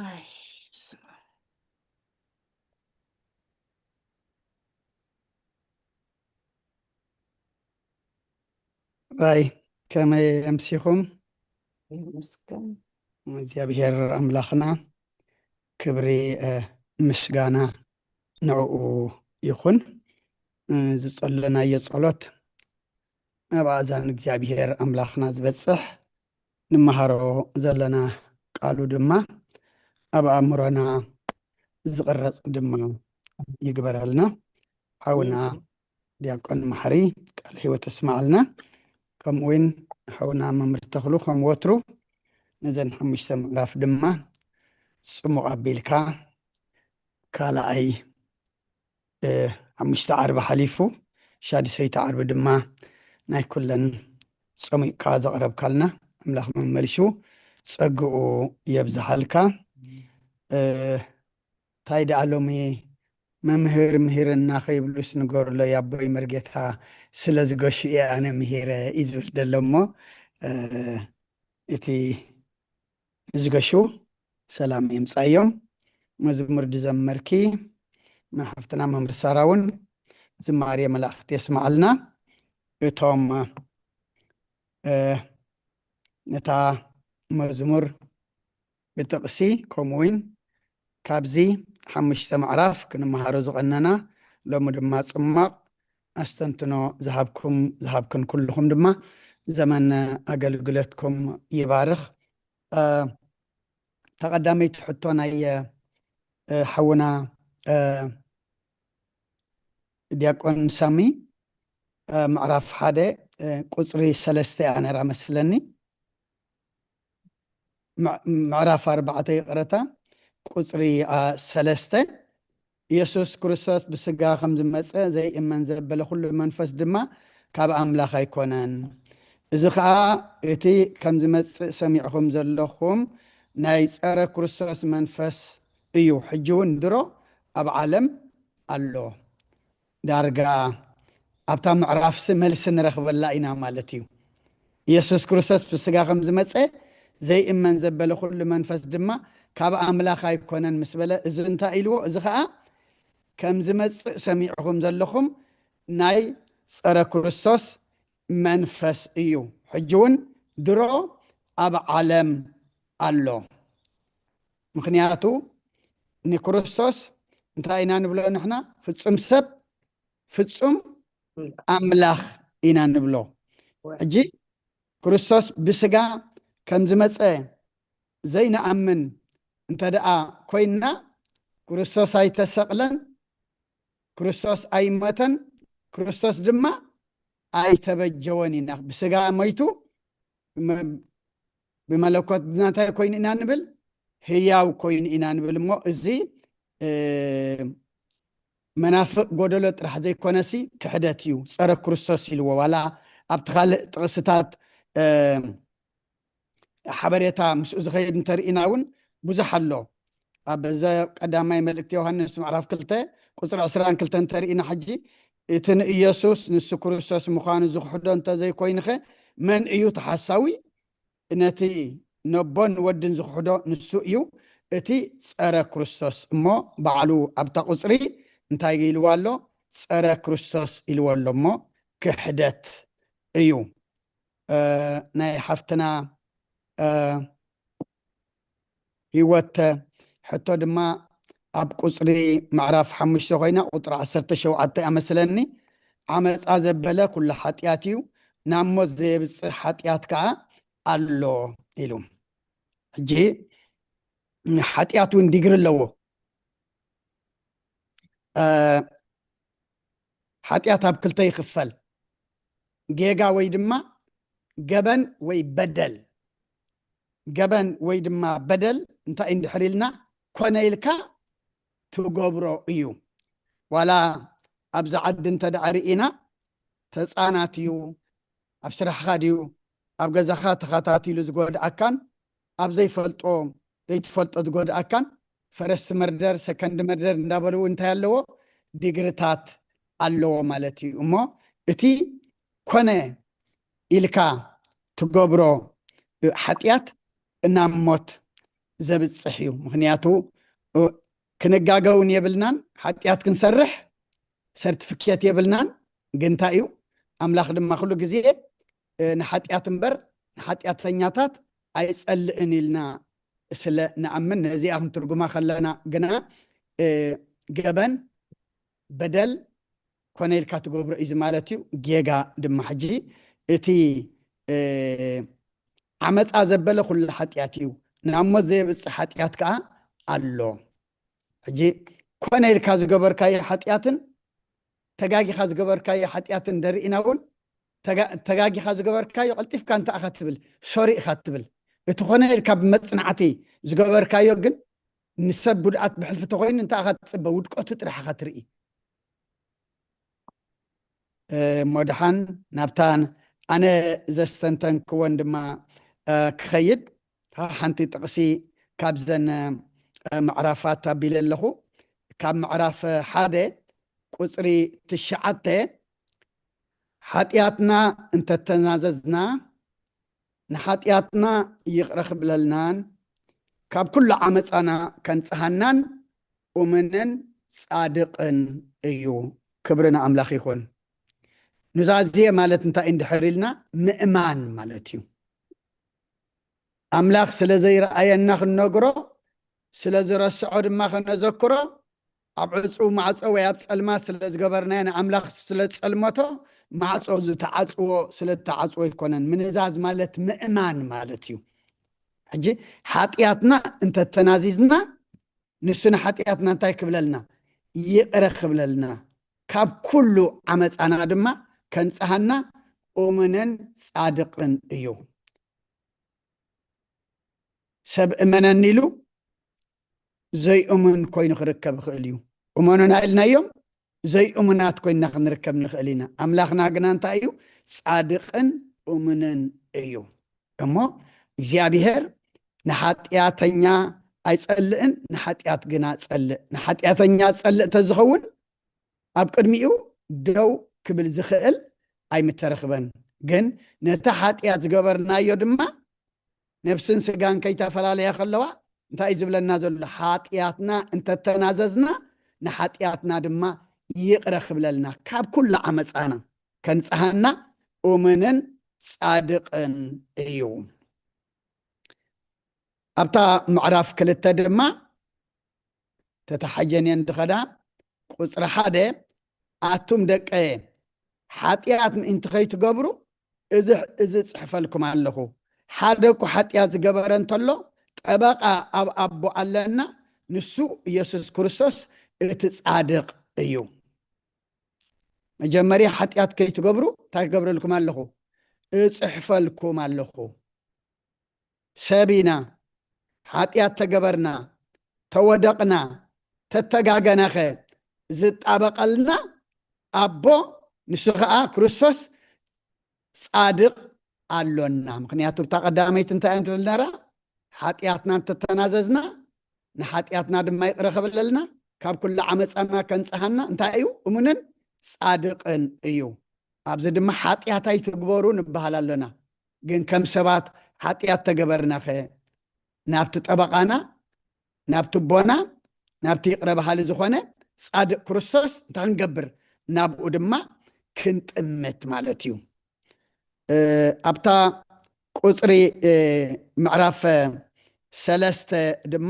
ኣይ፣ ስማ። ራይ፣ ከመይ ኣምሲኹም? ይመስገን። እግዚኣብሔር ኣምላኽና ክብሪ፣ እ፣ ምስጋና ንዕኡ ይኹን። እ፣ ዝጸለናዮ ጸሎት ኣብ ኣእዛን እግዚኣብሔር ኣምላኽና ዝበጽሕ፣ ንመሃሮ ዘለና ቃሉ ድማ ኣብ ኣእምሮና ዝቕረጽ ድማ ይግበረልና። ሓውና ዲያቆን ማሕሪ ቃል ህይወት ተስማዓልና። ከምኡ እውን ሓውና መምህር ተኽሉ ከም ወትሩ ነዘን ሓሙሽተ ምዕራፍ ድማ ጽሙቕ ኣቢልካ ካልኣይ፣ እ፣ ሓሙሽተ ዓርቢ ሓሊፉ፣ ሻድሰይቲ ዓርቢ ድማ ናይ ኩለን ጸሚቕካ ዘቕረብካልና ኣምላኽ መመሊሱ ጸግኡ የብዝሓልካ። እ፣ እንታይ ደኣ ሎሚ መምህር ምሂረና ከይብሉስ ንገሩለይ ኣቦይ መርጌታ ስለ ዝገሹ እየ ኣነ ምሂረ እዩ ዝብል ዘሎ እሞ፣ እ፣ እቲ ዝገሹ ሰላም የምጻዮም። መዝሙር ዝዘመርኪ ንሓፍትና መምህር ሳራ እውን ዝማሬ መላእክት የስማዓልና። እቶም፣ እ፣ ነታ መዝሙር ብጥቕሲ ከምኡ እውን ካብዚ ሓሙሽተ ምዕራፍ ክንመሃሮ ዝቐነና ሎሚ ድማ ጽማቕ ኣስተንትኖ ዝሃብኩም፣ ዝሃብክን ኩልኹም ድማ ዘመን ኣገልግሎትኩም ይባርኽ። እ፣ ተቐዳመይቲ ሕቶ ናይ፣ እ፣ ሓውና፣ እ፣ ዲያቆን ሳሚ፣ እ፣ ምዕራፍ ሓደ፣ እ፣ ቁጽሪ ሰለስተ እያ ነራ መስለኒ። ምዕ-፣ ምዕራፍ ኣርባዕተ ይቕረታ፣ ቁጽሪ፣ ኣ፣ ሰለስተ፣ ኢየሱስ ክርስቶስ ብስጋ ከም ዝመጸ ዘይእመን ዘበለ ኩሉ መንፈስ ድማ ካብ ኣምላኽ ኣይኮነን። እዚ ኸኣ እቲ ከም ዝመጽእ ሰሚዕኹም ዘለኹም ናይ ጸረ ክርስቶስ መንፈስ እዩ። ሕጂ እውን ድሮ ኣብ ዓለም ኣሎ። ዳርጋ ኣብታ ምዕራፍሲ መልሲ ንረኽበላ ኢና ማለት እዩ። ኢየሱስ ክርስቶስ ብስጋ ከም ዝመጸ ዘይእመን ዘበለ ኩሉ መንፈስ ድማ ካብ ኣምላኽ ኣይኮነን ምስ በለ፣ እዚ እንታይ ኢልዎ? እዚ ኸኣ ከም ዝመጽእ ሰሚዕኹም ዘለኹም ናይ ጸረ ክርስቶስ መንፈስ እዩ። ሕጂ እውን ድሮ ኣብ ዓለም ኣሎ። ምኽንያቱ ንክርስቶስ እንታይ ኢና ንብሎ ንሕና? ፍጹም ሰብ፣ ፍጹም ኣምላኽ ኢና ንብሎ። ሕጂ ክርስቶስ ብስጋ ከም ዝመጸ ዘይንኣምን እንተ ደኣ ኮይንና፣ ክርስቶስ ኣይተሰቕለን፣ ክርስቶስ ኣይሞተን፣ ክርስቶስ ድማ ኣይተበጀወን ኢና። ብስጋ ሞይቱ፣ ብመ-፣ ብመለኮት እንታይ ኮይኑ ኢና ንብል? ህያው ኮይኑ ኢና ንብል እሞ፣ እዚ መናፍቅ ጎደሎ ጥራሕ ዘይኮነሲ ክሕደት እዩ። ጸረ ክርስቶስ ኢልዎ። ዋላ ኣብቲ ካልእ ጥቕስታት ሓበሬታ ምስኡ ዝኸይድ እንተርኢና እውን ብዙሕ ኣሎ። ኣብ ዘ ቀዳማይ መልእክቲ ዮሃንስ ምዕራፍ ክልተ ቁፅሪ ዕስራን ክልተን እንተርኢና፣ ሕጂ እቲ ንኢየሱስ ንሱ ክርስቶስ ምዃኑ ዝኽሕዶ እንተዘይኮይንኸ፣ መን እዩ ተሓሳዊ? ነቲ ነቦን ወድን ዝኽሕዶ ንሱ እዩ። እቲ ጸረ ክርስቶስ እሞ ባዕሉ ኣብታ ቁፅሪ እንታይ ኢልዋ ኣሎ? ጸረ ክርስቶስ ኢልዎ ኣሎ እሞ ክሕደት እዩ። ናይ ሓፍትና ህይወት ሕቶ ድማ ኣብ ቁፅሪ ምዕራፍ ሓሙሽተ ኮይና ቁፅሪ ዓሰርተ ሸውዓተ ኣመስለኒ። ዓመፃ ዘበለ ኩሉ ሓጢኣት እዩ፣ ናብ ሞት ዘየብፅሕ ሓጢኣት ከዓ ኣሎ ኢሉ። ሕጂ ሓጢኣት እውን ዲግሪ ኣለዎ። ሓጢኣት ኣብ ክልተ ይኽፈል። ጌጋ ወይ ድማ ገበን ወይ በደል። ገበን ወይ ድማ በደል እንታይ እንድሕር ኢልና፣ ኮነ ኢልካ ትገብሮ እዩ። ዋላ ኣብዚ ዓዲ እንተ ደኣ ርኢና፣ ተጻናት እዩ፣ ኣብ ስራሕኻ ድዩ፣ ኣብ ገዛኻ ተኸታቲሉ ዝጎድኣካን ኣብ ዘይፈልጦ ዘይትፈልጦ ዝጎድኣካን ፈረስት መርደር፣ ሰከንድ መርደር እንዳበሉ እንታይ ኣለዎ፣ ዲግርታት ኣለዎ ማለት እዩ። እሞ እቲ ኮነ ኢልካ ትገብሮ ሓጢኣት እናብ ሞት ዘብፅሕ እዩ። ምክንያቱ ክንጋገውን የብልናን። ሓጢኣት ክንሰርሕ ሰርቲፊኬት የብልናን። ግን እንታይ እዩ፣ ኣምላኽ ድማ ኩሉ ግዜ ንሓጢኣት እምበር ንሓጢኣተኛታት ኣይጸልእን ኢልና ስለ ንኣምን፣ ነዚኣ ክንትርጉማ ከለና ግና ገበን፣ በደል ኮነ ኢልካ ትገብሮ እዩ ማለት እዩ። ጌጋ ድማ ሕጂ እቲ ዓመፃ ዘበለ ኩሉ ሓጢኣት እዩ፣ ናብ ሞት ዘየብፅሕ ሓጢኣት ከዓ ኣሎ። ሕጂ ኮነ ኢልካ ዝገበርካዮ ሓጢኣትን ተጋጊኻ ዝገበርካዮ ሓጢኣትን ደርኢና እውን፣ ተጋጊኻ ዝገበርካዮ ቀልጢፍካ እንታይ ኢኻ ትብል? ሶሪ ኢኻ ትብል። እቲ ኮነ ኢልካ ብመጽናዕቲ ዝገበርካዮ ግን ንሰብ ጉድኣት ብሕልፊ ተኮይኑ እንታይ ኢኻ ትጽበ? ውድቀቱ ጥራሕ ኢኻ ትርኢ። እሞ ደሓን ናብታ ኣነ ዘስተንተንክወን ድማ ክኸይድ፣ ሓንቲ ጥቕሲ ካብዘን ምዕራፋት ኣቢለ ኣለኹ። ካብ ምዕራፍ ሓደ ቁፅሪ ትሽዓተ፣ ሓጢኣትና እንተተናዘዝና ንሓጢኣትና ይቕረ ክብለልናን ካብ ኩሉ ዓመፃና ከንፅሃናን እሙንን ፃድቕን እዩ። ክብሪ ንኣምላኽ ይኹን። ኑዛዜ ማለት እንታይ እንድሕር ኢልና፣ ምእማን ማለት እዩ። ኣምላኽ ስለ ዘይረኣየና ክንነግሮ፣ ስለ ዝረስዖ ድማ ከነዘክሮ፣ ኣብ ዕጹው ማዕጾ ወይ ኣብ ጸልማት ስለ ዝገበርናዮ ንኣምላኽ ስለ ዝጸልመቶ፣ ማዕጾ ዝተዓጽዎ ስለ ዝተዓጽዎ ኣይኮነን። ምንዛዝ ማለት ምእማን ማለት እዩ። ሕጂ ሓጢኣትና እንተተናዚዝና፣ ንሱ ንሓጢኣትና እንታይ ክብለልና? ይቕረ ክብለልና፣ ካብ ኩሉ ዓመፃና ድማ ከንጽሃና እሙንን ጻድቕን እዩ። ሰብ እመነኒ ኢሉ ዘይእሙን ኮይኑ ክርከብ ይኽእል እዩ። እመኑና ኢልናዮም ዘይእሙናት ኮይንና ክንርከብ ንኽእል ኢና። ኣምላኽና ግና እንታይ እዩ? ጻድቕን እሙንን እዩ። እሞ እግዚኣብሔር ንሓጢኣተኛ ኣይጸልእን፣ ንሓጢኣት ግና ጸልእ። ንሓጢኣተኛ ጸልእ ተዝኸውን ኣብ ቅድሚኡ ደው ክብል ዝኽእል ኣይምተረኽበን። ግን ነቲ ሓጢኣት ዝገበርናዮ ድማ ነብስን ስጋን ከይተፈላለያ ከለዋ እንታይ እዩ ዝብለና ዘሎ? ሓጢኣትና እንተተናዘዝና ንሓጢኣትና ድማ ይቕረ ክብለልና፣ ካብ ኩሉ ዓመፃና ከንፅሃና እሙንን ጻድቕን እዩ። ኣብታ ምዕራፍ ክልተ ድማ ተተሓየን እየን ዝኸዳ። ቁፅሪ ሓደ፣ ኣቱም ደቀየ፣ ሓጢኣት ምእንቲ ከይትገብሩ እዚ እዚ ጽሕፈልኩም ኣለኹ። ሓደ እኮ ሓጢኣት ዝገበረ እንተሎ ጠበቓ ኣብ ኣቦ ኣለና፣ ንሱ ኢየሱስ ክርስቶስ እቲ ጻድቕ እዩ። መጀመርያ ሓጢኣት ከይትገብሩ እንታይ ክገብረልኩም ኣለኹ? እጽሕፈልኩም ኣለኹ። ሰብ ኢና፣ ሓጢኣት ተገበርና፣ ተወደቕና፣ ተተጋገነኸ ዝጣበቐልና ኣቦ፣ ንሱ ኸዓ ክርስቶስ ጻድቕ ኣሎና። ምኽንያቱ እታ ቀዳመይቲ እንታይ እያ ትብል ነራ? ሓጢኣትና እንተተናዘዝና፣ ንሓጢኣትና ድማ ይቕረ ከብለልና፣ ካብ ኩሉ ዓመጻና ከንጽሃና እንታይ እዩ? እሙንን ጻድቕን እዩ። ኣብዚ ድማ ሓጢኣት ኣይትግበሩ ንበሃል ኣሎና። ግን ከም ሰባት ሓጢኣት ተገበርናኸ፣ ናብቲ ጠበቓና፣ ናብቲ ኣቦና፣ ናብቲ ይቕረ በሃሊ ዝኾነ ጻድቕ ክርስቶስ እንታይ ክንገብር? ናብኡ ድማ ክንጥምት ማለት እዩ። እ፣ ኣብታ ቁጽሪ፣ እ፣ ምዕራፍ ሰለስተ ድማ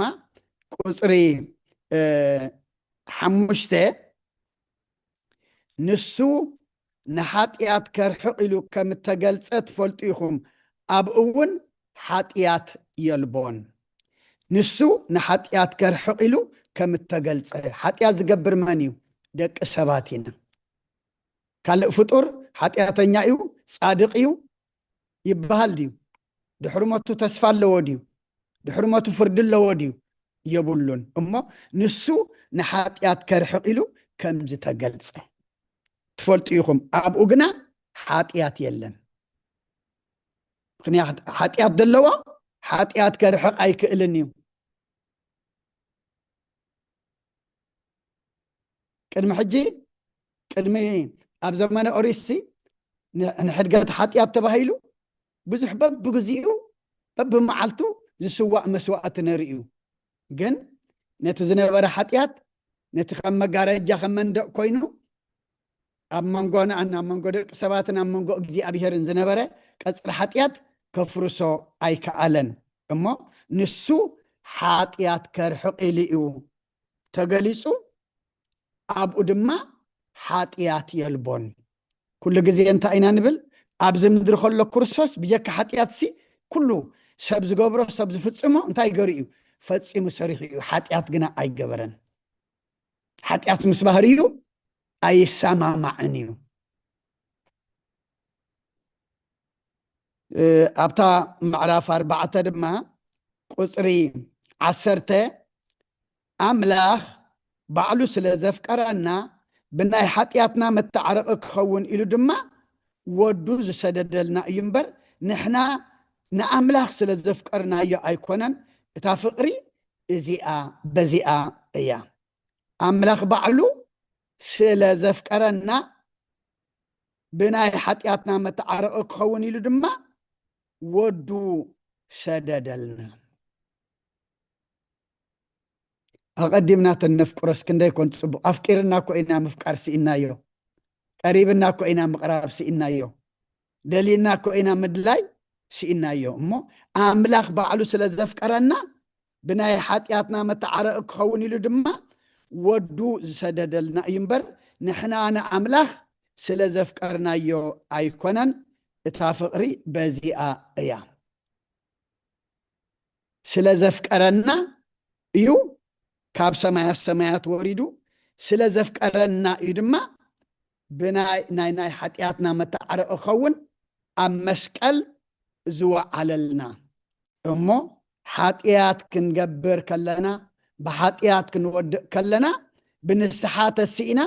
ቁጽሪ፣ እ፣ ሓሙሽተ፣ ንሱ ንሓጢኣት ከርሕቕ ኢሉ ከም እተገልጸ ትፈልጡ ኢኹም፣ ኣብኡ እውን ሓጢኣት የልቦን። ንሱ ንሓጢኣት ከርሕቕ ኢሉ ከም እተገልጸ። ሓጢኣት ዝገብር መን እዩ? ደቂ ሰባት ኢና። ካልእ ፍጡር ሓጢኣተኛ እዩ፣ ጻድቕ እዩ ይበሃል ድዩ? ድሕሪ ሞቱ ተስፋ ኣለዎ ድዩ? ድሕሪ ሞቱ ፍርዲ ኣለዎ ድዩ? የብሉን። እሞ ንሱ ንሓጢኣት ከርሕቕ ኢሉ ከም ዝተገልጸ ትፈልጡ ኢኹም። ኣብኡ ግና ሓጢኣት የለን። ምኽንያት ሓጢኣት ዘለዎ ሓጢኣት ከርሕቕ ኣይክእልን እዩ። ቅድሚ ሕጂ፣ ቅድሚ ኣብ ዘመነ ኦሪትሲ ን-፣ ንሕድገት ሓጢኣት ተባሂሉ ብዙሕ በብግዚኡ በብመዓልቱ ዝስዋእ መስዋእቲ ነርኢ እዩ። ግን ነቲ ዝነበረ ሓጢኣት፣ ነቲ ከም መጋረጃ ከም መንደቕ ኮይኑ ኣብ መንጎናን ኣብ መንጎ ደቂ ሰባትን ኣብ መንጎ እግዚኣብሄርን ዝነበረ ቀጽሪ ሓጢኣት ከፍርሶ ኣይከኣለን። እሞ ንሱ ሓጢኣት ከርሕቕ ኢሉ እዩ ተገሊጹ፣ ኣብኡ ድማ ሓጢኣት የልቦን። ኩሉ ግዜ እንታይ ኢና ንብል? ኣብዚ ምድሪ ከሎ ክርስቶስ ብጀካ ሓጢኣትሲ ኩሉ ሰብ ዝገብሮ፣ ሰብ ዝፍጽሞ እንታይ ገሩ እዩ? ፈጺሙ ሰሪሑ እዩ። ሓጢኣት ግና ኣይገበረን። ሓጢኣት ምስ ባህሪኡ ኣይሰማማዕን እዩ። እ፣ ኣብታ ምዕራፍ ኣርባዕተ ድማ ቁጽሪ ዓሰርተ፣ ኣምላኽ ባዕሉ ስለ ዘፍቀረና ብናይ ሓጢኣትና መተዓረቒ ክኸውን ኢሉ ድማ ወዱ ዝሰደደልና እዩ እምበር፣ ንሕና ንኣምላኽ ስለ ዘፍቀርናዮ ኣይኮነን። እታ ፍቕሪ እዚኣ በዚኣ እያ። ኣምላኽ ባዕሉ ስለ ዘፍቀረና ብናይ ሓጢኣትና መተዓረቒ ክኸውን ኢሉ ድማ ወዱ ሰደደልና። ኣቐዲምና ተነፍቅሮስ ክንደይ ኮን ጽቡቕ። ኣፍቂርና እኮ ኢና ምፍቃር ስኢናዮ። ቀሪብና እኮ ኢና ምቕራብ ስኢናዮ። ደሊና እኮ ኢና ምድላይ ስኢናዮ። እሞ ኣምላኽ ባዕሉ ስለ ዘፍቀረና ብናይ ሓጢኣትና መተዓረቒ ክኸውን ኢሉ ድማ ወዱ ዝሰደደልና እዩ እምበር፣ ንሕና ንኣምላኽ ስለ ዘፍቀርናዮ ኣይኮነን። እታ ፍቕሪ በዚኣ እያ። ስለ ዘፍቀረና እዩ ካብ ሰማያት ሰማያት ወሪዱ፣ ስለ ዘፍቀረና እዩ ድማ ብናይ፣ ናይ፣ ናይ ሓጢኣትና መተዓረቒ ክኸውን ኣብ መስቀል ዝወዓለልና። እሞ ሓጢኣት ክንገብር ከለና፣ ብሓጢኣት ክንወድቕ ከለና፣ ብንስሓ ተስኢና፣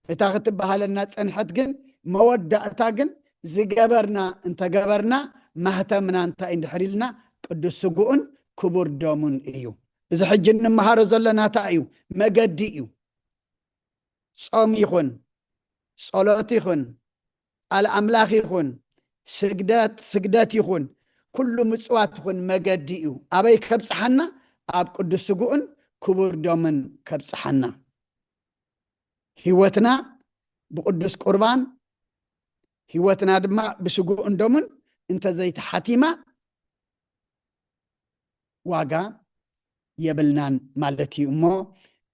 እታ ክትበሃለና ጸንሐት ግን፣ መወዳእታ ግን ዝገበርና እንተገበርና፣ ማህተምና እንታይ እንድሕር ኢልና፣ ቅዱስ ስግኡን ክቡር ደሙን እዩ። እዚ ሕጂ እንመሃሮ ዘለና እንታይ እዩ? መገዲ እዩ። ጾም ይኹን፣ ጸሎት ይኹን፣ ቃል ኣምላኽ ይኹን፣ ስግደት፣ ስግደት ይኹን፣ ኩሉ ምጽዋት ይኹን መገዲ እዩ። ኣበይ ከብጽሓና? ኣብ ቅዱስ ስግኡን ክቡር ደሙን ከብጽሓና። ህይወትና ብቅዱስ ቁርባን፣ ህይወትና ድማ ብስግኡን ደሙን እንተዘይተሓቲማ፣ ዋጋ የብልናን ማለት እዩ። እሞ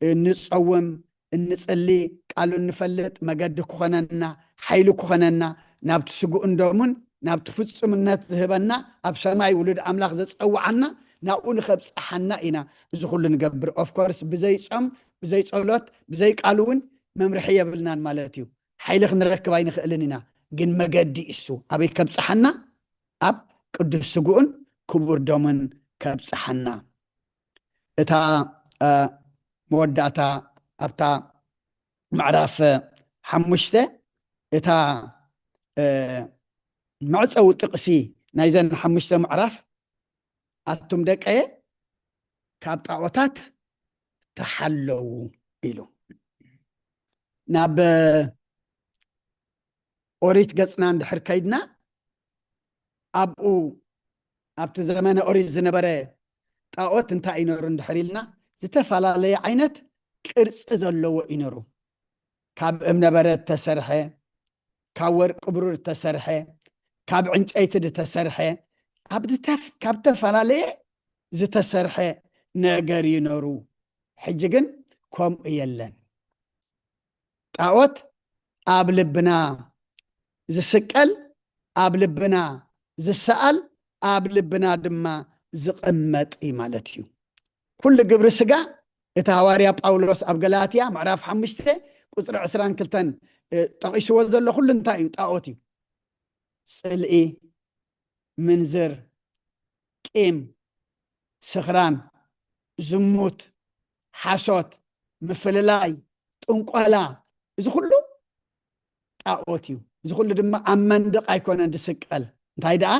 እንጸውም፣ እንጽሊ፣ ቃሉ እንፈልጥ፣ መገዲ ክኾነና፣ ሓይሊ ክኾነና፣ ናብቲ ስግኡን ደሙን ናብቲ ፍጹምነት ዝህበና፣ ኣብ ሰማይ ውሉድ ኣምላኽ ዘጸውዓና፣ ናብኡ ንኸብጽሓና ኢና እዚ ኩሉ ንገብር። ኦፍኮርስ ብዘይ ጾም፣ ብዘይ ጸሎት፣ ብዘይ ቃሉ እውን መምርሒ የብልናን ማለት እዩ። ሓይሊ ክንረክብ ኣይንኽእልን ኢና። ግን መገዲ እሱ ኣበይ ከብጽሓና? ኣብ ቅዱስ ስግኡን ክቡር ደሙን ከብጽሓና። እታ መወዳእታ ኣብታ ምዕራፍ ሓሙሽተ እታ መዕፀዊ ጥቕሲ ናይዘን ሓሙሽተ ምዕራፍ ኣቱም ደቀየ ካብ ጣዖታት ተሓለዉ ኢሉ። ናብ ኦሪት ገፅና እንድሕር ከይድና ኣብኡ ኣብቲ ዘመነ ኦሪት ዝነበረ ጣዖት እንታይ ይነሩ እንድሕር ኢልና ዝተፈላለየ ዓይነት ቅርፂ ዘለዎ ይነሩ። ካብ እምነበረድ ተሰርሐ፣ ካብ ወርቂ ብሩር ተሰርሐ፣ ካብ ዕንጨይቲ ዝተሰርሐ፣ ካብ ዝተፈላለየ ዝተሰርሐ ነገር ይነሩ። ሕጂ ግን ከምኡ የለን። ጣዖት ኣብ ልብና ዝስቀል፣ ኣብ ልብና ዝሰኣል፣ ኣብ ልብና ድማ ዝቕመጥ እዩ ማለት እዩ። ኩሉ ግብሪ ስጋ እቲ ሃዋርያ ጳውሎስ ኣብ ገላትያ ምዕራፍ ሓሙሽተ ቁፅሪ ዕስራን ክልተን ጠቒስዎ ዘሎ ኩሉ እንታይ እዩ? ጣዖት እዩ። ፅልኢ፣ ምንዝር፣ ቂም፣ ስኽራን፣ ዝሙት፣ ሓሶት፣ ምፍልላይ፣ ጥንቆላ፣ እዚ ኩሉ ጣዖት እዩ። እዚ ኩሉ ድማ ኣብ መንደቕ ኣይኮነን ዝስቀል፣ እንታይ ደኣ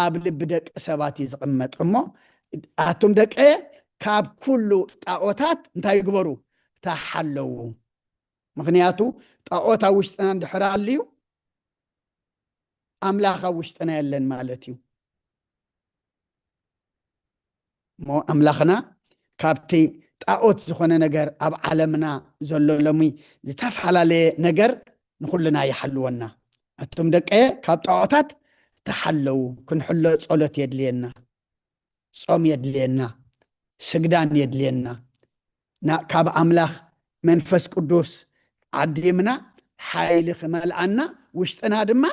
ኣብ ልቢ ደቂ ሰባት እዩ ዝቕመጥ። እሞ ኣቱም ደቀየ ካብ ኩሉ ጣዖታት እንታይ ይግበሩ? ተሓለዉ። ምክንያቱ ጣዖት ኣብ ውሽጥና እንድሕር ኣልዩ ኣምላኽ ኣብ ውሽጥና የለን ማለት እዩ። እሞ ኣምላኽና ካብቲ ጣዖት ዝኾነ ነገር ኣብ ዓለምና ዘሎ ሎሚ ዝተፈላለየ ነገር ንኹልና ይሓልወና። ኣቱም ደቀየ ካብ ጣዖታት ተሓለዉ። ክንሕሎ ጸሎት የድልየና፣ ጾም የድልየና፣ ስግዳን የድልየና። ካብ ኣምላኽ መንፈስ ቅዱስ ዓዲምና ሓይሊ ክመልኣና፣ ውሽጥና ድማ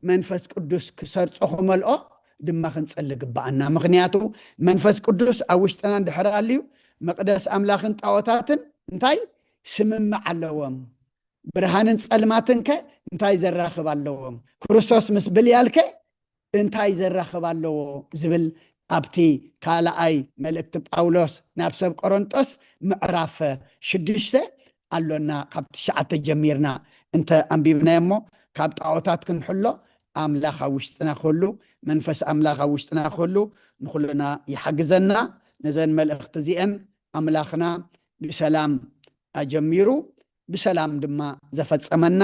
መንፈስ ቅዱስ ክሰርጾ ክመልኦ ድማ ክንጸሊ ግባኣና። ምክንያቱ መንፈስ ቅዱስ ኣብ ውሽጥና እንድሕር ኣልዩ መቕደስ ኣምላኽን ጣዖታትን እንታይ ስምምዕ ኣለዎም? ብርሃንን ጸልማትን ከ እንታይ ዘራኽብ ኣለዎም? ክርስቶስ ምስ ብልያል ከ እንታይ ዘራኽብ ኣለዎ? ዝብል ኣብቲ ካልኣይ መልእክቲ ጳውሎስ ናብ ሰብ ቆሮንጦስ ምዕራፍ ሽዱሽተ ኣሎና። ካብ ትሽዓተ ጀሚርና እንተ ኣንቢብናዮ እሞ ካብ ጣዖታት ክንሕሎ ኣምላኽ ኣብ ውሽጥና ክህሉ፣ መንፈስ ኣምላኽ ኣብ ውሽጥና ክህሉ ንኹልና ይሓግዘና። ነዘን መልእኽቲ እዚአን ኣምላኽና ብሰላም ኣጀሚሩ ብሰላም ድማ ዘፈጸመና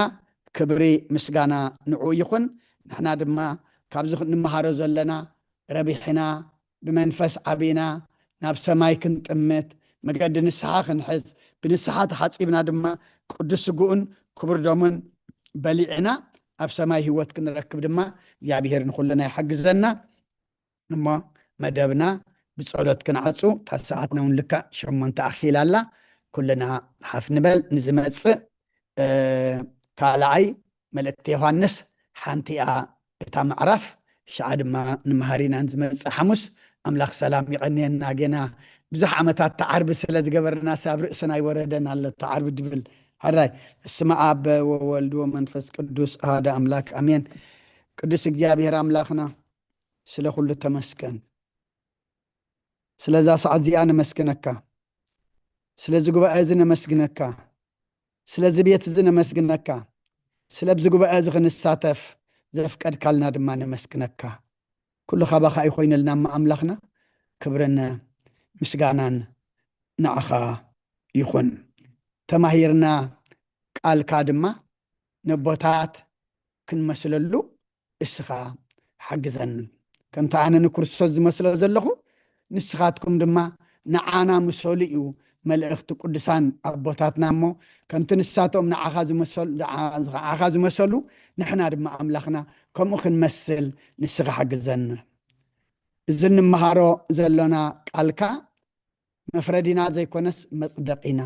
ክብሪ ምስጋና ንዕኡ ይኹን። ንሕና ድማ ካብዚ ንመሃሮ ዘለና ረቢሕና ብመንፈስ ዓቢና ናብ ሰማይ ክንጥምት መገዲ ንስሓ ክንሕዝ ብንስሓ ተሓጺብና ድማ ቅዱስ ስግኡን ክቡር ደሙን በሊዕና ኣብ ሰማይ ህይወት ክንረክብ ድማ እግዚኣብሔር ንኹልና ይሓግዘና። እሞ መደብና ብጸሎት ክንዓጹ፣ እታ ሰዓትና እውን ልክዕ ሸሞንተ ኣኺላ ኣላ። ኩልና ሓፍ ንበል። ንዝመጽእ ካልኣይ መልእክቲ ዮሃንስ ሓንቲ እያ እታ ምዕራፍ። ሽዓ ድማ ንመሃሪና ንዝመጽእ ሓሙስ ኣምላኽ ሰላም ይቐንየና። ጌና ብዙሕ ዓመታት ተዓርቢ ስለ ዝገበርና ሳብ ርእስና ይወረደን ኣሎ ተዓርቢ ድብል። ሓራይ እስመ ኣብ ወወልድ ወመንፈስ ቅዱስ ኣሃደ ኣምላክ ኣሜን። ቅዱስ እግዚኣብሔር ኣምላኽና ስለ ኩሉ ተመስገን። ስለዛ ሰዓት እዚኣ ነመስግነካ። ስለዚ ጉባኤ እዚ ነመስግነካ። ስለዚ ቤት እዚ ነመስግነካ። ስለብዚ ጉባኤ እዚ ክንሳተፍ ዘፍቀድካልና ድማ ነመስግነካ። ኩሉ ካባኻ ይኮይነልና እማ ኣምላኽና ክብርን ምስጋናን ንዓኻ ይኹን። ተማሂርና ቃልካ ድማ ነቦታት ክንመስለሉ እስኻ ሓግዘኒ። ከምቲ ኣነ ንክርስቶስ ዝመስሎ ዘለኹ ንስኻትኩም ድማ ንዓና ምሰሉ እዩ መልእኽቲ ቅዱሳን ኣቦታትና እሞ ከምቲ ንሳቶም ንዓኻ ዝመሰሉ ንዓኻ ዝመሰሉ ንሕና ድማ ኣምላኽና ከምኡ ክንመስል ንስኻ ሓግዘኒ። እዚ እንመሃሮ ዘሎና ቃልካ መፍረዲና ዘይኮነስ መጽደቂና፣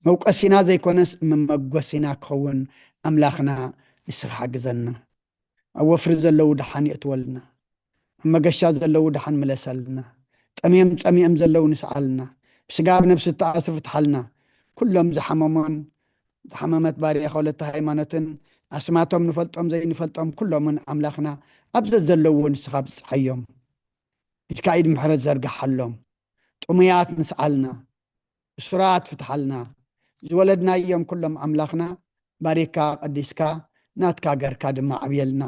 መውቀሲና ዘይኮነስ መመጎሲና ክኸውን ኣምላኽና ንስኻ ሓግዘና። ኣብ ወፍሪ ዘለዉ ደሓን የእትወልና፣ ኣብ መገሻ ዘለዉ ደሓን ምለሰልና፣ ጠምዮም ጸሚኦም ዘለዉ ንስዓልና፣ ብስጋ ኣብ ነብሲ እተኣስሩ ፍትሓልና። ኩሎም ዝሓመሞን ዝሓመመት ባርያ ከወለተ ሃይማኖትን ኣስማቶም ንፈልጦም ዘይንፈልጦም ኩሎምን ኣምላኽና ኣብ ዘዘለዉ ንስኻ ብጽሓዮም። ኢድካ ኢድ ምሕረት ዘርግሓሎም። ጥሙያት ንስዓልና፣ እሱራት ፍትሓልና። ዝወለድናዮም ኩሎም ኣምላኽና ባሪካ ቀዲስካ ናትካ ገርካ ድማ ዓብየልና።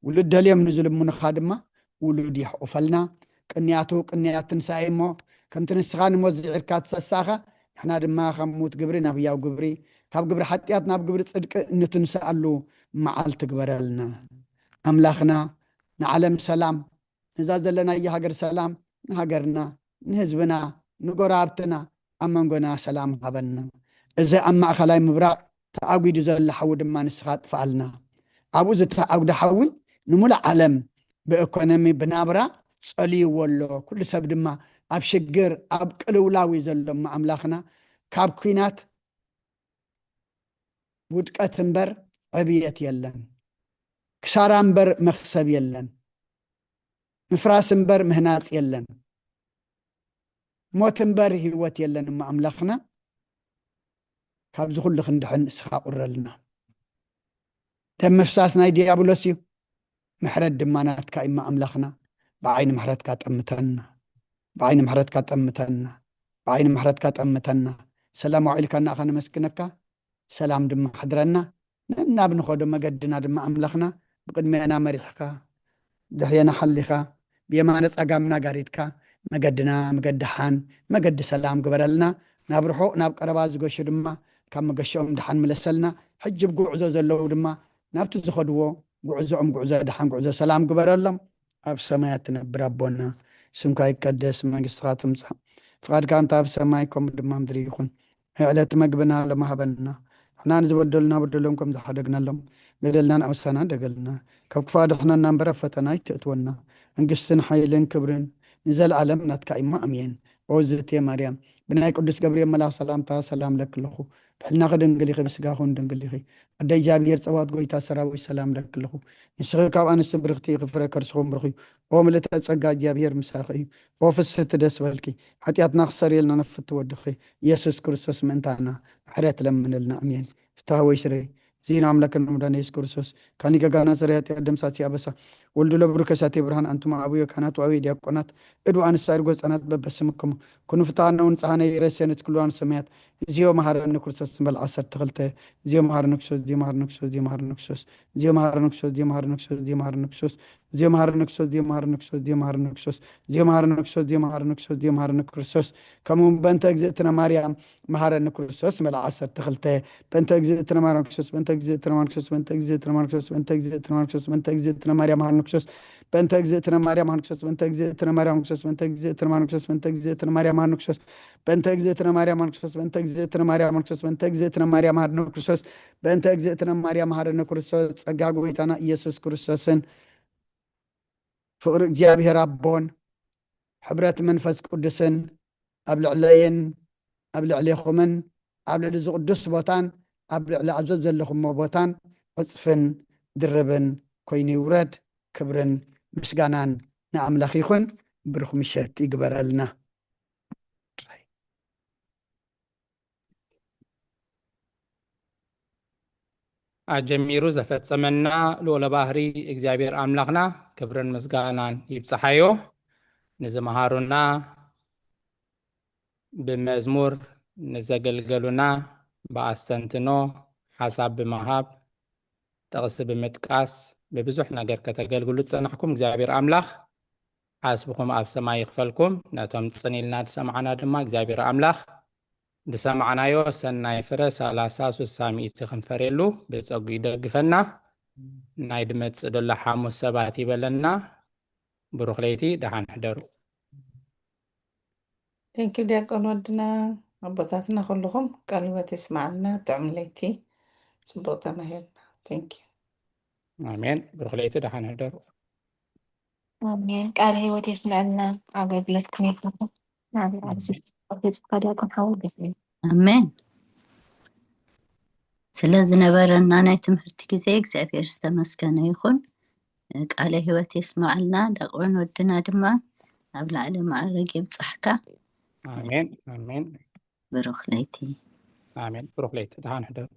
ውሉድ ደልዮም ንዝልምኑኻ ድማ ውሉድ ይሕቑፈልና። ቅንያቱ ቅንያት ትንሳኤ እሞ ከምቲ ንስኻ ንሞት ዝዒርካ ትሰሳኻ፣ ንሕና ድማ ካብ ሙት ግብሪ ናብ ህያው ግብሪ፣ ካብ ግብሪ ሓጢኣት ናብ ግብሪ ጽድቂ እንትንስኣሉ መዓልቲ ግበረልና። ኣምላኽና ንዓለም ሰላም፣ ነዛ ዘለናያ ሃገር ሰላም ንሃገርና፣ ንህዝብና፣ ንጎረባብትና፣ ኣብ መንጎና ሰላም ሃበና። እዚ ኣብ ማእኸላይ ምብራቕ ተኣጒዱ ዘሎ ሓዊ ድማ ንስኻ ኣጥፍኣልና። ኣብኡ ዝተኣጉደ ሓዊ ንሙሉእ ዓለም ብኢኮኖሚ ብናብራ ጸልይዎ ኣሎ። ኩሉ ሰብ ድማ ኣብ ሽግር ኣብ ቅልውላው እዩ ዘሎ። እሞ ኣምላኽና ካብ ኲናት ውድቀት እምበር ዕብየት የለን። ክሳራ እምበር መኽሰብ የለን። ምፍራስ እምበር ምህናጽ የለን። ሞት እምበር ህይወት የለን። እሞ ኣምላኽና ካብዚ ኩሉ ክንድሕን ንስኻ ቁረልና። ደም ምፍሳስ ናይ ዲያብሎስ እዩ፣ ምሕረት ድማ ናትካ እዩ። እሞ ኣምላኽና ብዓይኒ ምሕረትካ ጠምተና፣ ብዓይኒ ምሕረትካ ጠምተና፣ ብዓይኒ ምሕረትካ ጠምተና። ሰላም ዋዒልካ እናኻ ነመስግነካ። ሰላም ድማ ሓድረና። ነናብ ንኸዶ መገድና ድማ ኣምላኽና ብቕድሜና መሪሕካ፣ ድሕሬና ሓሊኻ፣ ብየማነ ጸጋምና ጋሪድካ፣ መገድና መገዲ ሓን፣ መገዲ ሰላም ግበረልና። ናብ ርሑቕ ናብ ቀረባ ዝገሹ ድማ ካብ መገሽኦም ድሓን ምለሰልና። ሕጂ ብጉዕዞ ዘለዉ ድማ ናብቲ ዝኸድዎ ጉዕዞኦም ጉዕዞ ድሓን ጉዕዞ ሰላም ግበረሎም። ኣብ ሰማያት ትነብር ኣቦና፣ ስምካ ይቀደስ፣ መንግስትኻ ትምጻእ፣ ፍቓድካ እንተ ኣብ ሰማይ ከምኡ ድማ ምድሪ ይኹን። ዕለት መግብና ሎሚ ሃበና። ንሕና ንዝበደሉና በደሎም ከም ዝሓደግናሎም፣ በደልና ንኣውሳና ደገልና። ካብ ክፉእ ኣድሕነና እምበር ኣብ ፈተና ኣይትእትወና። መንግስትን ሓይልን ክብርን ንዘለኣለም ናትካ እዩ። ኣሜን። ኦ ዝእቲ ማርያም፣ ብናይ ቅዱስ ገብርኤል መልኣኽ ሰላምታ ሰላም ለክልኹ። ብሕልናኺ ድንግል ኢኺ፣ ብስጋኹን ድንግል ኢኺ። ኣደ እግዚኣብሔር ጸባኦት ጎይታ ሰራዊት ሰላም ለክልኹ። ንስኺ ካብ ኣንስቲ ብርኽቲ ኢኺ፣ ፍረ ከርስኹም ብሩኽ እዩ። ኦ ምልእተ ጸጋ እግዚኣብሔር ምሳኺ እዩ። ኦ ፍስህቲ ደስ በልኪ። ሓጢኣትና ክሰርየልና ነፍቲ ወድኺ ኢየሱስ ክርስቶስ ምእንታና ምሕረት ለምንልና። ኣሜን። ፍትሐ ወይ ስረ ዜና ኣምላክ መድኃኒነ ኢየሱስ ክርስቶስ ካኒ ገጋና ስርያት ያደምሳሲ አበሳ ወልዱ ለብሩከ ሳቴ ብርሃን አንቱም አቡየ ካህናት ወአቡየ ዲያቆናት እዱ አንሳ እድጎ ህጻናት በበስምክሙ ኩኑ ፍትሐነ ወንጽሐነ ይረሴነ ትክልዋን ሰማያት እዚዮ መሐረነ ክርስቶስ በል ዓሰርተ ክልተ እዚዮ መሐረነ ክርስቶስ እዚዮ መሐረነ ክርስቶስ እዚዮ መሐረነ ክርስቶስ እዚዮ መሐረነ ክርስቶስ እዚዮ መሐረነ ክርስቶስ እዚዮ መሐረነ ክርስቶስ እዚዮ መሐረነ ክርስቶስ እዚዮ መሐረነ ክርስቶስ እዚዮ መሐረነ ክርስቶስ እዚዮ መሐረነ ክርስቶስ እዚዮ መሐረነ ክርስቶስ እዚዮ መሐረነ ክርስቶስ ከምኡ በእንተ እግዝእትነ ማርያም መሐረኒ ክርስቶስ መልዓ ዓሰርተ ክልተ በእንተ እግዝእትነ ማርያም ክርስቶስ በእንተ እግዝእትነ ማርያም ክርስቶስ በእንተ እግዝእትነ ማርያም ክርስቶስ በእንተ እግዝእትነ ማርያም ክርስቶስ በእንተ እግዝእትነ ማርያም መሐረኒ ክርስቶስ በእንተ እግዝእትነ ማርያም ክርስቶስ በእንተ እግዝእትነ ማርያም ክርስቶስ በእንተ እግዝእትነ ማርያም ክርስቶስ በእንተ እግዝእትነ ማርያም መሐረኒ ክርስቶስ በእንተ እግዝእትነ ማርያም መሐረኒ ክርስቶስ በእንተ እግዝእትነ ማርያም መሐረኒ ክርስቶስ በእንተ እግዝእትነ ማርያም መሐረኒ ክርስቶስ ጸጋ ጎይታና ኢየሱስ ክርስቶስን ፍቕሪ እግዚኣብሔር ኣቦን ሕብረት መንፈስ ቅዱስን ኣብ ልዕለይን ኣብ ልዕሌኹምን ኣብ ልዕሊ እዚ ቅዱስ ቦታን ኣብ ልዕሊ ኣብ ዘዘለኹሞ ቦታን ዕጽፍን ድርብን ኮይኑ ይውረድ። ክብርን ምስጋናን ንኣምላኽ ይኹን። ብሩኽ ምሸት ይግበረልና። ኣጀሚሩ ዘፈጸመና ልዑለ ባህሪ እግዚኣብሔር ኣምላኽና ክብርን ምስጋናን ይብጽሓዮ። ንዝመሃሩና ብመዝሙር፣ ንዘገልገሉና ብኣስተንትኖ፣ ሓሳብ ብምሃብ፣ ጥቕሲ ብምጥቃስ፣ ብብዙሕ ነገር ከተገልግሉ ዝጸናሕኩም እግዚኣብሔር ኣምላኽ ዓስብኹም ኣብ ሰማይ ይኽፈልኩም። ነቶም ጽን ኢልና ዝሰማዕና ድማ እግዚኣብሔር ኣምላኽ ዝሰማዕናዮ ሰናይ ፍረ ሰላሳ፣ ስሳ፣ ሚእቲ ክንፈርየሉ ብጸጉ ይደግፈና። ናይ ድመጽእ ደሎ ሓሙስ ሰባት ይበለና። ብሩኽ ለይቲ፣ ደሓን ሕደሩ። Thank you ዲያቆን ወድና፣ ኣቦታትና ኩልኹም ቃል ህይወት የስማዓልና። ጥዑም ለይቲ፣ ጽቡቕ ተማሂርና። Thank you። ኣሜን። ብሩኽ ለይቲ፣ ደሓን ሕደሩ። ኣሜን። ቃል ህይወት የስመዐልና። ኣገልግሎትኩም ይባርክ። ናብ ላዕሊ ዝብጻሕካ ዲያቆን ሓወይ ገፊ። ኣሜን። ስለ ዝነበረና ናይ ትምህርቲ ግዜ እግዚኣብሔር ዝተመስገነ ይኹን። ቃለ ህይወት የስመዓልና። ዲያቆን ወድና ድማ ኣብ ላዕሊ ማዕረግ ይብጻሕካ። ኣሜን ኣሜን ብሩኽ ለይቲ። ኣሜን። ብሩኽ ለይቲ፣ ደሓን ሕደሩ።